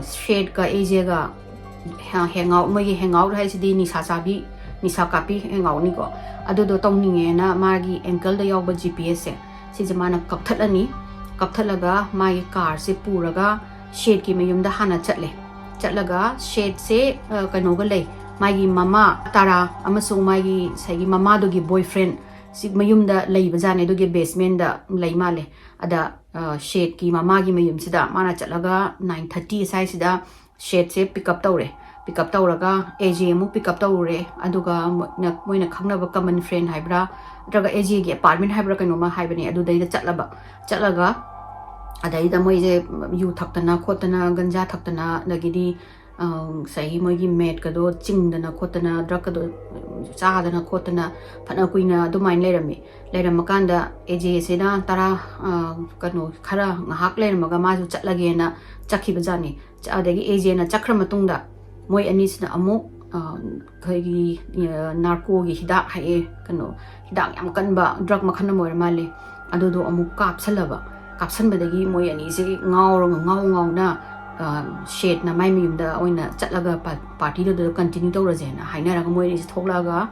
ꯁꯦꯠꯀ ꯑꯦꯖꯦꯒ ꯍꯦꯡ ꯑꯥꯎꯠ, ꯃꯣꯏꯒꯤ ꯍꯦꯡ ꯑꯥꯎꯠ ꯍꯥꯏꯁꯤꯗꯤ ꯅꯤꯁꯥ ꯆꯥꯕꯤ, ꯅꯤꯁꯥ ꯀꯥꯞꯄꯤ ꯍꯦꯡ ꯑꯥꯎꯠꯅꯤꯀꯣ꯫ ꯑꯗꯨꯗꯣ ꯇꯧꯅꯤꯡꯉꯦꯅ ꯃꯥꯒꯤ ꯑꯦꯡꯀꯜꯗ ꯌꯥꯎꯕ ꯖꯤ ꯄꯤ ꯑꯦꯁꯁꯦ ꯁꯤꯁꯦ ꯃꯥꯅ ꯀꯛꯊꯠꯂꯅꯤ꯫ ꯀꯛꯊꯠꯂꯒ ꯃꯥꯒꯤ ꯀꯥꯔꯁꯦ ꯄꯨꯔꯒ ꯁꯦꯠꯀꯤ ꯃꯌꯨꯝꯗ ꯍꯥꯟꯅ ꯆꯠꯂꯦ꯫ ꯆꯠꯂꯒ ꯁꯦꯠꯁꯦ ꯀꯩꯅꯣꯒ ꯂꯩ, ꯃꯥꯒꯤ ꯃꯃꯥ ꯇꯥꯔꯥ ꯑꯃꯁꯨꯡ ꯃꯥꯒꯤ ꯉꯁꯥꯏꯒꯤ ꯃꯃꯥꯗꯨꯒꯤ ꯕꯣꯏ ꯐ꯭ꯔꯦꯟ ꯁꯤ ꯃꯌꯨꯝꯗ ꯂꯩꯕꯖꯥꯠꯅꯦ꯫ ꯑꯗꯨꯒꯤ ꯕꯦꯁꯃꯦꯟꯗ ꯂꯩ ꯃꯥꯜꯂꯦ꯫ ꯑꯗ ꯁꯦꯠꯀꯤ ꯃꯃꯥꯒꯤ ꯃꯌꯨꯝꯁꯤꯗ ꯃꯥꯅ ꯆꯠꯂꯒ ꯅꯥꯏꯟ ꯊꯥꯔꯇꯤ ꯁ꯭ꯋꯥꯏꯁꯤꯗ ꯁꯦꯠꯁꯦ ꯄꯤꯛ ꯑꯞ ꯇꯧꯔꯦ꯫ ꯄꯤꯛ ꯑꯞ ꯇꯧꯔꯒ ꯑꯦ ꯖꯦ ꯑꯃꯨꯛ ꯄꯤꯛ ꯑꯞ ꯇꯧꯔꯨꯔꯦ꯫ ꯑꯗꯨꯒ ꯃꯣꯏꯅ ꯈꯪꯅꯕ ꯀꯃꯟ ꯐ꯭ꯔꯦꯟ ꯍꯥꯏꯕ꯭ꯔꯥ, ꯅꯠꯇ꯭ꯔꯒ ꯑꯦ ꯖꯦꯒꯤ ꯑꯦꯄꯥꯔꯠꯃꯦꯟ ꯍꯥꯏꯕ꯭ꯔꯥ, ꯀꯩꯅꯣꯝꯃ ꯍꯥꯏꯕꯅꯦ, ꯑꯗꯨꯗꯩꯗ ꯆꯠꯂꯕ꯫ ꯆꯠꯂꯒ ꯑꯗꯩꯗ ꯃꯣꯏꯁꯦ ꯌꯨ ꯊꯛꯇꯅ ꯈꯣꯠꯇꯅ, ꯒꯟꯖꯥ ꯊꯛꯇꯅ, ꯑꯗꯒꯤꯗꯤ ꯉꯁꯥꯏꯒꯤ ꯃꯣꯏꯒꯤ ꯃꯦꯠꯀꯗꯣ ꯆꯤꯡꯗꯅ ꯈꯣꯠꯇꯅ, ꯗ꯭ꯔꯛꯀꯗꯣ ꯆꯥꯗꯅ ꯈꯣꯠꯇꯅ ꯐꯅ ꯀꯨꯏꯅ ꯑꯗꯨꯃꯥꯏꯅ ꯂꯩꯔꯝꯃꯤ꯫ ꯂꯩꯔꯝꯃꯀꯥꯟꯗ ꯑꯦ ꯖꯦꯁꯤꯅ ꯇꯔꯥ, ꯀꯩꯅꯣ, ꯈꯔ ꯉꯥꯏꯍꯥꯛ ꯂꯩꯔꯝꯃꯒ ꯃꯥꯁꯨ ꯆꯠꯂꯒꯦꯅ ꯆꯠꯈꯤꯕꯖꯥꯠꯅꯤ꯫ ꯑꯗꯒꯤ ꯑꯦ ꯖꯦꯅ ꯆꯠꯈ꯭ꯔ ꯃꯇꯨꯡꯗ ꯃꯣꯏ ꯑꯅꯤꯁꯤꯅ ꯑꯃꯨꯛ ꯑꯩꯈꯣꯏꯒꯤ ꯅꯥꯔꯀꯣꯒꯤ ꯍꯤꯗꯥꯛ ꯍꯥꯏꯌꯦ, ꯀꯩꯅꯣ, ꯍꯤꯗꯥꯛ ꯌꯥꯝ ꯀꯟꯕ ꯗ꯭ꯔꯒ ꯃꯈꯜ ꯑꯃ ꯑꯣꯏꯔ ꯃꯥꯜꯂꯦ꯫ ꯑꯗꯨꯗꯣ ꯑꯃꯨꯛ ꯀꯥꯞꯁꯜꯂꯕ꯫ ꯀꯥꯞꯁꯟꯕꯗꯒꯤ ꯃꯣꯏ ꯑꯅꯤꯁꯦ ꯉꯥꯎꯔꯒ, ꯉꯥꯎ ꯉꯥꯎꯅ, ꯁꯦꯠꯅ ꯃꯥꯏ ꯃꯌꯨꯝꯗ ꯑꯣꯏꯅ ꯆꯠꯂꯒ ꯄꯥꯔꯇꯤꯗꯨꯗ ꯀꯟꯇꯤꯅ꯭ꯌꯨ ꯇꯧꯔꯁꯦꯅ ꯍꯥꯏꯅꯔꯒ ꯃꯣꯏ ꯑꯅꯤꯁꯦ ꯊꯣꯛꯂꯛꯑꯒ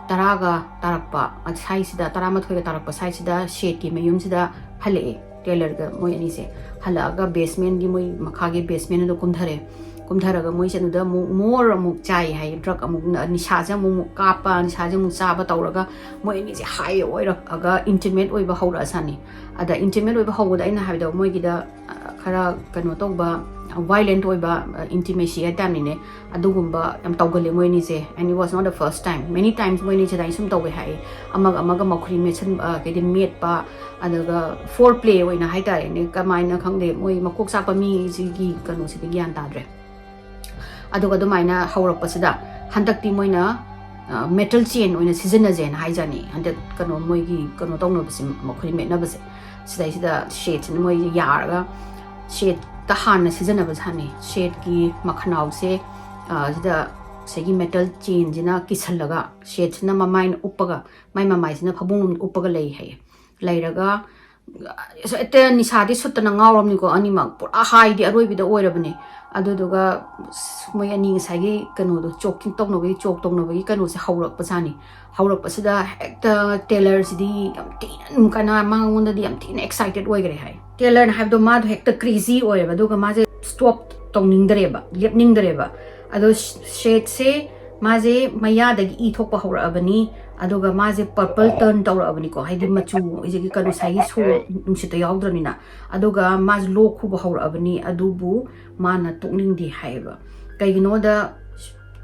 ꯇꯔꯥꯒ ꯇꯥꯔꯛꯄ ꯁ꯭ꯋꯥꯏꯁꯤꯗ, ꯇꯔꯥꯃꯥꯊꯣꯏꯒ ꯇꯥꯔꯛꯄ ꯁ꯭ꯋꯥꯏꯁꯤꯗ ꯁꯦꯠꯀꯤ ꯃꯌꯨꯝꯁꯤꯗ ꯍꯜꯂꯛꯑꯦ꯫ ꯇꯦꯂꯔꯒ ꯃꯣꯏ ꯑꯅꯤꯁꯦ ꯍꯜꯂꯛꯑꯒ ꯕꯦꯁꯃꯦꯟꯒꯤ, ꯃꯣꯏ ꯃꯈꯥꯒꯤ ꯕꯦꯁꯃꯦꯟ ꯑꯗꯨ ꯀꯨꯝꯊꯔꯦ꯫ ꯀꯨꯝꯊꯔꯒ ꯃꯣꯏꯁꯦ ꯑꯗꯨꯗ ꯑꯃꯨꯛ ꯃꯣꯔ ꯑꯃꯨꯛ ꯆꯥꯏ ꯍꯥꯏ, ꯗ꯭ꯔꯒ ꯑꯃꯨꯛ ꯅ-, ꯅꯤꯁꯥꯁꯦ ꯑꯃꯨꯛ ꯑꯃꯨꯛ ꯀꯥꯞꯄ, ꯅꯤꯁꯥꯁꯦ ꯑꯃꯨꯛ ꯆꯥꯕ ꯇꯧꯔꯒ ꯃꯣꯏ ꯑꯅꯤꯁꯦ ꯍꯥꯏ ꯑꯣꯏꯔꯛꯑꯒ ꯏꯟꯇꯤꯃꯦꯠ ꯑꯣꯏꯕ ꯍꯧꯔꯛꯑꯁꯥꯅꯤ꯫ ꯑꯗ ꯏꯟꯇꯤꯃꯦꯠ ꯑꯣꯏꯕ ꯍꯧꯕꯗ ꯑꯩꯅ ꯍꯥꯏꯕꯗꯣ ꯃꯣꯏꯒꯤꯗ, ꯑ, ꯈꯔ ꯀꯩꯅꯣ ꯇꯧꯕ, ꯚꯥꯏꯂꯦꯟꯠ ꯑꯣꯏꯕ, ꯏꯟꯇꯤꯃꯦꯁꯤ ꯍꯥꯏꯇꯥꯔꯅꯤꯅꯦ, ꯑꯗꯨꯒꯨꯝꯕ ꯌꯥꯝ ꯇꯧꯒꯜꯂꯦ ꯃꯣꯏ ꯑꯅꯤꯁꯦ꯫ And it was not the first time, many times ꯃꯣꯏ ꯑꯅꯤꯁꯦ ꯑꯗꯨꯃꯥꯏꯅ ꯁꯨꯝ ꯇꯧꯋꯦ ꯍꯥꯏ꯫ ꯑꯃꯒ ꯑꯃꯒ ꯃꯈꯨꯔꯤ ꯃꯦꯠꯁꯟ-, ꯑ, ꯀꯩꯗꯤ ꯃꯦꯠꯄ, ꯑꯗꯨꯒ ꯐꯣꯔ ꯄ꯭ꯂꯦ ꯑꯣꯏꯅ ꯍꯥꯏꯇꯥꯔꯦꯅꯦ, ꯀꯃꯥꯏꯅ ꯈꯪꯗꯦ, ꯃꯣꯏ ꯃꯀꯣꯛ ꯆꯥꯛꯄ ꯃꯤꯁꯤꯒꯤ ꯀꯩꯅꯣꯁꯤꯗꯤ ꯒ꯭ꯌꯥꯟ ꯇꯥꯗ꯭ꯔꯦ꯫ ꯑꯗꯨꯒ ꯑꯗꯨꯃꯥꯏꯅ ꯍꯧꯔꯛꯄꯁꯤꯗ ꯍꯟꯗꯛꯇꯤ ꯃꯣꯏꯅ, ꯑ, ꯃꯦꯇꯜ ꯆꯦꯟ ꯑꯣꯏꯅ ꯁꯤꯖꯤꯟꯅꯁꯦꯅ ꯍꯥꯏꯖꯥꯅꯤ꯫ ꯍꯟꯗꯛ ꯀꯩꯅꯣ ꯃꯣꯏꯒꯤ ꯀꯩꯅꯣ ꯇꯧꯅꯕꯁꯦ, ꯃꯈꯨꯔꯤ ꯃꯦꯠꯅꯕꯁꯦ, ꯁꯤꯗꯩꯁꯤꯗ ꯁꯦꯠꯁꯤꯅ ꯃꯣꯏꯁꯦ ꯌꯥꯔꯒ ꯁꯦꯠꯇ ꯍꯥꯟꯅ ꯁꯤꯖꯤꯟꯅꯕ ꯁꯥꯅꯤ꯫ ꯁꯦꯠꯀꯤ ꯃꯈꯅꯥꯎꯁꯦ, ꯑ, ꯁꯤꯗ ꯉꯁꯥꯏꯒꯤ ꯃꯦꯇꯜ ꯆꯦꯟꯁꯤꯅ ꯀꯤꯁꯜꯂꯒ ꯁꯦꯠꯁꯤꯅ ꯃꯃꯥꯏꯅ ꯎꯞꯄꯒ, ꯃꯥꯏ ꯃꯃꯥꯏꯁꯤꯅ ꯐꯃꯨꯡ ꯂꯣꯝꯗ ꯎꯞꯄꯒ ꯂꯩ ꯍꯥꯏꯌꯦ꯫ ꯂꯩꯔꯒ, ꯑꯁ, ꯍꯦꯛꯇ ꯅꯤꯁꯥꯗꯤ ꯁꯨꯠꯇꯅ ꯉꯥꯎꯔꯕꯅꯤꯀꯣ ꯑꯅꯤꯃꯛ, ꯄꯨꯔꯥ ꯍꯥꯏꯗꯤ ꯑꯔꯣꯏꯕꯤꯗ ꯑꯣꯏꯔꯕꯅꯦ꯫ ꯑꯗꯨꯗꯨꯒ, ꯑꯁ, ꯃꯣꯏ ꯑꯅꯤ ꯉꯁꯥꯏꯒꯤ ꯀꯩꯅꯣꯗꯣ, ꯆꯣꯛꯀꯤꯡ ꯇꯧꯅꯕꯒꯤ, ꯆꯣꯛ ꯇꯧꯅꯕꯒꯤ ꯀꯩꯅꯣꯁꯦ ꯍꯧꯔꯛꯄꯖꯥꯠꯅꯤ꯫ ꯍꯧꯔꯛꯄꯁꯤꯗ ꯍꯦꯛꯇ ꯇꯦꯂꯔꯁꯤꯗꯤ ꯌꯥꯝ ꯊꯤꯅ, ꯀꯅꯥ, ꯃꯉꯣꯟꯗꯗꯤ ꯌꯥꯝ ꯊꯤꯅ ꯑꯦꯛꯁꯥꯏꯇꯦꯠ ꯑꯣꯏꯈ꯭ꯔꯦ ꯍꯥꯏ꯫ ꯇꯦꯂꯔꯅ ꯍꯥꯏꯕꯗꯣ ꯃꯥꯗꯣ ꯍꯦꯛꯇ ꯀ꯭ꯔꯦꯖꯤ ꯑꯣꯏꯔꯦꯕ, ꯑꯗꯨꯒ ꯃꯥꯁꯦ ꯁ꯭ꯇꯣꯞ ꯇꯧꯅꯤꯡꯗꯔꯦꯕ, ꯂꯦꯞꯅꯤꯡꯗꯔꯦꯕ꯫ ꯑꯗꯣ ꯁꯦꯠꯁꯦ ꯃꯥꯁꯦ ꯃꯌꯥꯗꯒꯤ ꯏ ꯊꯣꯛꯄ ꯍꯧꯔꯛꯑꯕꯅꯤ, ꯑꯗꯨꯒ ꯃꯥꯁꯦ ꯄꯔꯄꯜ ꯇꯔꯟ ꯇꯧꯔꯛꯑꯕꯅꯤꯀꯣ, ꯍꯥꯏꯗꯤ ꯃꯆꯨ, ꯍꯧꯖꯤꯛꯀꯤ ꯀꯩꯅꯣ, ꯉꯁꯥꯏꯒꯤ ꯁꯣꯔ ꯅꯨꯡꯁꯤꯠꯇ ꯌꯥꯎꯗ꯭ꯔꯕꯅꯤꯅ꯫ ꯑꯗꯨꯒ ꯃꯥꯁꯦ ꯂꯣꯛ ꯈꯨꯕ ꯍꯧꯔꯛꯑꯕꯅꯤ, ꯑꯗꯨꯕꯨ ꯃꯥꯅ ꯇꯣꯛꯅꯤꯡꯗꯦ ꯍꯥꯏꯌꯦꯕ꯫ ꯀꯩꯒꯤꯅꯣꯗ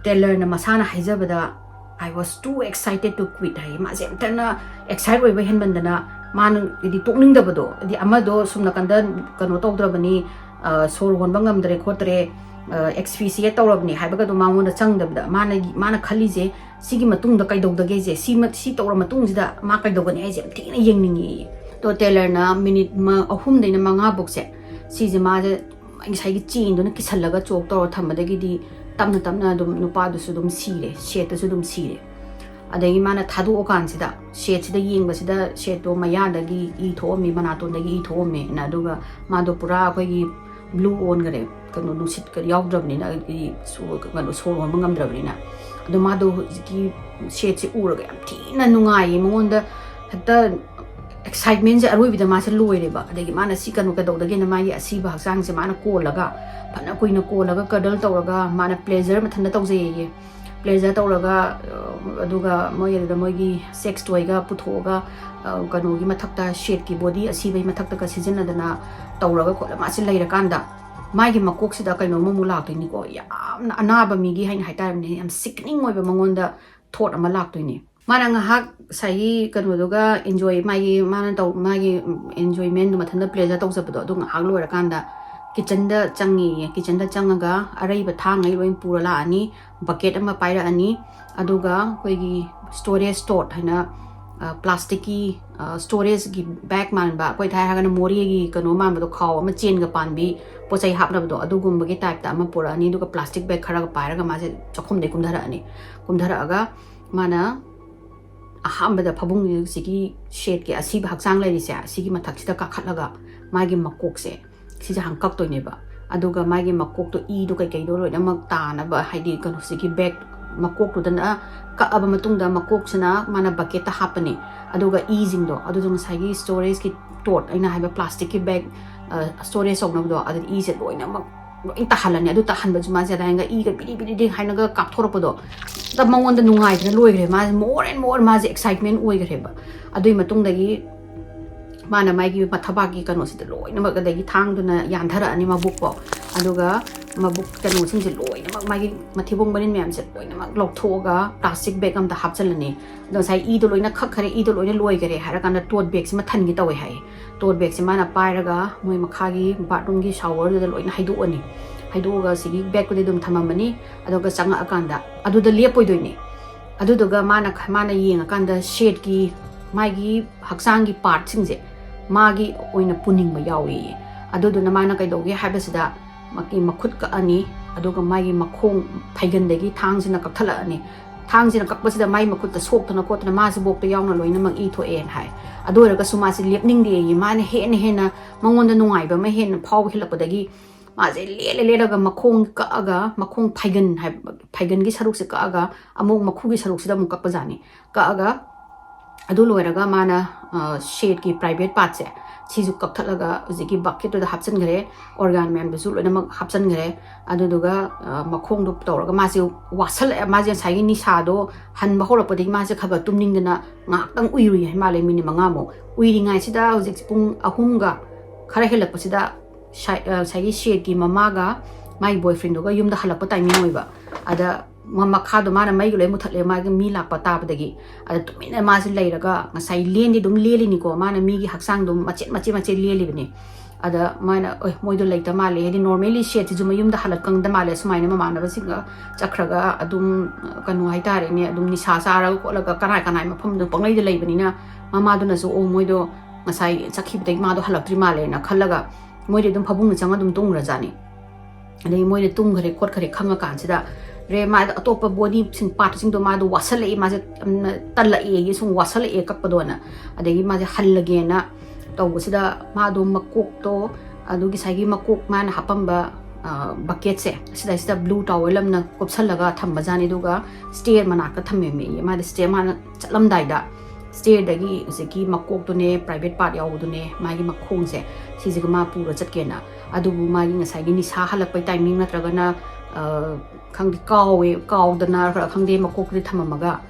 ꯇꯦꯂꯔꯅ ꯃꯁꯥꯅ ꯍꯥꯏꯖꯕꯗ, "I was too excited to quit" ꯍꯥꯏꯌꯦ꯫ ꯃꯥꯁꯦ ꯌꯥꯝ ꯊꯤꯅ ꯑꯦꯛꯁꯥꯏꯠ ꯑꯣꯏꯕ ꯍꯦꯟꯃꯟꯗꯅ ꯃꯥꯅ ꯍꯥꯏꯗꯤ ꯇꯣꯛꯅꯤꯡꯗꯕꯗꯣ, ꯍꯥꯏꯗꯤ ꯑꯃꯗꯣ ꯁꯨꯝ ꯅꯥꯀꯟꯗ ꯀꯩꯅꯣ ꯇꯧꯗ꯭ꯔꯕꯅꯤ, ꯑ, ꯁꯣꯔ ꯍꯣꯟꯕ ꯉꯝꯗ꯭ꯔꯦ ꯈꯣꯠꯇ꯭ꯔꯦ, ꯑ, ꯑꯦꯛꯁꯐꯤꯁꯤꯌꯦꯠ ꯇꯧꯔꯕꯅꯤ ꯍꯥꯏꯕꯒꯗꯣ ꯃꯉꯣꯟꯗ ꯆꯪꯗꯕꯗ, ꯃꯥꯅ, ꯃꯥꯅ ꯈꯜꯂꯤꯁꯦ, "ꯁꯤꯒꯤ ꯃꯇꯨꯡꯗ ꯀꯩꯗꯧꯗꯒꯦꯁꯦ? ꯁꯤ ꯃ-, ꯁꯤ ꯇꯧꯔ ꯃꯇꯨꯡꯁꯤꯗ ꯃꯥ ꯀꯩꯗꯧꯒꯅꯤ ꯍꯥꯏꯁꯦ ꯌꯥꯝ ꯊꯤꯅ ꯌꯦꯡꯅꯤꯡꯉꯦꯌꯦ"꯫ ꯑꯗꯣ ꯇꯦꯂꯔꯅ ꯃꯤꯅꯤꯠ ꯃ-, ꯑꯍꯨꯝꯗꯩꯅ ꯃꯉꯥ ꯐꯧꯁꯦ, ꯁꯤꯁꯦ ꯃꯥꯁꯦ ꯉꯁꯥꯏꯒꯤ ꯆꯦꯟꯗꯨꯅ ꯀꯤꯁꯜꯂꯒ ꯆꯣꯛ ꯇꯧꯔ ꯊꯝꯕꯗꯒꯤꯗꯤ ꯇꯞꯅ ꯇꯞꯅ ꯑꯗꯨꯝ ꯅꯨꯄꯥꯗꯨꯁꯨ ꯑꯗꯨꯝ ꯁꯤꯔꯦ, ꯁꯦꯠꯇꯨꯁꯨ ꯑꯗꯨꯝ ꯁꯤꯔꯦ꯫ ꯑꯗꯒꯤ ꯃꯥꯅ ꯊꯥꯗꯣꯛꯑꯀꯥꯟꯁꯤꯗ ꯁꯦꯠꯁꯤꯗ ꯌꯦꯡꯕꯁꯤꯗ ꯁꯦꯠꯇꯣ ꯃꯌꯥꯗꯒꯤ ꯏ ꯊꯣꯛꯑꯝꯃꯤ, ꯃꯅꯥꯇꯣꯟꯗꯒꯤ ꯏ ꯊꯣꯛꯑꯝꯃꯦꯅ꯫ ꯑꯗꯨꯒ ꯃꯥꯗꯣ ꯄꯨꯔꯥ ꯑꯩꯈꯣꯏꯒꯤ blue ꯑꯣꯟꯈꯔꯦ, ꯀꯩꯅꯣ, ꯅꯨꯡꯁꯤꯠꯀ ꯌꯥꯎꯗ꯭ꯔꯕꯅꯤꯅ, ꯍꯥꯏꯗꯤ ꯁꯣ-, ꯀꯩꯅꯣ, ꯁꯣꯔ ꯍꯣꯟꯕ ꯉꯝꯗ꯭ꯔꯕꯅꯤꯅ꯫ ꯑꯗꯣ ꯃꯥꯗꯣ ꯍꯧꯖꯤꯛꯀꯤ ꯁꯦꯠꯁꯦ ꯎꯔꯒ ꯌꯥꯝ ꯊꯤꯅ ꯅꯨꯡꯉꯥꯏꯌꯦ꯫ ꯃꯉꯣꯟꯗ ꯍꯦꯛꯇ excitementꯁꯦ ꯑꯔꯣꯏꯕꯤꯗ ꯃꯥꯁꯦ ꯂꯣꯏꯔꯦꯕ꯫ ꯑꯗꯒꯤ ꯃꯥꯅ ꯁꯤ ꯀꯩꯅꯣ ꯀꯩꯗꯧꯗꯒꯦꯅ ꯃꯥꯒꯤ ꯑꯁꯤꯕ ꯍꯛꯆꯥꯡꯁꯦ ꯃꯥꯅ ꯀꯣꯜꯂꯒ, ꯐꯅ ꯀꯨꯏꯅ ꯀꯣꯜꯂꯒ, cuddle ꯇꯧꯔꯒ, ꯃꯥꯅ pleasure ꯃꯊꯟꯇ ꯇꯧꯖꯩꯌꯦ꯫ Pleasure ꯇꯧꯔꯒ, ꯑ, ꯑꯗꯨꯒ ꯃꯣꯏ ꯑꯗꯨꯗ ꯃꯣꯏꯒꯤ sex toyꯒ ꯄꯨꯊꯣꯛꯑꯒ, ꯑ, ꯀꯩꯅꯣꯒꯤ ꯃꯊꯛꯇ, ꯁꯦꯠꯀꯤ body ꯑꯁꯤꯕꯒꯤ ꯃꯊꯛꯇꯒ ꯁꯤꯖꯤꯟꯅꯗꯅ ꯇꯧꯔꯒ ꯈꯣꯠꯂ ꯃꯥꯁꯦ ꯂꯩꯔꯀꯥꯟꯗ, ꯃꯥꯒꯤ ꯃꯀꯣꯛꯁꯤꯗ ꯀꯩꯅꯣꯝꯃ ꯑꯃꯨꯛ ꯂꯥꯛꯇꯣꯏꯅꯤꯀꯣ꯫ ꯌꯥꯝꯅ ꯑꯅꯥꯕ ꯃꯤꯒꯤ ꯍꯥꯏꯅ ꯍꯥꯏꯇꯥꯔꯦꯅꯦ, ꯌꯥꯝ sickening ꯑꯣꯏꯕ ꯃꯉꯣꯟꯗ thought ꯑꯃ ꯂꯥꯛꯇꯣꯏꯅꯤ꯫ ꯃꯥꯅ ꯉꯥꯏꯍꯥꯛ ꯉꯁꯥꯏꯒꯤ ꯀꯩꯅꯣꯗꯨꯒ enjoy, ꯃꯥꯒꯤ, ꯃꯥꯅ ꯇꯧ-, ꯃꯥꯒꯤ enjoymentꯗꯨ, ꯃꯊꯟꯇ pleasure ꯇꯧꯖꯕꯗꯣ, ꯑꯗꯨ ꯉꯥꯏꯍꯥꯛ ꯂꯣꯏꯔꯀꯥꯟꯗ kitchenꯗ ꯆꯪꯉꯦꯌꯦ꯫ Kitchenꯗ ꯆꯪꯉꯒ ꯑꯔꯩꯕ ꯊꯥꯡꯉꯩ ꯂꯣꯏ ꯄꯨꯔ ꯂꯥꯛꯑꯅꯤ, bucket ꯑꯃ ꯄꯥꯏꯔꯛꯑꯅꯤ, ꯑꯗꯨꯒ ꯑꯩꯈꯣꯏꯒꯤ storage tote ꯍꯥꯏꯅ, ꯑ, plasticꯀꯤ, ꯑ, storageꯒꯤ bag ꯃꯥꯟꯕ, ꯑꯩꯈꯣꯏ ꯊꯥꯏ ꯍꯥꯏꯔꯒꯅ ꯃꯣꯔꯦꯒꯤ ꯀꯩꯅꯣ ꯃꯥꯟꯕꯗꯣ, ꯈꯥꯎ ꯑꯃ ꯆꯦꯟꯒ ꯄꯥꯟꯕꯤ, ꯄꯣꯠ ꯆꯩ ꯍꯥꯞꯅꯕꯗꯣ, ꯑꯗꯨꯒꯨꯝꯕꯒꯤ typeꯇ ꯑꯃ ꯄꯨꯔꯛꯑꯅꯤ, ꯑꯗꯨꯒ plastic bag ꯈꯔꯒ ꯄꯥꯏꯔꯒ ꯃꯥꯁꯦ ꯆꯥꯛꯈꯨꯝꯗꯩ ꯀꯨꯝꯊꯔꯛꯑꯅꯤ꯫ ꯀꯨꯝꯊꯔꯛꯑꯒ ꯃꯥꯅ ꯑꯍꯥꯟꯕꯗ ꯐꯃꯨꯡꯁꯤꯒꯤ ꯁꯦꯠꯀꯤ ꯑꯁꯤꯕ ꯍꯛꯆꯥꯡ ꯂꯩꯔꯤꯁꯦ, ꯑꯁꯤꯒꯤ ꯃꯊꯛꯁꯤꯗ ꯀꯥꯈꯠꯂꯒ ꯃꯥꯒꯤ ꯃꯀꯣꯛꯁꯦ ꯁꯤꯁꯦ ꯍꯥꯟꯅ ꯀꯛꯇꯣꯏꯅꯦꯕ꯫ ꯑꯗꯨꯒ ꯃꯥꯒꯤ ꯃꯀꯣꯛꯇꯣ, ꯏꯗꯣ ꯀꯩꯀꯩꯗꯣ ꯂꯣꯏꯅꯃꯛ ꯇꯥꯅꯕ, ꯍꯥꯏꯗꯤ ꯀꯩꯅꯣꯁꯤꯒꯤ bag, ꯃꯀꯣꯛꯇꯨꯗꯅ ꯀꯛꯑꯕ ꯃꯇꯨꯡꯗ ꯃꯀꯣꯛꯁꯤꯅ ꯃꯥꯅ bucketꯇ ꯍꯥꯞꯄꯅꯤ꯫ ꯑꯗꯨꯒ ꯏꯁꯤꯡꯗꯣ, ꯑꯗꯨꯗꯣ ꯉꯁꯥꯏꯒꯤ storageꯀꯤ tote, ꯑꯩꯅ ꯍꯥꯏꯕ plasticꯀꯤ bag, ꯑ, storage ꯇꯧꯅꯕꯗꯣ, ꯑꯗꯨꯗ ꯏꯁꯦ ꯂꯣꯏꯅꯃꯛ ꯂꯣꯏ ꯇꯥꯍꯜꯂꯅꯤ꯫ ꯑꯗꯨ ꯇꯥꯍꯟꯕꯁꯨ ꯃꯥꯁꯦ ꯑꯗꯥꯏꯅꯒ ꯏꯒ ꯕꯤꯔꯤ ꯕꯤꯔꯤ ꯕꯤꯔꯤ ꯍꯥꯏꯅꯒ ꯀꯥꯞꯊꯣꯔꯛꯄꯗꯣ, ꯑꯗ ꯃꯉꯣꯟꯗ ꯅꯨꯡꯉꯥꯏꯗꯅ ꯂꯣꯏꯈ꯭ꯔꯦ꯫ ꯃꯥꯁꯦ more and more ꯃꯥꯁꯦ excitement ꯑꯣꯏꯈ꯭ꯔꯦꯕ꯫ ꯑꯗꯨꯒꯤ ꯃꯇꯨꯡꯗꯒꯤ ꯃꯥꯅ ꯃꯥꯒꯤ ꯃꯊꯕꯥꯛꯀꯤ ꯀꯩꯅꯣꯁꯤꯗ ꯂꯣꯏꯅꯃꯛ, ꯑꯗꯒꯤ ꯊꯥꯡꯗꯨꯅ ꯌꯥꯟꯊꯔꯛꯑꯅꯤ ꯃꯕꯨꯛꯐꯥꯎ, ꯑꯗꯨꯒ ꯃꯕꯨꯛ ꯀꯩꯅꯣꯁꯤꯡꯁꯦ ꯂꯣꯏꯅꯃꯛ, ꯃꯥꯒꯤ ꯃꯊꯤꯕꯣꯡ ꯃꯔꯤꯟ ꯃꯌꯥꯝꯁꯦ ꯂꯣꯏꯅꯃꯛ ꯂꯧꯊꯣꯛꯑꯒ plastic bag ꯑꯝꯗ ꯍꯥꯞꯆꯤꯜꯂꯅꯤ꯫ ꯑꯗꯣ ꯉꯁꯥꯏ ꯏꯗꯣ ꯂꯣꯏꯅ ꯈꯛꯈꯔꯦ, ꯏꯗꯣ ꯂꯣꯏꯅ ꯂꯣꯏꯈꯔꯦ ꯍꯥꯏꯔ ꯀꯥꯟꯗ tote bagꯁꯤꯃ ꯊꯟꯒꯦ ꯇꯧꯋꯦ ꯍꯥꯏꯌꯦ꯫ Tote bagꯁꯦ ꯃꯥꯅ ꯄꯥꯏꯔꯒ ꯃꯣꯏ ꯃꯈꯥꯒꯤ bathroomꯒꯤ showerꯗꯨꯗ ꯂꯣꯏꯅ ꯍꯩꯗꯣꯛꯑꯅꯤ꯫ ꯍꯩꯗꯣꯛꯑꯒ ꯁꯤꯒꯤ bagꯄꯨꯗꯤ ꯑꯗꯨꯝ ꯊꯝꯃꯝꯃꯅꯤ꯫ ꯑꯗꯨꯒ ꯆꯪꯉꯛꯑꯀꯥꯟꯗ ꯑꯗꯨꯗ ꯂꯦꯞꯄꯣꯏꯗꯣꯏꯅꯤ꯫ ꯑꯗꯨꯗꯨꯒ ꯃꯥꯅ, ꯃꯥꯅ ꯌꯦꯡꯉꯀꯥꯟꯗ ꯁꯦꯠꯀꯤ ꯃꯥꯒꯤ ꯍꯛꯆꯥꯡꯒꯤ partꯁꯤꯡꯁꯦ ꯃꯥꯒꯤ ꯑꯣꯏꯅ ꯄꯨꯅꯤꯡꯕ ꯌꯥꯎꯏꯌꯦ꯫ ꯑꯗꯨꯗꯨꯅ ꯃꯥꯅ ꯀꯩꯗꯧꯒꯦ ꯍꯥꯏꯕꯁꯤꯗ, ꯃꯥꯒꯤ ꯃꯈꯨꯠ ꯀꯛꯑꯅꯤ, ꯑꯗꯨꯒ ꯃꯥꯒꯤ ꯃꯈꯣꯡ ꯐꯩꯒꯟꯗꯒꯤ ꯊꯥꯡꯁꯤꯅ ꯀꯛꯊꯠꯂꯛꯑꯅꯤ꯫ ꯊꯥꯡꯁꯤꯅ ꯀꯛꯄꯁꯤꯗ ꯃꯥꯒꯤ ꯃꯈꯨꯠꯇ ꯁꯣꯛꯇꯅ ꯈꯣꯠꯇꯅ ꯃꯥꯁꯤꯐꯥꯎꯗ ꯌꯥꯎꯅ ꯂꯣꯏꯅꯃꯛ ꯏ ꯊꯣꯛꯑꯦꯅ ꯍꯥꯏ꯫ ꯑꯗꯨ ꯑꯣꯏꯔꯒꯁꯨ ꯃꯥꯁꯤ ꯂꯦꯞꯅꯤꯡꯗꯦꯌꯦ꯫ ꯃꯥꯅ ꯍꯦꯟꯅ ꯍꯦꯟꯅ ꯃꯉꯣꯟꯗ ꯅꯨꯡꯉꯥꯏꯕ ꯑꯃ ꯍꯦꯟꯅ ꯐꯥꯎꯕ ꯍꯦꯜꯂꯛꯄꯗꯒꯤ ꯃꯥꯁꯦ ꯂꯦꯜꯂ ꯂꯦꯜꯂꯒ ꯃꯈꯣꯡ ꯀꯛꯑꯒ, ꯃꯈꯣꯡ ꯐꯩꯒꯟ ꯍꯥꯏꯕ, ꯐꯩꯒꯟꯒꯤ ꯁꯔꯨꯛꯁꯦ ꯀꯛꯑꯒ ꯑꯃꯨꯛ ꯃꯈꯨꯒꯤ ꯁꯔꯨꯛꯁꯤꯗ ꯑꯃꯨꯛ ꯀꯛꯄꯖꯥꯠꯅꯤ꯫ ꯀꯛꯑꯒ ꯑꯗꯨ ꯂꯣꯏꯔꯒ ꯃꯥꯅ, ꯑ, ꯁꯦꯠꯀꯤ private partꯁꯦ ꯁꯤꯁꯨ ꯀꯛꯊꯠꯂꯒ ꯍꯧꯖꯤꯛꯀꯤ bucketꯇꯨꯗ ꯍꯥꯞꯆꯤꯟꯈ꯭ꯔꯦ꯫ Organ ꯃꯌꯥꯝꯗꯨꯁꯨ ꯂꯣꯏꯅꯃꯛ ꯍꯥꯞꯆꯤꯟꯈ꯭ꯔꯦ꯫ ꯑꯗꯨꯗꯨꯒ, ꯑ, ꯃꯈꯣꯡꯗꯣ ꯇꯧꯔꯒ ꯃꯥꯁꯦ ꯋꯥꯁꯜꯂꯛꯑꯦ꯫ ꯃꯥꯁꯦ ꯉꯁꯥꯏꯒꯤ ꯅꯤꯁꯥꯗꯣ ꯍꯟꯕ ꯍꯧꯔꯛꯄꯗꯒꯤ ꯃꯥꯁꯦ ꯈꯔ ꯈꯔ ꯇꯨꯝꯅꯤꯡꯗꯅ ꯉꯥꯏꯍꯥꯛꯇꯪ ꯎꯏꯔꯨꯏ ꯍꯥꯏ ꯃꯥꯜꯂꯦ, ꯃꯤꯅꯤꯠ ꯃꯉꯥꯃꯨꯛ꯫ ꯎꯏꯔꯤꯉꯩꯁꯤꯗ ꯍꯧꯖꯤꯛ ꯄꯨꯡ ꯑꯍꯨꯝꯒ ꯈꯔ ꯍꯦꯜꯂꯛꯄꯁꯤꯗ ꯁꯥꯏ-, ꯑ, ꯉꯁꯥꯏꯒꯤ ꯁꯦꯠꯀꯤ ꯃꯃꯥꯒ ꯃꯥꯒꯤ boyfriendꯗꯨꯒ ꯌꯨꯝꯗ ꯍꯜꯂꯛꯄ timing ꯑꯣꯏꯕ꯫ ꯑꯗ ꯃ-, ꯃꯈꯥꯗꯣ ꯃꯥꯅ ꯃꯩꯒ ꯂꯣꯏ ꯃꯨꯊꯠꯂꯦ, ꯃꯥꯒꯤ ꯃꯤ ꯂꯥꯛꯄ ꯇꯥꯕꯗꯒꯤ꯫ ꯑꯗ ꯇꯨꯃꯤꯟꯅ ꯃꯥꯁꯦ ꯂꯩꯔꯒ ꯉꯁꯥꯏ ꯂꯦꯟꯗꯤ ꯑꯗꯨꯝ ꯂꯦꯜꯂꯤꯅꯤꯀꯣ, ꯃꯥꯅ ꯃꯤꯒꯤ ꯍꯛꯆꯥꯡꯗꯣ ꯃꯆꯦꯠ ꯃꯆꯦꯠ ꯃꯆꯦꯠ ꯂꯦꯜꯂꯤꯕꯅꯤ꯫ ꯑꯗ ꯃꯥꯅ, "ꯑꯣꯏ, ꯃꯣꯏꯗꯣ ꯂꯩꯇ ꯃꯥꯜꯂꯦ", ꯍꯥꯏꯗꯤ normally ꯁꯦꯠꯁꯤꯁꯨ ꯃꯌꯨꯝꯗ ꯍꯜꯂꯛꯀꯪꯗ ꯃꯥꯜꯂꯦ, ꯁꯨꯃꯥꯏꯅ ꯃꯃꯥꯟꯅꯕꯁꯤꯡꯒ ꯆꯠꯈ꯭ꯔꯒ ꯑꯗꯨꯝ, ꯀꯩꯅꯣ ꯍꯥꯏꯇꯥꯔꯦꯅꯦ, ꯑꯗꯨꯝ ꯅꯤꯁꯥ ꯆꯥꯔꯒ ꯈꯣꯠꯂꯒ ꯀꯅꯥꯏ ꯀꯅꯥꯏ ꯃꯐꯝꯗ ꯄꯪꯂꯩꯗ ꯂꯩꯕꯅꯤꯅ, ꯃꯃꯥꯗꯨꯅꯁꯨ, "ꯑꯣ, ꯃꯣꯏꯗꯣ ꯉꯁꯥꯏ ꯆꯠꯈꯤꯕꯗꯒꯤ ꯃꯥꯗꯣ ꯍꯜꯂꯛꯇ꯭ꯔꯤ ꯃꯥꯜꯂꯦꯅ" ꯈꯜꯂꯒ ꯃꯣꯏꯗꯤ ꯑꯗꯨꯝ ꯐꯃꯨꯡꯗ ꯆꯪꯉ ꯑꯗꯨꯝ ꯇꯨꯝꯈ꯭ꯔꯖꯥꯠꯅꯤ꯫ ꯑꯗꯩ ꯃꯣꯏꯅ ꯇꯨꯝꯈ꯭ꯔꯦ ꯈꯣꯠꯈ꯭ꯔꯦ ꯈꯪꯉꯀꯥꯟꯁꯤꯗ ꯔꯦ-, ꯃꯥꯗꯣ ꯑꯇꯣꯞꯄ bodyꯁꯤꯡ partꯁꯤꯡꯗꯣ ꯃꯥꯗꯣ ꯋꯥꯁꯜꯂꯛꯏ, ꯃꯥꯁꯦ ꯌꯥꯝꯅ ꯇꯜꯂꯛꯑꯦ, ꯁꯨꯝ ꯋꯥꯁꯜꯂꯛꯑꯦ ꯀꯛꯄꯗꯣꯅ꯫ ꯑꯗꯒꯤ ꯃꯥꯁꯦ ꯍꯜꯂꯒꯦꯅ ꯇꯧꯕꯁꯤꯗ ꯃꯥꯗꯣ ꯃꯀꯣꯛꯇꯣ, ꯑꯗꯨꯒꯤ ꯉꯁꯥꯏꯒꯤ ꯃꯀꯣꯛ ꯃꯥꯅ ꯍꯥꯞꯄꯝꯕ, ꯑ, bucketꯁꯦ, ꯑꯁꯤꯗꯩꯁꯤꯗ blue towel ꯑꯃꯅ ꯀꯨꯞꯁꯜꯂꯒ ꯊꯝꯕꯖꯥꯠꯅꯤ꯫ ꯑꯗꯨꯒ stair ꯃꯅꯥꯛꯇ ꯊꯝꯃꯦꯃꯤ꯫ ꯃꯥꯗꯤ stair, ꯃꯥꯅ ꯆꯠꯂꯝꯗꯥꯏꯗ stairꯗꯒꯤ ꯍꯧꯖꯤꯛꯀꯤ ꯃꯀꯣꯛꯇꯨꯅꯦ, private part ꯌꯥꯎꯕꯗꯨꯅꯦ, ꯃꯥꯒꯤ ꯃꯈꯣꯡꯁꯦ, ꯁꯤꯁꯤꯒ ꯃꯥ ꯄꯨꯔ ꯆꯠꯀꯦꯅ꯫ ꯑꯗꯨꯕꯨ ꯃꯥꯒꯤ ꯉꯁꯥꯏꯒꯤ ꯅꯤꯁꯥ ꯍꯜꯂꯛꯄꯩ timing ꯅꯠꯇ꯭ꯔꯒꯅ, ꯑ, ꯈꯪꯗꯦ, ꯀꯥꯎꯋꯦ, ꯀꯥꯎꯗꯅ ꯈꯔ ꯈꯪꯗꯦ, ꯃꯀꯣꯛꯇꯨꯗꯤ ꯊꯝꯃꯝꯃꯒ,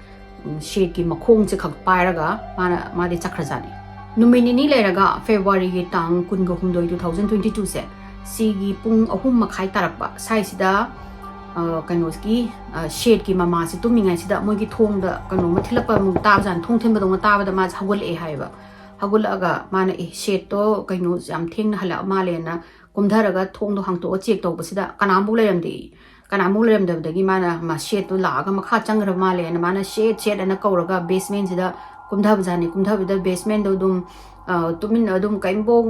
ꯎꯝ, ꯁꯦꯠꯀꯤ ꯃꯈꯣꯡꯁꯦ ꯈꯛ ꯄꯥꯏꯔꯒ ꯃꯥꯅ, ꯃꯥꯗꯤ ꯆꯠꯈ꯭ꯔꯖꯥꯠꯅꯤ꯫ ꯅꯨꯃꯤꯠ ꯅꯤꯅꯤ ꯂꯩꯔꯒ Februaryꯒꯤ ꯇꯥꯡ ꯀꯨꯟꯒ ꯍꯨꯝꯗꯣꯏ, two thousand twenty twoꯁꯦ, ꯁꯤꯒꯤ ꯄꯨꯡ ꯑꯍꯨꯝ ꯃꯈꯥꯏ ꯇꯥꯔꯛꯄ ꯁ꯭ꯋꯥꯏꯁꯤꯗ, ꯑ, ꯀꯩꯅꯣꯒꯤ, ꯑ, ꯁꯦꯠꯀꯤ ꯃꯃꯥꯁꯦ ꯇꯨꯝꯃꯤꯉꯩꯁꯤꯗ ꯃꯣꯏꯒꯤ ꯊꯣꯡꯗ ꯀꯩꯅꯣꯝꯃ ꯊꯤꯜꯂꯛꯄ ꯑꯃꯨꯛ ꯇꯥꯕꯖꯥꯠꯅꯤ, ꯊꯣꯡ ꯊꯤꯟꯕꯗꯧꯅ ꯇꯥꯕꯗ ꯃꯥꯁꯦ ꯍꯧꯒꯠꯂꯛꯑꯦ ꯍꯥꯏꯌꯦꯕ꯫ ꯍꯧꯒꯠꯂꯛꯑꯒ ꯃꯥꯅ, "ꯑꯦ, ꯁꯦꯠꯇꯣ ꯀꯩꯅꯣ ꯌꯥꯝ ꯊꯦꯡꯅ ꯍꯜꯂꯛꯑ ꯃꯥꯜꯂꯦꯅ" ꯀꯨꯝꯊꯔꯒ ꯊꯣꯡꯗꯣ ꯍꯥꯡꯇꯣꯛꯑ check ꯇꯧꯕꯁꯤꯗ ꯀꯅꯥꯝꯐꯥꯎ ꯂꯩꯔꯝꯗꯦ꯫ ꯀꯅꯥꯝꯐꯥꯎ ꯂꯩꯔꯝꯗꯕꯗꯒꯤ ꯃꯥꯅ, ꯃꯥ ꯁꯦꯠꯇꯣ ꯂꯥꯛꯑꯒ ꯃꯈꯥ ꯆꯪꯈ꯭ꯔꯕ ꯃꯥꯜꯂꯦꯅ ꯃꯥꯅ "ꯁꯦꯠ, ꯁꯦꯠ" ꯑꯅ ꯀꯧꯔꯒ basementꯁꯤꯗ ꯀꯨꯝꯊꯕꯖꯥꯠꯅꯤ꯫ ꯀꯨꯝꯊꯕꯗ basementꯗꯣ ꯑꯗꯨꯝ ꯇꯨꯃꯤꯟꯅ ꯑꯗꯨꯝ ꯀꯔꯤꯝꯐꯥꯎ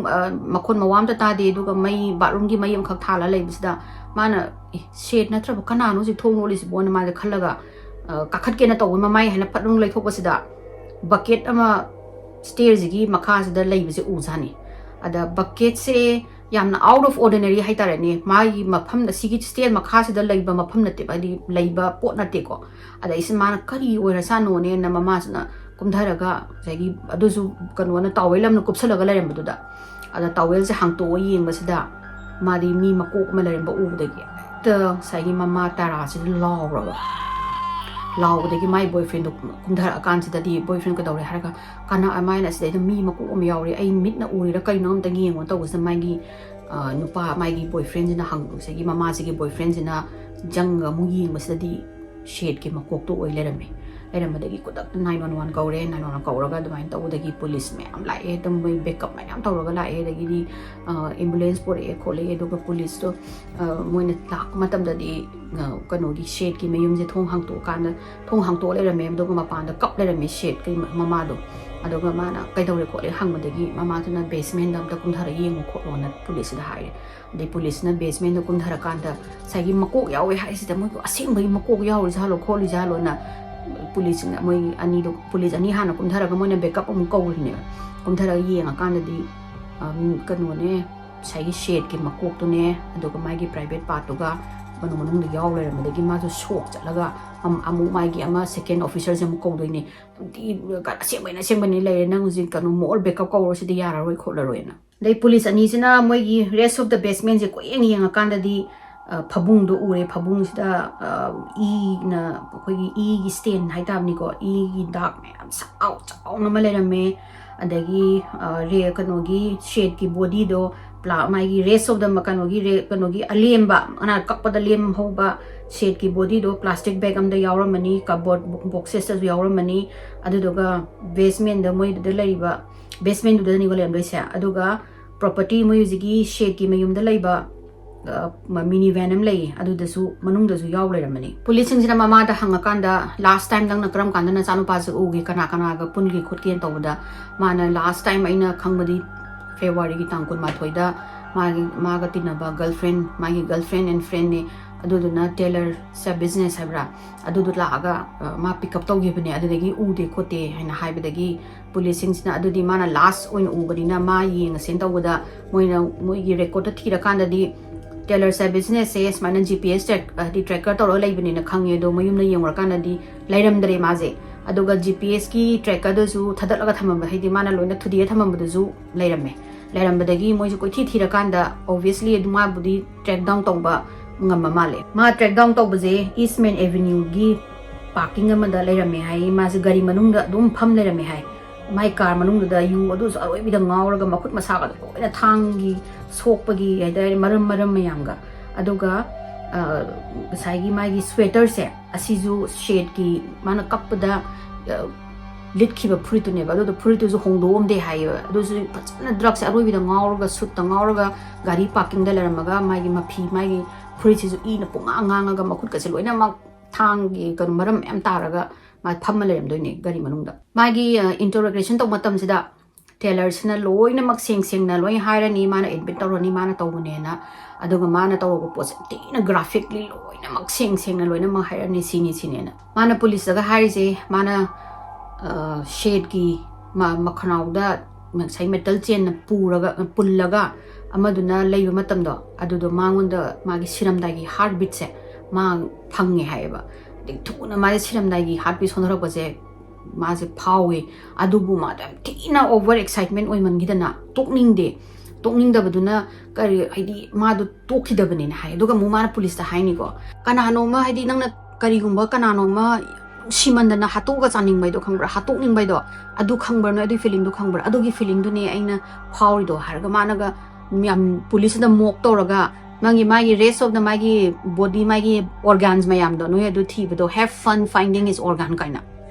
ꯃꯈꯣꯟ ꯃꯋꯥ ꯑꯝꯇ ꯇꯥꯗꯦ꯫ ꯑꯗꯨꯒ ꯃꯩ, bathroomꯒꯤ ꯃꯩ ꯑꯃꯈꯛ ꯊꯥꯜꯂ ꯂꯩꯕꯁꯤꯗ ꯃꯥꯅ, "ꯑꯦ, ꯁꯦꯠ ꯅꯠꯇ꯭ꯔꯕ ꯀꯅꯥꯅꯣ ꯍꯧꯖꯤꯛ ꯊꯣꯡ ꯂꯣꯜꯂꯤꯁꯤꯕꯣꯅ?" ꯃꯥꯁꯦ ꯈꯜꯂꯒ ꯀꯥꯈꯠꯀꯦꯅ ꯇꯧꯕ, ꯃꯃꯥꯏ ꯍꯥꯏꯅ ꯐꯠ ꯂꯥꯎ ꯂꯩꯊꯣꯛꯄꯁꯤꯗ bucket ꯑꯃ stairꯁꯤꯒꯤ ꯃꯈꯥꯁꯤꯗ ꯂꯩꯕꯁꯦ ꯎꯖꯥꯠꯅꯤ꯫ ꯑꯗ bucketꯁꯦ ꯌꯥꯝꯅ out of ordinary ꯍꯥꯏꯇꯥꯔꯦꯅꯦ꯫ ꯃꯥꯒꯤ ꯃꯐꯝꯗ, ꯁꯤꯒꯤ stair ꯃꯈꯥꯁꯤꯗ ꯂꯩꯕ ꯃꯐꯝ ꯅꯠꯇꯦꯕ, ꯍꯥꯏꯗꯤ ꯂꯩꯕ ꯄꯣꯠ ꯅꯠꯇꯦꯀꯣ꯫ ꯑꯗ ꯑꯩꯁꯦ ꯃꯥꯅ ꯀꯔꯤ ꯑꯣꯏꯔꯖꯥꯠꯅꯣꯅꯦꯅ ꯃꯃꯥꯁꯤꯅ ꯀꯨꯝꯊꯔꯒ, ꯉꯁꯥꯏꯒꯤ ꯑꯗꯨꯁꯨ ꯀꯩꯅꯣꯅ, towel ꯑꯃꯅ ꯀꯨꯞꯁꯜꯂꯒ ꯂꯩꯔꯝꯕꯗꯨꯗ, ꯑꯗ towelꯁꯦ ꯍꯥꯡꯇꯣꯛꯑ ꯌꯦꯡꯕꯁꯤꯗ ꯃꯥꯗꯤ ꯃꯤ ꯃꯀꯣꯛ ꯑꯃ ꯂꯩꯔꯝꯕ ꯎꯕꯗꯒꯤ ꯍꯦꯛꯇ ꯉꯁꯥꯏꯒꯤ ꯃꯃꯥ ꯇꯔꯥꯁꯤꯗ ꯂꯥꯎꯔꯕ꯫ ꯂꯥꯎꯕꯗꯒꯤ ꯃꯥꯏ boyfriendꯗꯣ ꯀꯨꯝꯊꯔꯛꯑꯀꯥꯟꯁꯤꯗꯗꯤ, boyfriend ꯀꯩꯗꯧꯔꯦ ꯍꯥꯏꯔꯒ, "ꯀꯅꯥ?" ꯃꯥꯏꯅ, "ꯑꯁꯤꯗꯩꯗ ꯃꯤ ꯃꯀꯣꯛ ꯑꯃ ꯌꯥꯎꯔꯤ, ꯑꯩ ꯃꯤꯠꯅ ꯎꯔꯤꯔꯥ ꯀꯩꯅꯣ ꯑꯝꯇ ꯌꯦꯡꯉꯣ" ꯇꯧꯕꯁꯤꯗ ꯃꯥꯒꯤ, ꯑ, ꯅꯨꯄꯥ, ꯃꯥꯒꯤ boyfriendꯁꯤꯅ ꯍꯪ-, ꯉꯁꯥꯏꯒꯤ ꯃꯃꯥꯁꯤꯒꯤ boyfriendꯁꯤꯅ ꯆꯪꯉꯒ ꯑꯃꯨꯛ ꯌꯦꯡꯕꯁꯤꯗꯗꯤ ꯁꯦꯠꯀꯤ ꯃꯀꯣꯛꯇꯣ ꯑꯣꯏ ꯂꯩꯔꯝꯃꯦ꯫ ꯂꯩꯔꯝꯕꯗꯒꯤ ꯈꯨꯗꯛꯇ nine one one ꯀꯧꯔꯦ꯫ Nine one one ꯀꯧꯔꯒ ꯑꯗꯨꯃꯥꯏꯅ ꯇꯧꯕꯗꯒꯤ police ꯃꯌꯥꯝ ꯂꯥꯛꯑꯦ, ꯑꯗꯨꯝ ꯃꯣꯏ backup ꯃꯌꯥꯝ ꯇꯧꯔꯒ ꯂꯥꯛꯑꯦ꯫ ꯑꯗꯒꯤꯗꯤ, ꯑ, ambulance ꯄꯨꯔꯛꯑꯦ ꯈꯣꯠꯂꯦ꯫ ꯑꯗꯨꯒ policeꯇꯣ, ꯑ, ꯃꯣꯏꯅ ꯂꯥꯛꯄ ꯃꯇꯝꯗꯗꯤ, ꯑ, ꯀꯩꯅꯣꯒꯤ ꯁꯦꯠꯀꯤ ꯃꯌꯨꯝꯁꯦ ꯊꯣꯡ ꯍꯥꯡꯇꯣꯛꯑꯀꯥꯟꯗ, ꯊꯣꯡ ꯍꯥꯡꯇꯣꯛꯑ ꯂꯩꯔꯝꯃꯦ꯫ ꯑꯗꯨꯒ ꯃꯄꯥꯟꯗ ꯀꯞ ꯂꯩꯔꯝꯃꯦ ꯁꯦꯠꯀꯤ ꯃ-, ꯃꯃꯥꯗꯣ꯫ ꯑꯗꯨꯒ ꯃꯥꯅ "ꯀꯩꯗꯧꯔꯦ ꯈꯣꯠꯂꯦ?" ꯍꯪꯕꯗꯒꯤ ꯃꯃꯥꯗꯨꯅ "basementꯗ ꯑꯝꯇ ꯀꯨꯝꯊꯔ ꯌꯦꯡꯉꯨ ꯈꯣꯠꯂꯣꯅ" policeꯁꯤꯗ ꯍꯥꯏꯔꯦ꯫ ꯑꯗꯩ policeꯅ basementꯗ ꯀꯨꯝꯊꯔꯀꯥꯟꯗ ꯉꯁꯥꯏꯒꯤ ꯃꯀꯣꯛ ꯌꯥꯎꯋꯦ ꯍꯥꯏꯁꯤꯗ ꯃꯣꯏꯕꯨ ꯑꯁꯦꯡꯕꯒꯤ ꯃꯀꯣꯛ ꯌꯥꯎꯔꯤꯖꯥꯠꯂꯣ ꯈꯣꯠꯂꯤꯖꯥꯠꯂꯣꯅ policeꯁꯤꯡꯅ, ꯃꯣꯏ ꯑꯅꯤꯗꯣ, police ꯑꯅꯤ ꯍꯥꯟꯅ ꯀꯨꯝꯊꯔꯒ ꯃꯣꯏꯅ backup ꯑꯃꯨꯛ ꯀꯧꯔꯤꯅꯦꯕ꯫ ꯀꯨꯝꯊꯔꯒ ꯌꯦꯡꯉꯀꯥꯟꯗꯗꯤ, ꯑꯝ, ꯀꯩꯅꯣꯅꯦ, ꯉꯁꯥꯏꯒꯤ ꯁꯦꯠꯀꯤ ꯃꯀꯣꯛꯇꯨꯅꯦ, ꯑꯗꯨꯒ ꯃꯥꯒꯤ private partꯇꯨꯒ ꯃꯅꯨꯡ ꯃꯅꯨꯡꯗ ꯌꯥꯎ ꯂꯩꯔꯝꯕꯗꯒꯤ ꯃꯥꯁꯨ shock ꯆꯠꯂꯒ ꯑꯝ-, ꯑꯃꯨꯛ ꯃꯥꯒꯤ ꯑꯃ second officerꯁꯦ ꯑꯃꯨꯛ ꯀꯧꯗꯣꯏꯅꯦ꯫ "ꯑꯗꯨꯗꯤ ꯑꯁꯦꯡꯕꯩꯅ ꯑꯁꯦꯡꯕꯅꯤ ꯂꯩꯔꯦ, ꯅꯪ ꯍꯧꯖꯤꯛ ꯀꯩꯅꯣ more backup ꯀꯧꯔꯣ, ꯁꯤꯗꯤ ꯌꯥꯔꯔꯣꯏ ꯈꯣꯠꯂꯔꯣꯏꯅ"꯫ ꯑꯗꯩ police ꯑꯅꯤꯁꯤꯅ ꯃꯣꯏꯒꯤ rest of the basementꯁꯦ ꯀꯣꯏꯌꯦꯡ ꯌꯦꯡꯉꯀꯥꯟꯗꯗꯤ, ꯑ, ꯐꯕꯨꯡꯗꯣ ꯎꯔꯦ꯫ ꯐꯕꯨꯡꯁꯤꯗ, ꯑ, ꯏꯅ, ꯑꯩꯈꯣꯏꯒꯤ ꯏꯒꯤ stain ꯍꯥꯏꯇꯥꯕꯅꯤꯀꯣ, ꯏꯒꯤ ꯗꯥꯛ ꯃꯌꯥꯝ ꯆꯥꯎ ꯆꯥꯎꯅ ꯑꯃ ꯂꯩꯔꯝꯃꯦ꯫ ꯑꯗꯒꯤ, ꯑ, ꯔꯦ-, ꯀꯩꯅꯣꯒꯤ ꯁꯦꯠꯀꯤ bodyꯗꯣ, ꯄ꯭ꯂꯥ-, ꯃꯥꯒꯤ rest of the ꯃ-, ꯀꯩꯅꯣꯒꯤ ꯔꯦ-, ꯀꯩꯅꯣꯒꯤ ꯑꯂꯦꯝꯕ, ꯑꯅꯥ ꯀꯛꯄꯗ ꯂꯦꯝꯍꯧꯕ ꯁꯦꯠꯀꯤ bodyꯗꯣ plastic bag ꯑꯃꯗ ꯌꯥꯎꯔꯝꯃꯅꯤ, cupboard boxesꯇꯁꯨ ꯌꯥꯎꯔꯝꯃꯅꯤ꯫ ꯑꯗꯨꯗꯨꯒ basementꯗ, ꯃꯣꯏꯗꯨꯗ ꯂꯩꯔꯤꯕ basementꯗꯨꯗꯅꯤꯀꯣ ꯂꯩꯔꯝꯗꯣꯏꯁꯦ꯫ ꯑꯗꯨꯒ property, ꯃꯣꯏ ꯍꯧꯖꯤꯛꯀꯤ ꯁꯦꯠꯀꯤ ꯃꯌꯨꯝꯗ ꯂꯩꯕ ꯃꯤꯅꯤ ꯚꯦꯟ ꯑꯃ ꯂꯩꯌꯦ, ꯑꯗꯨꯗꯁꯨ ꯃꯅꯨꯡꯗꯁꯨ ꯌꯥꯎ ꯂꯩꯔꯝꯕꯅꯤ꯫ ꯄꯨꯂꯤꯁꯁꯤꯡꯁꯤꯅ ꯃꯃꯥꯗ ꯍꯪꯉꯀꯥꯟꯗ, ꯂꯥꯁ ꯇꯥꯏꯝ ꯅꯪꯅ ꯀꯔꯝ ꯀꯥꯟꯗ ꯅꯆꯥꯅꯨꯄꯥꯁꯦ ꯎꯒꯦ, ꯀꯅꯥ ꯀꯅꯥꯒ ꯄꯨꯟꯒꯦ ꯈꯣꯠꯀꯦꯅ ꯇꯧꯕꯗ, ꯃꯥꯅ ꯂꯥꯁ ꯇꯥꯏꯝ ꯑꯩꯅ ꯈꯪꯕꯗꯤ ꯐꯦꯕ꯭ꯔꯨꯋꯥꯔꯤꯒꯤ ꯇꯥꯡ ꯀꯨꯟꯃꯥꯊꯣꯏꯗ ꯃꯥꯒꯤ, ꯃꯥꯒ ꯇꯤꯟꯅꯕ ꯒꯔꯜ ꯐ꯭ꯔꯦꯟ, ꯃꯥꯒꯤ ꯒꯔꯜ ꯐ꯭ꯔꯦꯟ ꯑꯦꯟ ꯐ꯭ꯔꯦꯟꯅꯦ, ꯑꯗꯨꯗꯨꯅ ꯇꯦꯂꯔ ꯁꯦꯞ ꯕꯤꯖꯤꯅꯦꯁ ꯍꯥꯏꯕ꯭ꯔꯥ, ꯑꯗꯨꯗꯣ ꯂꯥꯛꯑꯒ, ꯑ, ꯃꯥ ꯄꯤꯛ ꯑꯞ ꯇꯧꯈꯤꯕꯅꯦ, ꯑꯗꯨꯗꯒꯤ ꯎꯗꯦ ꯈꯣꯠꯇꯦ ꯍꯥꯏꯅ ꯍꯥꯏꯕꯗꯒꯤ ꯄꯨꯂꯤꯁꯁꯤꯡꯁꯤꯅ ꯑꯗꯨꯗꯤ ꯃꯥꯅ ꯂꯥꯁ ꯑꯣꯏꯅ ꯎꯕꯅꯤꯅ ꯃꯥ ꯌꯦꯡꯉꯁꯦꯅ ꯇꯧꯕꯗ, ꯃꯣꯏꯅ ꯃꯣꯏꯒꯤ ꯔꯦꯀꯣꯔꯠꯇ ꯊꯤꯔꯀꯥꯟꯗꯗꯤ ꯇꯦꯂꯔ ꯁꯦꯞ ꯕꯤꯖꯤꯅꯦꯁꯁꯦ ꯁꯨꯃꯥꯏꯅ ꯖꯤ ꯄꯤ ꯑꯦꯁ ꯇ꯭ꯔꯦꯛ, ꯍꯥꯏꯗꯤ ꯇ꯭ꯔꯦꯀꯔ ꯇꯧꯔꯒ ꯂꯩꯕꯅꯦꯅ ꯈꯪꯉꯦ꯫ ꯑꯗꯣ ꯃꯌꯨꯝꯗ ꯌꯦꯡꯉꯨꯔꯀꯥꯟꯗꯗꯤ ꯂꯩꯔꯝꯗ꯭ꯔꯦ ꯃꯥꯁꯦ꯫ ꯑꯗꯨꯒ ꯖꯤ ꯄꯤ ꯑꯦꯁꯀꯤ ꯇ꯭ꯔꯦꯀꯔꯗꯨꯁꯨ ꯊꯥꯗꯠꯂꯒ ꯊꯝꯃꯝꯕ, ꯍꯥꯏꯗꯤ ꯃꯥꯅ ꯂꯣꯏꯅ ꯊꯨꯗꯦꯛꯑ ꯊꯝꯃꯝꯕꯗꯨꯁꯨ ꯂꯩꯔꯝꯃꯦ꯫ ꯂꯩꯔꯝꯕꯗꯒꯤ ꯃꯣꯏꯁꯨ ꯀꯣꯏꯊꯤ ꯊꯤꯔꯀꯥꯟꯗ, obviously, ꯑꯗꯨ ꯃꯥꯕꯨꯗꯤ ꯇ꯭ꯔꯦꯛ ꯗꯥꯎꯟ ꯇꯧꯕ ꯉꯝꯕ ꯃꯥꯜꯂꯦ꯫ ꯃꯥ ꯇ꯭ꯔꯦꯛ ꯗꯥꯎꯟ ꯇꯧꯕꯁꯦ ꯏꯁꯃꯦꯟ ꯑꯦꯚꯦꯅ꯭ꯌꯨꯒꯤ ꯄꯥꯔꯀꯤꯡ ꯑꯃꯗ ꯂꯩꯔꯝꯃꯦ ꯍꯥꯏ꯫ ꯃꯥꯁꯦ ꯒꯥꯔꯤ ꯃꯅꯨꯡꯗ ꯑꯗꯨꯝ ꯐꯝ ꯂꯩꯔꯝꯃꯦ ꯍꯥꯏ꯫ ꯃꯥꯏ ꯀꯥꯔ ꯃꯅꯨꯡꯗꯨꯗ ꯌꯨ ꯑꯗꯨꯁꯨ ꯑꯔꯣꯏꯕꯤꯗ ꯉꯥꯎꯔꯒ ꯃꯈꯨꯠ ꯃꯁꯥꯒꯗꯣ ꯂꯣꯏꯅ ꯊꯥꯡꯒꯤ ꯁꯣꯛꯄꯒꯤ ꯍꯥꯏꯇꯥꯔꯦ, ꯃꯔꯝ ꯃꯔꯝ ꯃꯌꯥꯝꯒ꯫ ꯑꯗꯨꯒ, ꯑ, ꯉꯁꯥꯏꯒꯤ ꯃꯥꯒꯤ ꯁ꯭ꯋꯦꯇꯔꯁꯦ, ꯑꯁꯤꯁꯨ ꯁꯦꯠꯀꯤ, ꯃꯥꯅ ꯀꯞꯄꯗ, ꯑ, ꯂꯤꯠꯈꯤꯕ ꯐꯨꯔꯤꯠꯇꯨꯅꯦꯕ꯫ ꯑꯗꯨꯗꯣ ꯐꯨꯔꯤꯠꯇꯨꯁꯨ ꯍꯣꯡꯗꯣꯛꯑꯝꯗꯦ ꯍꯥꯏꯌꯦꯕ꯫ ꯑꯗꯨꯁꯨ ꯐꯖꯅ ꯗ꯭ꯔꯛꯁꯦ ꯑꯔꯣꯏꯕꯤꯗ ꯉꯥꯎꯔꯒ, ꯁꯨꯠꯇ ꯉꯥꯎꯔꯒ, ꯒꯥꯔꯤ ꯄꯥꯔꯀꯤꯡꯗ ꯂꯩꯔꯝꯃꯒ, ꯃꯥꯒꯤ ꯃꯐꯤ, ꯃꯥꯒꯤ ꯐꯨꯔꯤꯠꯁꯤꯁꯨ ꯏꯅ ꯄꯨꯡꯉꯥꯡ ꯉꯥꯡꯉꯒ, ꯃꯈꯨꯠꯀꯁꯦ ꯂꯣꯏꯅꯃꯛ ꯊꯥꯡꯒꯤ ꯀꯩꯅꯣ, ꯃꯔꯝ ꯃꯌꯥꯝ ꯇꯥꯔꯒ ꯃꯥ ꯐꯝꯃ ꯂꯩꯔꯝꯗꯣꯏꯅꯦ ꯒꯥꯔꯤ ꯃꯅꯨꯡꯗ꯫ ꯃꯥꯒꯤ, ꯑ, ꯏꯟꯇꯔꯣꯒꯦꯁꯟ ꯇꯧꯕ ꯃꯇꯝꯁꯤꯗ ꯇꯦꯂꯔꯁꯤꯅ ꯂꯣꯏꯅꯃꯛ ꯁꯦꯡ ꯁꯦꯡꯅ ꯂꯣꯏ ꯍꯥꯏꯔꯅꯤ, ꯃꯥꯅ ꯑꯦꯗꯃꯤꯠ ꯇꯧꯔꯅꯤ, ꯃꯥꯅ ꯇꯧꯕꯅꯦꯅ꯫ ꯑꯗꯨꯒ ꯃꯥꯅ ꯇꯧꯔꯕ ꯄꯣꯠꯁꯦ ꯊꯤꯅ ꯒ꯭ꯔꯥꯐꯤꯛꯂꯤ ꯂꯣꯏꯅꯃꯛ ꯁꯦꯡ ꯁꯦꯡꯅ ꯂꯣꯏꯅꯃꯛ ꯍꯥꯏꯔꯅꯤ, ꯁꯤꯅꯤ ꯁꯤꯅꯦꯅ꯫ ꯃꯥꯅ ꯄꯨꯂꯤꯁꯇꯒ ꯍꯥꯏꯔꯤꯁꯦ, ꯃꯥꯅ, ꯑ, ꯁꯦꯠꯀꯤ ꯃ-, ꯃꯈꯅꯥꯎꯗ ꯉꯁꯥꯏ ꯃꯦꯇꯜ ꯆꯦꯟꯅ ꯄꯨꯔꯒ, ꯄꯨꯜꯂꯒ ꯑꯃꯗꯨꯅ ꯂꯩꯕ ꯃꯇꯝꯗꯣ, ꯑꯗꯨꯗꯣ ꯃꯉꯣꯟꯗ ꯃꯥꯒꯤ ꯁꯤꯔꯝꯗꯥꯏꯒꯤ ꯍꯥꯔꯠ ꯕꯤꯠꯁꯦ ꯃꯥ ꯐꯪꯉꯦ ꯍꯥꯏꯌꯦꯕ꯫ ꯑꯗꯩ ꯊꯨꯅ ꯃꯥꯁꯦ ꯁꯤꯔꯝꯗꯥꯏꯒꯤ ꯍꯥꯔꯠ ꯕꯤꯠ ꯁꯣꯟꯊꯔꯛꯄꯁꯦ ꯃꯥꯁꯦ ꯐꯥꯎꯋꯦ꯫ ꯑꯗꯨꯕꯨ ꯃꯥꯗꯣ ꯌꯥꯝ ꯊꯤꯅ ꯑꯣꯚꯔ ꯑꯦꯛꯁꯥꯏꯠꯃꯦꯟ ꯑꯣꯏꯃꯟꯈꯤꯗꯅ ꯇꯣꯛꯅꯤꯡꯗꯦ꯫ ꯇꯣꯛꯅꯤꯡꯗꯕꯗꯨꯅ ꯀꯔꯤ, ꯍꯥꯏꯗꯤ ꯃꯥꯗꯣ ꯇꯣꯛꯈꯤꯗꯕꯅꯦꯅ ꯍꯥꯏ꯫ ꯑꯗꯨꯒ ꯑꯃꯨꯛ ꯃꯥꯅ ꯄꯨꯂꯤꯁꯇ ꯍꯥꯏꯅꯤꯀꯣ, ꯀꯅꯥꯅꯣꯃ, ꯍꯥꯏꯗꯤ ꯅꯪꯅ ꯀꯔꯤꯒꯨꯝꯕ ꯀꯅꯥꯅꯣꯃ ꯅꯨꯡꯁꯤꯃꯟꯗꯅ ꯍꯥꯠꯇꯣꯛꯑꯒ ꯆꯥꯅꯤꯡꯕꯩꯗꯣ ꯈꯪꯕ꯭ꯔꯥ? ꯍꯥꯠꯇꯣꯛꯅꯤꯡꯕꯩꯗꯣ, ꯑꯗꯨ ꯈꯪꯕ꯭ꯔꯥ ꯅꯣꯏ? ꯑꯗꯨꯒꯤ ꯐꯤꯂꯤꯡꯗꯣ ꯈꯪꯕ꯭ꯔꯥ? ꯑꯗꯨꯒꯤ ꯐꯤꯂꯤꯡꯗꯨꯅꯦ ꯑꯩꯅ ꯐꯥꯎꯔꯤꯗꯣ ꯍꯥꯏꯔꯒ ꯃꯥꯅꯒ ꯌꯥꯝ ꯄꯨꯂꯤꯁꯇ ꯃꯣꯛ ꯇꯧꯔꯒ, ꯃꯥꯒꯤ, ꯃꯥꯒꯤ rest of the, ꯃꯥꯒꯤ body, ꯃꯥꯒꯤ organs ꯃꯌꯥꯝꯗꯣ ꯅꯣꯏ ꯑꯗꯨ ꯊꯤꯕꯗꯣ, have fun finding his organ ꯀꯥꯏꯅ꯫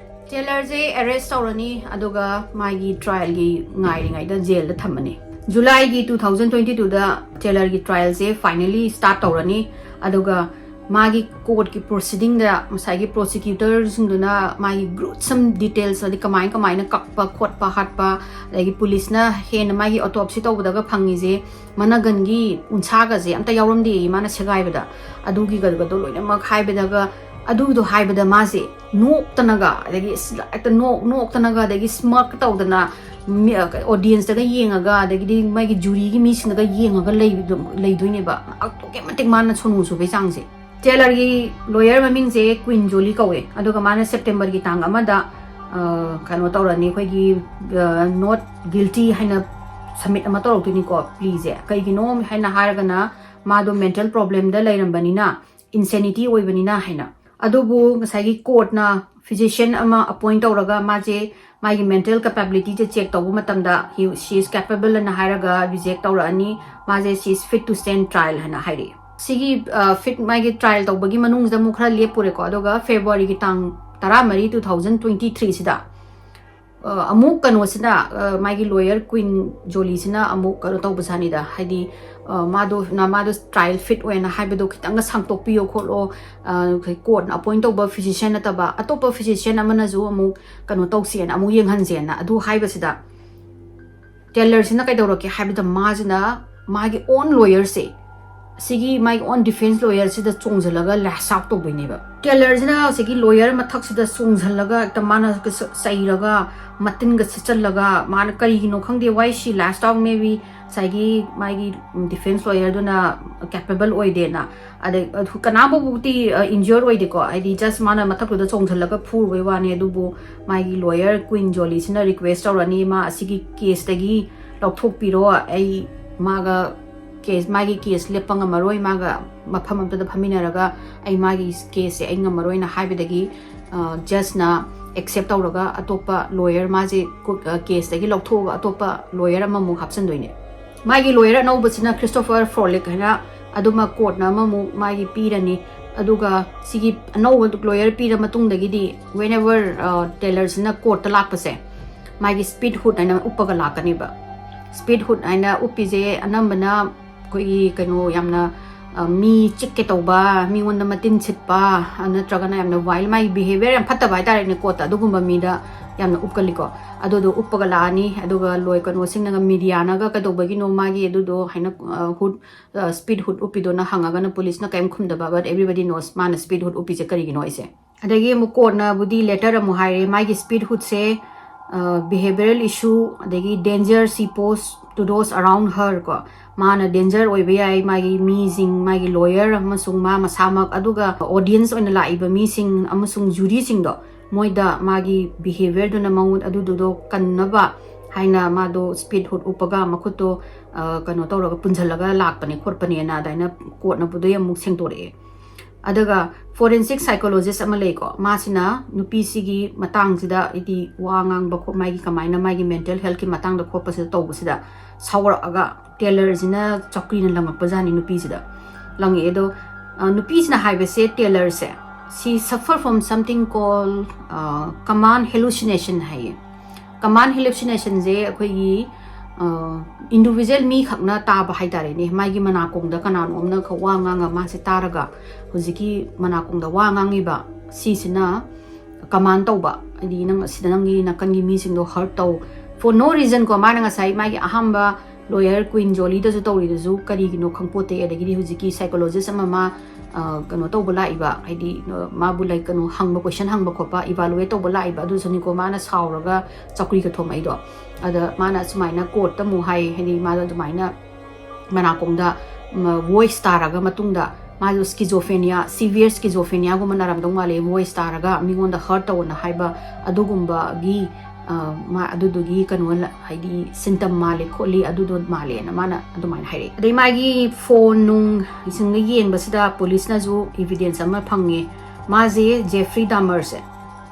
ꯇꯦꯂꯔꯁꯦ ꯑꯦꯔꯦꯁ ꯇꯧꯔꯅꯤ, ꯑꯗꯨꯒ ꯃꯥꯒꯤ ꯇ꯭ꯔꯥꯏꯜꯒꯤ ꯉꯥꯏꯔꯤꯉꯩꯗ ꯖꯦꯜꯗ ꯊꯝꯃꯅꯤ꯫ ꯖꯨꯂꯥꯏꯒꯤ two thousand twenty twoꯗ ꯇꯦꯂꯔꯒꯤ ꯇ꯭ꯔꯥꯏꯜꯁꯦ ꯐꯥꯏꯅꯦꯂꯤ ꯁ꯭ꯇꯥꯔꯠ ꯇꯧꯔꯅꯤ꯫ ꯑꯗꯨꯒ ꯃꯥꯒꯤ ꯀꯣꯔꯠꯀꯤ ꯄ꯭ꯔꯣꯁꯤꯗꯤꯡꯗ ꯉꯁꯥꯏꯒꯤ ꯄ꯭ꯔꯣꯁꯤꯀ꯭ꯌꯨꯇꯔꯁꯤꯡꯗꯨꯅ ꯃꯥꯒꯤ ꯒ꯭ꯔꯨꯁꯝ ꯗꯤꯇꯦꯜꯁ, ꯍꯥꯏꯗꯤ ꯀꯃꯥꯏ ꯀꯃꯥꯏꯅ ꯀꯛꯄ ꯈꯣꯠꯄ ꯍꯥꯠꯄ, ꯑꯗꯒꯤ ꯄꯨꯂꯤꯁꯅ ꯍꯦꯟꯅ ꯃꯥꯒꯤ ꯑꯣꯇꯣꯞꯁꯤ ꯇꯧꯕꯗꯒ ꯐꯪꯉꯤꯁꯦ ꯃꯅꯒꯟꯒꯤ ꯎꯟꯁꯥꯒꯁꯦ ꯑꯝꯇ ꯌꯥꯎꯔꯝꯗꯦ ꯃꯥꯅ ꯁꯦꯒꯥꯏꯕꯗ꯫ ꯑꯗꯨꯒꯤꯒꯗꯣ ꯂꯣꯏꯅꯃꯛ ꯍꯥꯏꯕꯗꯒ, ꯑꯗꯨꯗꯣ ꯍꯥꯏꯕꯗ ꯃꯥꯁꯦ ꯅꯣꯛꯇꯅꯒ, ꯑꯗꯒꯤ ꯑꯁ ꯍꯦꯛꯇ ꯅꯣꯛ ꯅꯣꯛꯇꯅꯒ, ꯑꯗꯒꯤ ꯁ꯭ꯃꯔꯛ ꯇꯧꯗꯅ, ꯃꯤ ꯑꯣꯗꯤꯌꯦꯟꯁꯇꯒ ꯌꯦꯡꯉꯒ, ꯑꯗꯒꯤꯗꯤ ꯃꯥꯒꯤ ꯖꯨꯔꯤꯒꯤ ꯃꯤꯁꯤꯡꯅꯒ ꯌꯦꯡꯉꯒ ꯂꯩꯕꯗꯣ-, ꯂꯩꯗꯣꯏꯅꯦꯕ꯫ ꯑꯗꯨꯛꯀꯤ ꯃꯇꯤꯛ ꯃꯥꯅ ꯁꯣꯅꯨ ꯁꯨꯕꯩ ꯆꯥꯡꯁꯦ꯫ ꯇꯦꯂꯔꯒꯤ ꯂꯣꯌꯔ ꯃꯃꯤꯡꯁꯦ ꯀ꯭ꯋꯤꯟ ꯖꯣꯂꯤ ꯀꯧꯋꯦ꯫ ꯑꯗꯨꯒ ꯃꯥꯅ ꯁꯦꯞꯇꯦꯝꯕꯔꯒꯤ ꯇꯥꯡ ꯑꯃꯗ, ꯑ, ꯀꯩꯅꯣ ꯇꯧꯔꯅꯤ, ꯑꯩꯈꯣꯏꯒꯤ, ꯑ, ꯅꯣꯠ ꯒꯤꯜꯇꯤ ꯍꯥꯏꯅ ꯁꯕꯃꯤꯠ ꯑꯃ ꯇꯧꯔꯛꯇꯣꯏꯅꯤꯀꯣ, ꯄ꯭ꯂꯤꯁꯦ꯫ ꯀꯩꯒꯤꯅꯣ ꯍꯥꯏꯅ ꯍꯥꯏꯔꯒꯅ, ꯃꯥꯗꯣ ꯃꯦꯟꯇꯦꯜ ꯄ꯭ꯔꯣꯕ꯭ꯂꯦꯝꯗ ꯂꯩꯔꯝꯕꯅꯤꯅ, ꯏꯟꯁꯦꯅꯤꯇꯤ ꯑꯣꯏꯕꯅꯤꯅ ꯍꯥꯏꯅ꯫ ꯑꯗꯨꯕꯨ ꯉꯁꯥꯏꯒꯤ ꯀꯣꯔꯠꯅ ꯐꯤꯖꯤꯁꯤꯌꯟ ꯑꯃ ꯑꯄꯣꯏꯟ ꯇꯧꯔꯒ, ꯃꯥꯁꯦ, ꯃꯥꯒꯤ ꯃꯦꯟꯇꯦꯜ ꯀꯦꯄꯦꯕꯤꯂꯤꯇꯤꯁꯦ ꯆꯦꯛ ꯇꯧꯕ ꯃꯇꯝꯗ, he, she is capable ꯑꯅ ꯍꯥꯏꯔꯒ ꯔꯤꯖꯦꯛ ꯇꯧꯔꯛꯑꯅꯤ꯫ ꯃꯥꯁꯦ, she is fit to stand trial ꯍꯥꯏꯅ ꯍꯥꯏꯔꯛꯑꯦ꯫ ꯁꯤꯒꯤ, ꯑ, ꯐꯤꯠ, ꯃꯥꯒꯤ ꯇ꯭ꯔꯥꯏꯜ ꯇꯧꯕꯒꯤ ꯃꯅꯨꯡꯁꯤꯗ ꯑꯃꯨꯛ ꯈꯔ ꯂꯦꯞꯄꯨꯔꯦꯀꯣ꯫ ꯑꯗꯨꯒ ꯐꯦꯕ꯭ꯔꯨꯋꯥꯔꯤꯒꯤ ꯇꯥꯡ ꯇꯔꯥꯃꯔꯤ, two thousand twenty three ꯁꯤꯗ, ꯑ, ꯑꯃꯨꯛ ꯀꯩꯅꯣꯁꯤꯅ, ꯑ, ꯃꯥꯒꯤ ꯂꯣꯌꯔ ꯀ꯭ꯋꯤꯟ ꯖꯣꯂꯤꯁꯤꯅ ꯑꯃꯨꯛ ꯀꯩꯅꯣ ꯇꯧꯕꯖꯥꯠꯅꯤꯗ, ꯍꯥꯏꯗꯤ, ꯑ, ꯃꯥꯗꯣ, ꯅ-, ꯃꯥꯗꯣ ꯇ꯭ꯔꯥꯏꯜ ꯐꯤꯠ ꯑꯣꯏꯅ ꯍꯥꯏꯕꯗꯣ ꯈꯤꯇꯪꯒ ꯁꯥꯡꯇꯣꯛꯄꯤꯌꯣ ꯈꯣꯠꯂꯣ, ꯑ, ꯀꯣꯔꯠꯅ ꯑꯄꯣꯏꯟ ꯇꯧꯕ ꯐꯤꯖꯤꯁꯤꯌꯟ ꯅꯠꯇꯕ ꯑꯇꯣꯞꯄ ꯐꯤꯖꯤꯁꯤꯌꯟ ꯑꯃꯅꯁꯨ ꯑꯃꯨꯛ ꯀꯩꯅꯣ ꯇꯧꯁꯦꯅ, ꯑꯃꯨꯛ ꯌꯦꯡꯍꯟꯁꯦꯅ ꯑꯗꯨ ꯍꯥꯏꯕꯁꯤꯗ, ꯇꯦꯂꯔꯁꯤꯅ ꯀꯩꯗꯧꯔꯛꯀꯦ ꯍꯥꯏꯕꯗ, ꯃꯥꯁꯤꯅ ꯃꯥꯒꯤ ꯑꯣꯟ ꯂꯣꯌꯔꯁꯦ, ꯁꯤꯒꯤ ꯃꯥꯒꯤ ꯑꯣꯟ ꯗꯤꯐꯦꯟꯁ ꯂꯣꯌꯔꯁꯤꯗ ꯆꯣꯡꯁꯤꯜꯂꯒ ꯂꯦꯁ ꯑꯥꯎꯠ ꯇꯧꯗꯣꯏꯅꯦꯕ꯫ ꯇꯦꯂꯔꯁꯤꯅ ꯁꯤꯒꯤ ꯂꯣꯌꯔ ꯃꯊꯛꯁꯤꯗ ꯆꯣꯡꯁꯤꯜꯂꯒ ꯍꯦꯛꯇ ꯃꯥꯅ ꯆꯩꯔꯒ, ꯃꯇꯤꯟꯒ ꯁꯤꯠꯆꯜꯂꯒ, ꯃꯥꯅ ꯀꯔꯤꯒꯤꯅꯣ ꯈꯪꯗꯦ, why she lashed out, maybe ꯉꯁꯥꯏꯒꯤ ꯃꯥꯒꯤ ꯗꯤꯐꯦꯟꯁ ꯂꯣꯌꯔꯗꯨꯅ ꯀꯦꯄꯦꯕꯜ ꯑꯣꯏꯗꯦꯅ꯫ ꯑꯗꯩ ꯑꯗꯨ ꯀꯅꯥꯝꯐꯥꯎꯕꯗꯤ, ꯑ, ꯏꯟꯖ꯭ꯌꯔ ꯑꯣꯏꯗꯦꯀꯣ, ꯍꯥꯏꯗꯤ just ꯃꯥꯅ ꯃꯊꯛꯇꯨꯗ ꯆꯣꯡꯁꯤꯜꯂꯒ ꯐꯨꯔꯨꯕꯩ ꯋꯥꯅꯤ꯫ ꯑꯗꯨꯕꯨ ꯃꯥꯒꯤ ꯂꯣꯌꯔ ꯀ꯭ꯋꯤꯟ ꯖꯣꯂꯤꯁꯤꯅ ꯔꯤꯀ꯭ꯋꯦꯁ ꯇꯧꯔꯅꯤ, ꯃꯥ ꯑꯁꯤꯒꯤ ꯀꯦꯁꯇꯒꯤ ꯂꯧꯊꯣꯛꯄꯤꯔꯣ, ꯑꯩ ꯃꯥꯒ ꯀꯦꯁ, ꯃꯥꯒꯤ ꯀꯦꯁ ꯂꯦꯞꯄ ꯉꯝꯃꯔꯣꯏ, ꯃꯥꯒ ꯃꯐꯝ ꯑꯝꯇꯗ ꯐꯝꯃꯤꯟꯅꯔꯒ ꯑꯩ ꯃꯥꯒꯤ ꯀꯦꯁꯁꯦ ꯑꯩ ꯉꯝꯃꯔꯣꯏꯅ ꯍꯥꯏꯕꯗꯒꯤ, ꯑ, ꯖꯁꯅ ꯑꯦꯛꯁꯦꯞ ꯇꯧꯔꯒ ꯑꯇꯣꯞꯄ ꯂꯣꯌꯔ ꯃꯥꯁꯦ ꯀꯣ-, ꯑ, ꯀꯦꯁꯇꯒꯤ ꯂꯧꯊꯣꯛꯑꯒ ꯑꯇꯣꯞꯄ ꯂꯣꯌꯔ ꯑꯃꯃꯨꯛ ꯍꯥꯞꯆꯤꯟꯗꯣꯏꯅꯦ꯫ ꯃꯥꯒꯤ ꯂꯣꯌꯔ ꯑꯅꯧꯕꯁꯤꯅ ꯈ꯭ꯔꯤꯁꯇꯣꯐꯔ ꯐ꯭ꯔꯣꯂꯤꯛ ꯍꯥꯏꯅ ꯑꯗꯨꯃꯛ ꯀꯣꯔꯠꯅ ꯑꯃꯃꯨꯛ ꯃꯥꯒꯤ ꯄꯤꯔꯅꯤ꯫ ꯑꯗꯨꯒ ꯁꯤꯒꯤ ꯑꯅꯧꯕ ꯂꯣꯌꯔ ꯄꯤꯔ ꯃꯇꯨꯡꯗꯒꯤꯗꯤ whenever, ꯑ, ꯇꯦꯂꯔꯁꯤꯅ ꯀꯣꯔꯠꯇ ꯂꯥꯛꯄꯁꯦ, ꯃꯥꯒꯤ ꯁ꯭ꯄꯤꯠ ꯍꯨꯠ ꯍꯥꯏꯅ ꯎꯞꯄꯒ ꯂꯥꯛꯀꯅꯦꯕ꯫ Speed hood ꯍꯥꯏꯅ ꯎꯞꯄꯤꯁꯦ ꯑꯅꯝꯕꯅ ꯑꯩꯈꯣꯏꯒꯤ ꯀꯩꯅꯣ ꯌꯥꯝꯅ ꯑ, ꯃꯤ ꯆꯤꯛꯀꯦ ꯇꯧꯕ, ꯃꯤꯉꯣꯟꯗ ꯃꯇꯤꯟ ꯁꯤꯠꯄ, ꯑ, ꯅꯠꯇ꯭ꯔꯒꯅ ꯌꯥꯝꯅ wild, ꯃꯥꯒꯤ behaviour ꯌꯥꯝ ꯐꯠꯇꯕ ꯍꯥꯏꯇꯥꯔꯦꯅꯦ, ꯀꯣꯠꯇ ꯑꯗꯨꯒꯨꯝꯕ ꯃꯤꯗ ꯌꯥꯝꯅ ꯎꯞꯀꯜꯂꯤꯀꯣ꯫ ꯑꯗꯨꯗꯣ ꯎꯞꯄꯒ ꯂꯥꯛꯑꯅꯤ, ꯑꯗꯨꯒ ꯂꯣꯏ ꯀꯩꯅꯣꯁꯤꯡꯅꯒ mediaꯅꯒ ꯀꯩꯗꯧꯕꯒꯤꯅꯣ ꯃꯥꯒꯤ ꯑꯗꯨꯗꯣ ꯍꯥꯏꯅ ꯍꯨꯠ ꯁ꯭ꯄꯤꯠ ꯍꯨꯠ ꯎꯞꯄꯤꯗꯣꯅ ꯍꯪꯉꯒꯅ ꯄꯨꯂꯤꯁꯅ ꯀꯔꯤꯝ ꯈꯨꯝꯗꯕ, but everybody knows ꯃꯥꯅ ꯁ꯭ꯄꯤꯠ ꯍꯨꯠ ꯎꯞꯄꯤꯁꯦ ꯀꯔꯤꯒꯤꯅꯣ ꯑꯩꯁꯦ꯫ ꯑꯗꯒꯤ ꯑꯃꯨꯛ ꯀꯣꯟꯅꯕꯨꯗꯤ letter ꯑꯃꯨꯛ ꯍꯥꯏꯔꯦ, ꯃꯥꯒꯤ ꯁ꯭ꯄꯤꯠ ꯍꯨꯠꯁꯦ behavioral issue, ꯑꯗꯒꯤ danger she pose to those around her ꯀꯣ, ꯃꯥꯅ danger ꯑꯣꯏꯕ ꯌꯥꯏ ꯃꯥꯒꯤ ꯃꯤꯁꯤꯡ, ꯃꯥꯒꯤ lawyer ꯑꯃꯁꯨꯡ ꯃꯥ ꯃꯁꯥꯃꯛ, ꯑꯗꯨꯒ audience ꯑꯣꯏꯅ ꯂꯥꯛꯏꯕ ꯃꯤꯁꯤꯡ ꯑꯃꯁꯨꯡ ꯖꯨꯔꯤꯁꯤꯡꯗꯣ, ꯃꯣꯏꯗ ꯃꯥꯒꯤ behaviourꯗꯨꯅ ꯃꯉꯣꯟ ꯑꯗꯨꯗꯨꯗꯣ ꯀꯟꯅꯕ ꯍꯥꯏꯅ ꯃꯥꯗꯣ ꯁ꯭ꯄꯤꯠ ꯍꯨꯠ ꯎꯞꯄꯒ ꯃꯈꯨꯠꯇꯣ ꯑ, ꯀꯩꯅꯣ ꯇꯧꯔꯒ ꯄꯨꯟꯁꯤꯜꯂꯒ ꯂꯥꯛꯄꯅꯦ ꯈꯣꯠꯄꯅꯦꯅ ꯑꯗꯨꯃꯥꯏꯅ ꯀꯣꯔꯠꯅꯕꯨꯗꯤ ꯑꯃꯨꯛ ꯁꯦꯡꯗꯣꯔꯛꯑꯦ꯫ ꯑꯗꯨꯒ forensic psychologist ꯑꯃ ꯂꯩꯀꯣ, ꯃꯥꯁꯤꯅ ꯅꯨꯄꯤꯁꯤꯒꯤ ꯃꯇꯥꯡꯁꯤꯗ ꯍꯥꯏꯗꯤ ꯋꯥ ꯉꯥꯡꯕ ꯈꯣꯠ ꯃꯥꯒꯤ ꯀꯃꯥꯏꯅ ꯃꯥꯒꯤ mental healthꯀꯤ ꯃꯇꯥꯡꯗ ꯈꯣꯠꯄꯁꯤꯗ ꯇꯧꯕꯁꯤꯗ ꯁꯥꯎꯔꯛꯑꯒ ꯇꯦꯂꯔꯁꯤꯅ ꯆꯧꯀ꯭ꯔꯤꯅ ꯂꯪꯉꯛꯄꯖꯥꯠꯅꯤ ꯅꯨꯄꯤꯁꯤꯗ꯫ ꯂꯪꯉꯛꯑꯦ ꯑꯗꯣ ꯑ, ꯅꯨꯄꯤꯁꯤꯅ ꯍꯥꯏꯕꯁꯦ ꯇꯦꯂꯔꯁꯦ, she suffer from something called command hallucination ꯍꯥꯏꯌꯦ꯫ Command hallucinationꯁꯦ ꯑꯩꯈꯣꯏꯒꯤ individual ꯃꯤꯈꯛꯅ ꯇꯥꯕ ꯍꯥꯏꯇꯥꯔꯦꯅꯦ, ꯃꯥꯒꯤ ꯃꯅꯥꯀꯣꯡꯗ ꯀꯅꯥꯅꯣꯝꯅ ꯈꯛ ꯋꯥ ꯉꯥꯡꯉ ꯃꯥꯁꯦ ꯇꯥꯔꯒ ꯍꯧꯖꯤꯛꯀꯤ ꯃꯅꯥꯀꯣꯡꯗ ꯋꯥ ꯉꯥꯡꯉꯤꯕ ꯁꯤꯁꯤꯅ command ꯇꯧꯕ, ꯍꯥꯏꯗꯤ ꯅꯪ ꯑꯁꯤꯗ ꯅꯪꯒꯤ ꯅꯥꯀꯟꯒꯤ ꯃꯤꯁꯤꯡꯗꯣ hurt ꯇꯧ, for no reason ꯀꯣ꯫ ꯃꯥꯅ ꯉꯁꯥꯏ ꯃꯥꯒꯤ ꯑꯍꯥꯟꯕ lawyer Queen Jolieꯗꯁꯨ ꯇꯧꯔꯤꯗꯨꯁꯨ ꯀꯔꯤꯒꯤꯅꯣ ꯈꯪꯄꯣꯠꯇꯦ꯫ ꯑꯗꯒꯤꯗꯤ ꯍꯧꯖꯤꯛꯀꯤ psychologist ꯑꯃ ꯃꯥ ꯑ, ꯀꯩꯅꯣ ꯇꯧꯕ ꯂꯥꯛꯏꯕ, ꯍꯥꯏꯗꯤ ꯑ, ꯃꯥꯕꯨ ꯂꯥꯏꯛ ꯀꯩꯅꯣ ꯍꯪꯕ, question ꯍꯪꯕ ꯈꯣꯠꯄ, evaluate ꯇꯧꯕ ꯂꯥꯛꯏꯕ ꯑꯗꯨꯁꯨꯅꯤꯀꯣ ꯃꯥꯅ ꯁꯥꯎꯔꯒ ꯆꯧꯀ꯭ꯔꯤꯒ ꯊꯣꯝꯃꯛꯏꯗꯣ꯫ ꯑꯗ ꯃꯥꯅ ꯁꯨꯃꯥꯏꯅ ꯀꯣꯔꯠꯇ ꯑꯃꯨꯛ ꯍꯥꯏ, ꯍꯥꯏꯗꯤ ꯃꯥꯗꯣ ꯑꯗꯨꯃꯥꯏꯅ ꯃꯅꯥꯀꯣꯡꯗ voice ꯇꯥꯔꯒ ꯃꯇꯨꯡꯗ ꯃꯥꯗꯣ schizophrenia, severe schizophreniaꯒꯨꯝꯕ ꯅꯥꯔꯝꯗꯧ ꯃꯥꯜꯂꯦ, voice ꯇꯥꯔꯒ ꯃꯤꯉꯣꯟꯗ hurt ꯇꯧꯑꯅ ꯍꯥꯏꯕ ꯑꯗꯨꯒꯨꯝꯕꯒꯤ ꯑ, ꯃꯥ ꯑꯗꯨꯗꯨꯒꯤ ꯀꯩꯅꯣ ꯂ-, ꯍꯥꯏꯗꯤ symptom ꯃꯥꯜꯂꯦ ꯈꯣꯠꯂꯤ ꯑꯗꯨꯗꯣ ꯃꯥꯜꯂꯦꯅ ꯃꯥꯅ ꯑꯗꯨꯃꯥꯏꯅ ꯍꯥꯏꯔꯛꯑꯦ꯫ ꯑꯗꯩ ꯃꯥꯒꯤ phone ꯅꯨꯡ ꯁꯤꯡꯗ ꯌꯦꯡꯕꯁꯤꯗ ꯄꯨꯂꯤꯁꯅꯁꯨ evidence ꯑꯃ ꯐꯪꯉꯦ, ꯃꯥꯁꯦ Jeffrey Dahmerꯁꯦ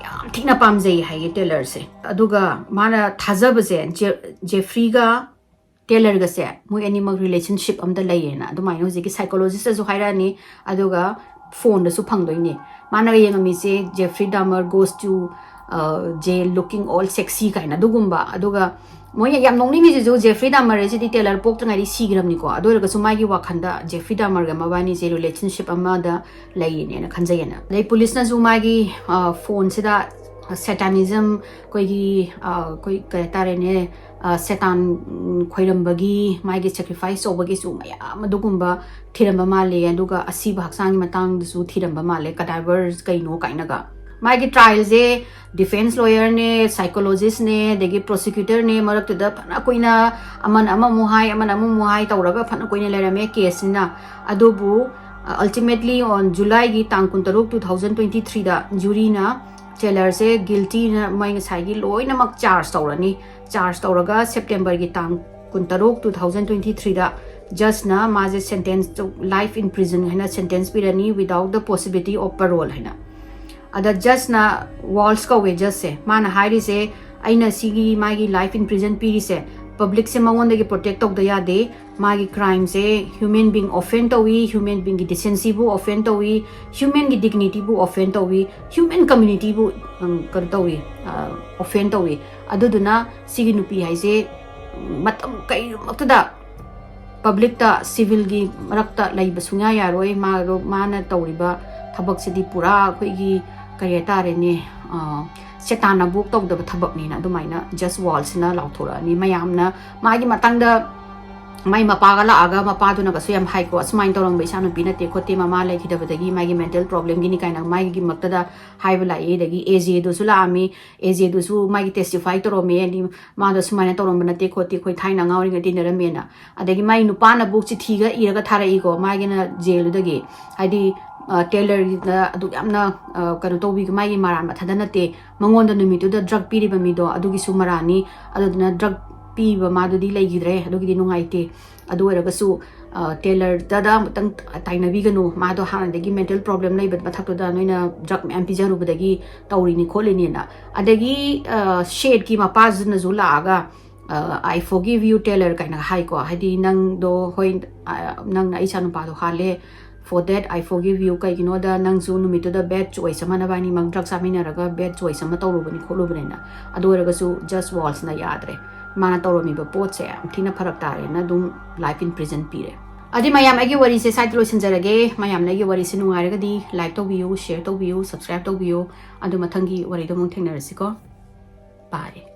ꯌꯥꯝ ꯊꯤꯅ ꯄꯥꯝꯖꯩ ꯍꯥꯏꯌꯦ ꯇꯦꯂꯔꯁꯦ꯫ ꯑꯗꯨꯒ ꯃꯥꯅ ꯊꯥꯖꯕꯁꯦ ꯖꯦ-, ꯖꯦꯐ꯭ꯔꯤꯒ ꯇꯦꯂꯔꯒꯁꯦ ꯃꯣꯏ ꯑꯅꯤꯃꯛ relationship ꯑꯝꯗ ꯂꯩꯌꯦꯅ ꯑꯗꯨꯃꯥꯏꯅ ꯍꯧꯖꯤꯛꯀꯤ psychologistꯅꯁꯨ ꯍꯥꯏꯔꯛꯑꯅꯤ, ꯑꯗꯨꯒ phoneꯗꯁꯨ ꯐꯪꯗꯣꯏꯅꯦ꯫ ꯃꯥꯅ ꯌꯦꯡꯉꯝꯃꯤꯁꯦ Jeffrey Dahmer goes to, uh, jail looking all sexy ꯀꯥꯏꯅ ꯑꯗꯨꯒꯨꯝꯕ, ꯑꯗꯨꯒ ꯃꯣꯏꯅ ꯌꯥꯝ ꯅꯣꯛꯅꯤꯡꯉꯤꯁꯤꯁꯨ, ꯖꯦꯐ꯭ꯔꯤ ꯗꯥꯃꯔ ꯍꯥꯏꯁꯤꯗꯤ ꯇꯦꯂꯔ ꯄꯣꯛꯇ꯭ꯔꯤꯉꯩꯗꯤ ꯁꯤꯈ꯭ꯔꯕꯅꯤꯀꯣ꯫ ꯑꯗꯨ ꯑꯣꯏꯔꯒꯁꯨ ꯃꯥꯒꯤ ꯋꯥꯈꯟꯗ ꯖꯦꯐ꯭ꯔꯤ ꯗꯥꯃꯔꯒ ꯃꯕꯥꯅꯤꯁꯦ ꯔꯤꯂꯦꯁꯟꯁꯤꯞ ꯑꯃꯗ ꯂꯩꯔꯤꯅꯦꯅ ꯈꯟꯖꯩꯌꯦꯅ꯫ ꯑꯗꯩ ꯄꯨꯂꯤꯁꯅꯁꯨ ꯃꯥꯒꯤ, ꯑ, ꯐꯣꯟꯁꯤꯗ ꯁꯦꯇꯥꯅꯤꯖꯝ, ꯑꯩꯈꯣꯏꯒꯤ, ꯑ, ꯑꯩꯈꯣꯏ ꯀꯩ ꯍꯥꯏꯇꯥꯔꯦꯅꯦ, ꯑ, ꯁꯦꯇꯥꯟ, ꯎꯝ, ꯈꯣꯏꯔꯝꯕꯒꯤ, ꯃꯥꯒꯤ ꯁꯦꯀ꯭ꯔꯤꯐꯥꯏꯁ ꯇꯧꯕꯒꯤꯁꯨ ꯃꯌꯥꯝ ꯑꯗꯨꯒꯨꯝꯕ ꯊꯤꯔꯝꯕ ꯃꯥꯜꯂꯦ꯫ ꯑꯗꯨꯒ ꯑꯁꯤꯕ ꯍꯛꯆꯥꯡꯒꯤ ꯃꯇꯥꯡꯗꯁꯨ ꯊꯤꯔꯝꯕ ꯃꯥꯜꯂꯦ, ꯀꯗꯥꯏꯚꯔꯁ ꯀꯩꯅꯣ ꯀꯥꯏꯅꯒ꯫ ꯃꯥꯒꯤ ꯇ꯭ꯔꯥꯏꯜꯁꯦ ꯗꯤꯐꯦꯟꯁ ꯂꯣꯌꯔꯅꯦ, ꯁꯥꯏꯀꯣꯂꯣꯖꯤꯁꯅꯦ, ꯑꯗꯒꯤ ꯄ꯭ꯔꯣꯁꯤꯀ꯭ꯌꯨꯇꯔꯅꯦ, ꯃꯔꯛꯇꯨꯗ ꯐꯅ ꯀꯨꯏꯅ ꯑꯃꯅ ꯑꯃꯃꯨꯛ ꯍꯥꯏ, ꯑꯃꯅ ꯑꯃꯃꯨꯛ ꯍꯥꯏ ꯇꯧꯔꯒ ꯐꯅ ꯀꯨꯏꯅ ꯂꯩꯔꯝꯃꯦ ꯀꯦꯁꯁꯤꯅ꯫ ꯑꯗꯨꯕꯨ, ꯑ, ultimately on Julyꯒꯤ ꯇꯥꯡ ꯀꯨꯟꯇꯔꯨꯛ, two thousand twenty threeꯗ ꯖꯨꯔꯤꯅ ꯇꯦꯂꯔꯁꯦ ꯒꯤꯜꯇꯤꯅ ꯃꯣꯏ ꯉꯁꯥꯏꯒꯤ ꯂꯣꯏꯅꯃꯛ ꯆꯥꯔꯖ ꯇꯧꯔꯅꯤ꯫ ꯆꯥꯔꯖ ꯇꯧꯔꯒ ꯁꯦꯞꯇꯦꯝꯕꯔꯒꯤ ꯇꯥꯡ ꯀꯨꯟꯇꯔꯨꯛ, two thousand twenty threeꯗ ꯖꯁꯅ ꯃꯥꯁꯦ ꯁꯦꯟꯇꯦꯟꯁ, life in prison ꯍꯥꯏꯅ ꯁꯦꯟꯇꯦꯟꯁ ꯄꯤꯔꯅꯤ, without the possibility of parole ꯍꯥꯏꯅ꯫ ꯑꯗ ꯖꯁꯅ, ꯋꯥꯜꯁ ꯀꯧꯋꯦ ꯖꯁꯁꯦ, ꯃꯥꯅ ꯍꯥꯏꯔꯤꯁꯦ, "ꯑꯩꯅ ꯁꯤꯒꯤ ꯃꯥꯒꯤ life in prison ꯄꯤꯔꯤꯁꯦ ꯄꯕ꯭ꯂꯤꯛꯁꯦ ꯃꯉꯣꯟꯗꯒꯤ ꯄ꯭ꯔꯣꯇꯦꯛ ꯇꯧꯗ ꯌꯥꯗꯦ꯫ ꯃꯥꯒꯤ ꯀ꯭ꯔꯥꯏꯝꯁꯦ ꯍ꯭ꯌꯨꯃꯦꯟ ꯕꯤꯡ ꯑꯣꯐꯦꯟ ꯇꯧꯏ, ꯍ꯭ꯌꯨꯃꯦꯟ ꯕꯤꯡꯒꯤ ꯗꯤꯁꯦꯟꯁꯤꯕꯨ ꯑꯣꯐꯦꯟ ꯇꯧꯏ, ꯍ꯭ꯌꯨꯃꯦꯟꯒꯤ ꯗꯤꯒꯅꯤꯇꯤꯕꯨ ꯑꯣꯐꯦꯟ ꯇꯧꯏ, ꯍ꯭ꯌꯨꯃꯦꯟ ꯀꯝꯃ꯭ꯌꯨꯅꯤꯇꯤꯕꯨ, ꯎꯝ, ꯀꯩꯅꯣ ꯇꯧꯏ, ꯑ, ꯑꯣꯐꯦꯟ ꯇꯧꯏ꯫ ꯑꯗꯨꯗꯨꯅ ꯁꯤꯒꯤ ꯅꯨꯄꯤ ꯍꯥꯏꯁꯦ ꯃꯇꯝ ꯀꯩꯃꯛꯇꯗ ꯄꯕ꯭ꯂꯤꯛꯇ, ꯁꯤꯚꯤꯜꯒꯤ ꯃꯔꯛꯇ ꯂꯩꯕ ꯁꯨꯡꯌꯥ ꯌꯥꯔꯣꯏ꯫ ꯃꯥꯗꯣ, ꯃꯥꯅ ꯇꯧꯔꯤꯕ ꯊꯕꯛꯁꯤꯗꯤ ꯄꯨꯔꯥ ꯑꯩꯈꯣꯏꯒꯤ, ꯀꯔꯤ ꯍꯥꯏꯇꯥꯔꯦꯅꯦ, ꯑ, ꯁꯦꯇꯥꯟꯅ ꯕꯣꯛ ꯇꯧꯗꯕ ꯊꯕꯛꯅꯤꯅ" ꯑꯗꯨꯃꯥꯏꯅ ꯖꯁ ꯋꯥꯜꯁꯤꯅ ꯂꯥꯎꯊꯣꯔꯛꯑꯅꯤ꯫ ꯃꯌꯥꯝꯅ ꯃꯥꯒꯤ ꯃꯇꯥꯡꯗ ꯃꯥꯏ ꯃꯄꯥꯒ ꯂꯥꯛꯑꯒ ꯃꯄꯥꯗꯨꯅꯒꯁꯨ ꯌꯥꯝ ꯍꯥꯏꯀꯣ, "ꯑꯁꯨꯃꯥꯏꯅ ꯇꯧꯔꯝꯕ ꯏꯆꯥ ꯅꯨꯄꯤ ꯅꯠꯇꯦ ꯈꯣꯠꯇꯦ, ꯃꯃꯥ ꯂꯩꯈꯤꯗꯕꯗꯒꯤ ꯃꯥꯒꯤ ꯃꯦꯟꯇꯦꯜ ꯄ꯭ꯔꯣꯕ꯭ꯂꯦꯝꯒꯤꯅꯤ" ꯀꯥꯏꯅ ꯃꯥꯒꯤꯃꯛꯇꯗ ꯍꯥꯏꯕ ꯂꯥꯛꯏ꯫ ꯑꯗꯒꯤ ꯑꯦ ꯖꯦꯗꯨꯁꯨ ꯂꯥꯛꯑꯝꯃꯤ, ꯑꯦ ꯖꯦꯗꯨꯁꯨ ꯃꯥꯒꯤ ꯇꯦꯁꯇꯤꯐꯥꯏ ꯇꯧꯔꯝꯃꯤ, ꯍꯥꯏꯗꯤ ꯃꯥꯗꯣ ꯁꯨꯃꯥꯏꯅ ꯇꯧꯔꯝꯕ ꯅꯠꯇꯦ ꯈꯣꯠꯇꯦ, ꯑꯩꯈꯣꯏ ꯊꯥꯏꯅ ꯑꯉꯥꯡ ꯑꯣꯏꯔꯤꯉꯩ ꯇꯤꯟꯅꯔꯝꯃꯦꯅ꯫ ꯑꯗꯒꯤ ꯃꯥꯏ ꯅꯨꯄꯥꯅꯕꯨ ꯆꯤꯊꯤꯒ ꯏꯔꯒ ꯊꯥꯔꯛꯏꯀꯣ, ꯃꯥꯒꯤꯅ ꯖꯦꯜꯗꯨꯗꯒꯤ, ꯍꯥꯏꯗꯤ, ꯑ, ꯇꯦꯂꯔꯒꯤꯗ ꯑꯗꯨꯛ ꯌꯥꯝꯅ, ꯑ, ꯀꯩꯅꯣ ꯇꯧꯕꯤ, ꯃꯥꯒꯤ ꯃꯔꯥꯟ ꯃꯊꯟꯇ ꯅꯠꯇꯦ, ꯃꯉꯣꯟꯗ ꯅꯨꯃꯤꯠꯇꯨꯗ ꯗ꯭ꯔꯒ ꯄꯤꯔꯤꯕ ꯃꯤꯗꯣ ꯑꯗꯨꯒꯤꯁꯨ ꯃꯔꯥꯟꯅꯤ꯫ ꯑꯗꯨꯗꯨꯅ ꯗ꯭ꯔꯒ ꯄꯤꯕ ꯃꯥꯗꯨꯗꯤ ꯂꯩꯈꯤꯗ꯭ꯔꯦ, ꯑꯗꯨꯒꯤꯗꯤ ꯅꯨꯡꯉꯥꯏꯇꯦ꯫ ꯑꯗꯨ ꯑꯣꯏꯔꯒꯁꯨ, ꯑ, ꯇꯦꯂꯔꯗ ꯑꯃꯨꯛꯇꯪ ꯇꯥꯏꯅꯕꯤꯒꯅꯨ, ꯃꯥꯗꯣ ꯍꯥꯟꯅꯗꯒꯤ ꯃꯦꯟꯇꯦꯜ ꯄ꯭ꯔꯣꯕ꯭ꯂꯦꯝ ꯂꯩꯕ ꯃꯊꯛꯇꯨꯗ ꯅꯣꯏꯅ ꯗ꯭ꯔꯒ ꯃꯌꯥꯝ ꯄꯤꯖꯔꯨꯕꯗꯒꯤ ꯇꯧꯔꯤꯅꯤ ꯈꯣꯠꯂꯤꯅꯤꯅ꯫ ꯑꯗꯒꯤ, ꯑ, ꯁꯦꯠꯀꯤ ꯃꯄꯥꯁꯤꯅꯁꯨ ꯂꯥꯛꯑꯒ, "I forgive you, Taylor" ꯀꯥꯏꯅ ꯍꯥꯏꯀꯣ, ꯍꯥꯏꯗꯤ ꯅꯪꯗꯣ, ꯍꯣꯏ, ꯑ, ꯅꯪꯅ ꯑꯩ ꯏꯆꯥ ꯅꯨꯄꯥꯗꯣ ꯍꯥꯠꯂꯦ, "For that I forgive you", ꯀꯩꯒꯤꯅꯣꯗ ꯅꯪꯁꯨ ꯅꯨꯃꯤꯠꯇꯨꯗ ꯕꯦꯗ ꯆꯣꯏꯁ ꯑꯃ, ꯅꯕꯥꯅꯤꯃꯛ ꯗ꯭ꯔꯒ ꯆꯥꯃꯤꯟꯅꯔꯒ ꯕꯦꯗ ꯆꯣꯏꯁ ꯑꯃ ꯇꯧꯔꯨꯕꯅꯤ ꯈꯣꯠꯂꯨꯕꯅꯤꯅ꯫ ꯑꯗꯨ ꯑꯣꯏꯔꯒꯁꯨ ꯖꯁ ꯋꯥꯜꯁꯅ ꯌꯥꯗ꯭ꯔꯦ꯫ ꯃꯥꯅ ꯇꯧꯔꯝꯃꯤꯕ ꯄꯣꯠꯁꯦ ꯌꯥꯝ ꯊꯤꯅ ꯐꯔꯛ ꯇꯥꯔꯦꯅ ꯑꯗꯨꯝ life imprisonment ꯄꯤꯔꯦ꯫ ꯑꯗꯨꯗꯤ ꯃꯌꯥꯝ, ꯑꯩꯒꯤ ꯋꯥꯔꯤꯁꯦ side ꯇ ꯂꯣꯏꯁꯤꯟꯖꯔꯒꯦ꯫ ꯃꯌꯥꯝꯅ ꯑꯩꯒꯤ ꯋꯥꯔꯤꯁꯦ ꯅꯨꯡꯉꯥꯏꯔꯒꯗꯤ like ꯇꯧꯕꯤꯌꯨ, share ꯇꯧꯕꯤꯌꯨ, subscribe ꯇꯧꯕꯤꯌꯨ꯫ ꯑꯗꯨ ꯃꯊꯪꯒꯤ ꯋꯥꯔꯤꯗ ꯑꯃꯨꯛ ꯊꯦꯡꯅꯔꯁꯤꯀꯣ꯫ Bye꯫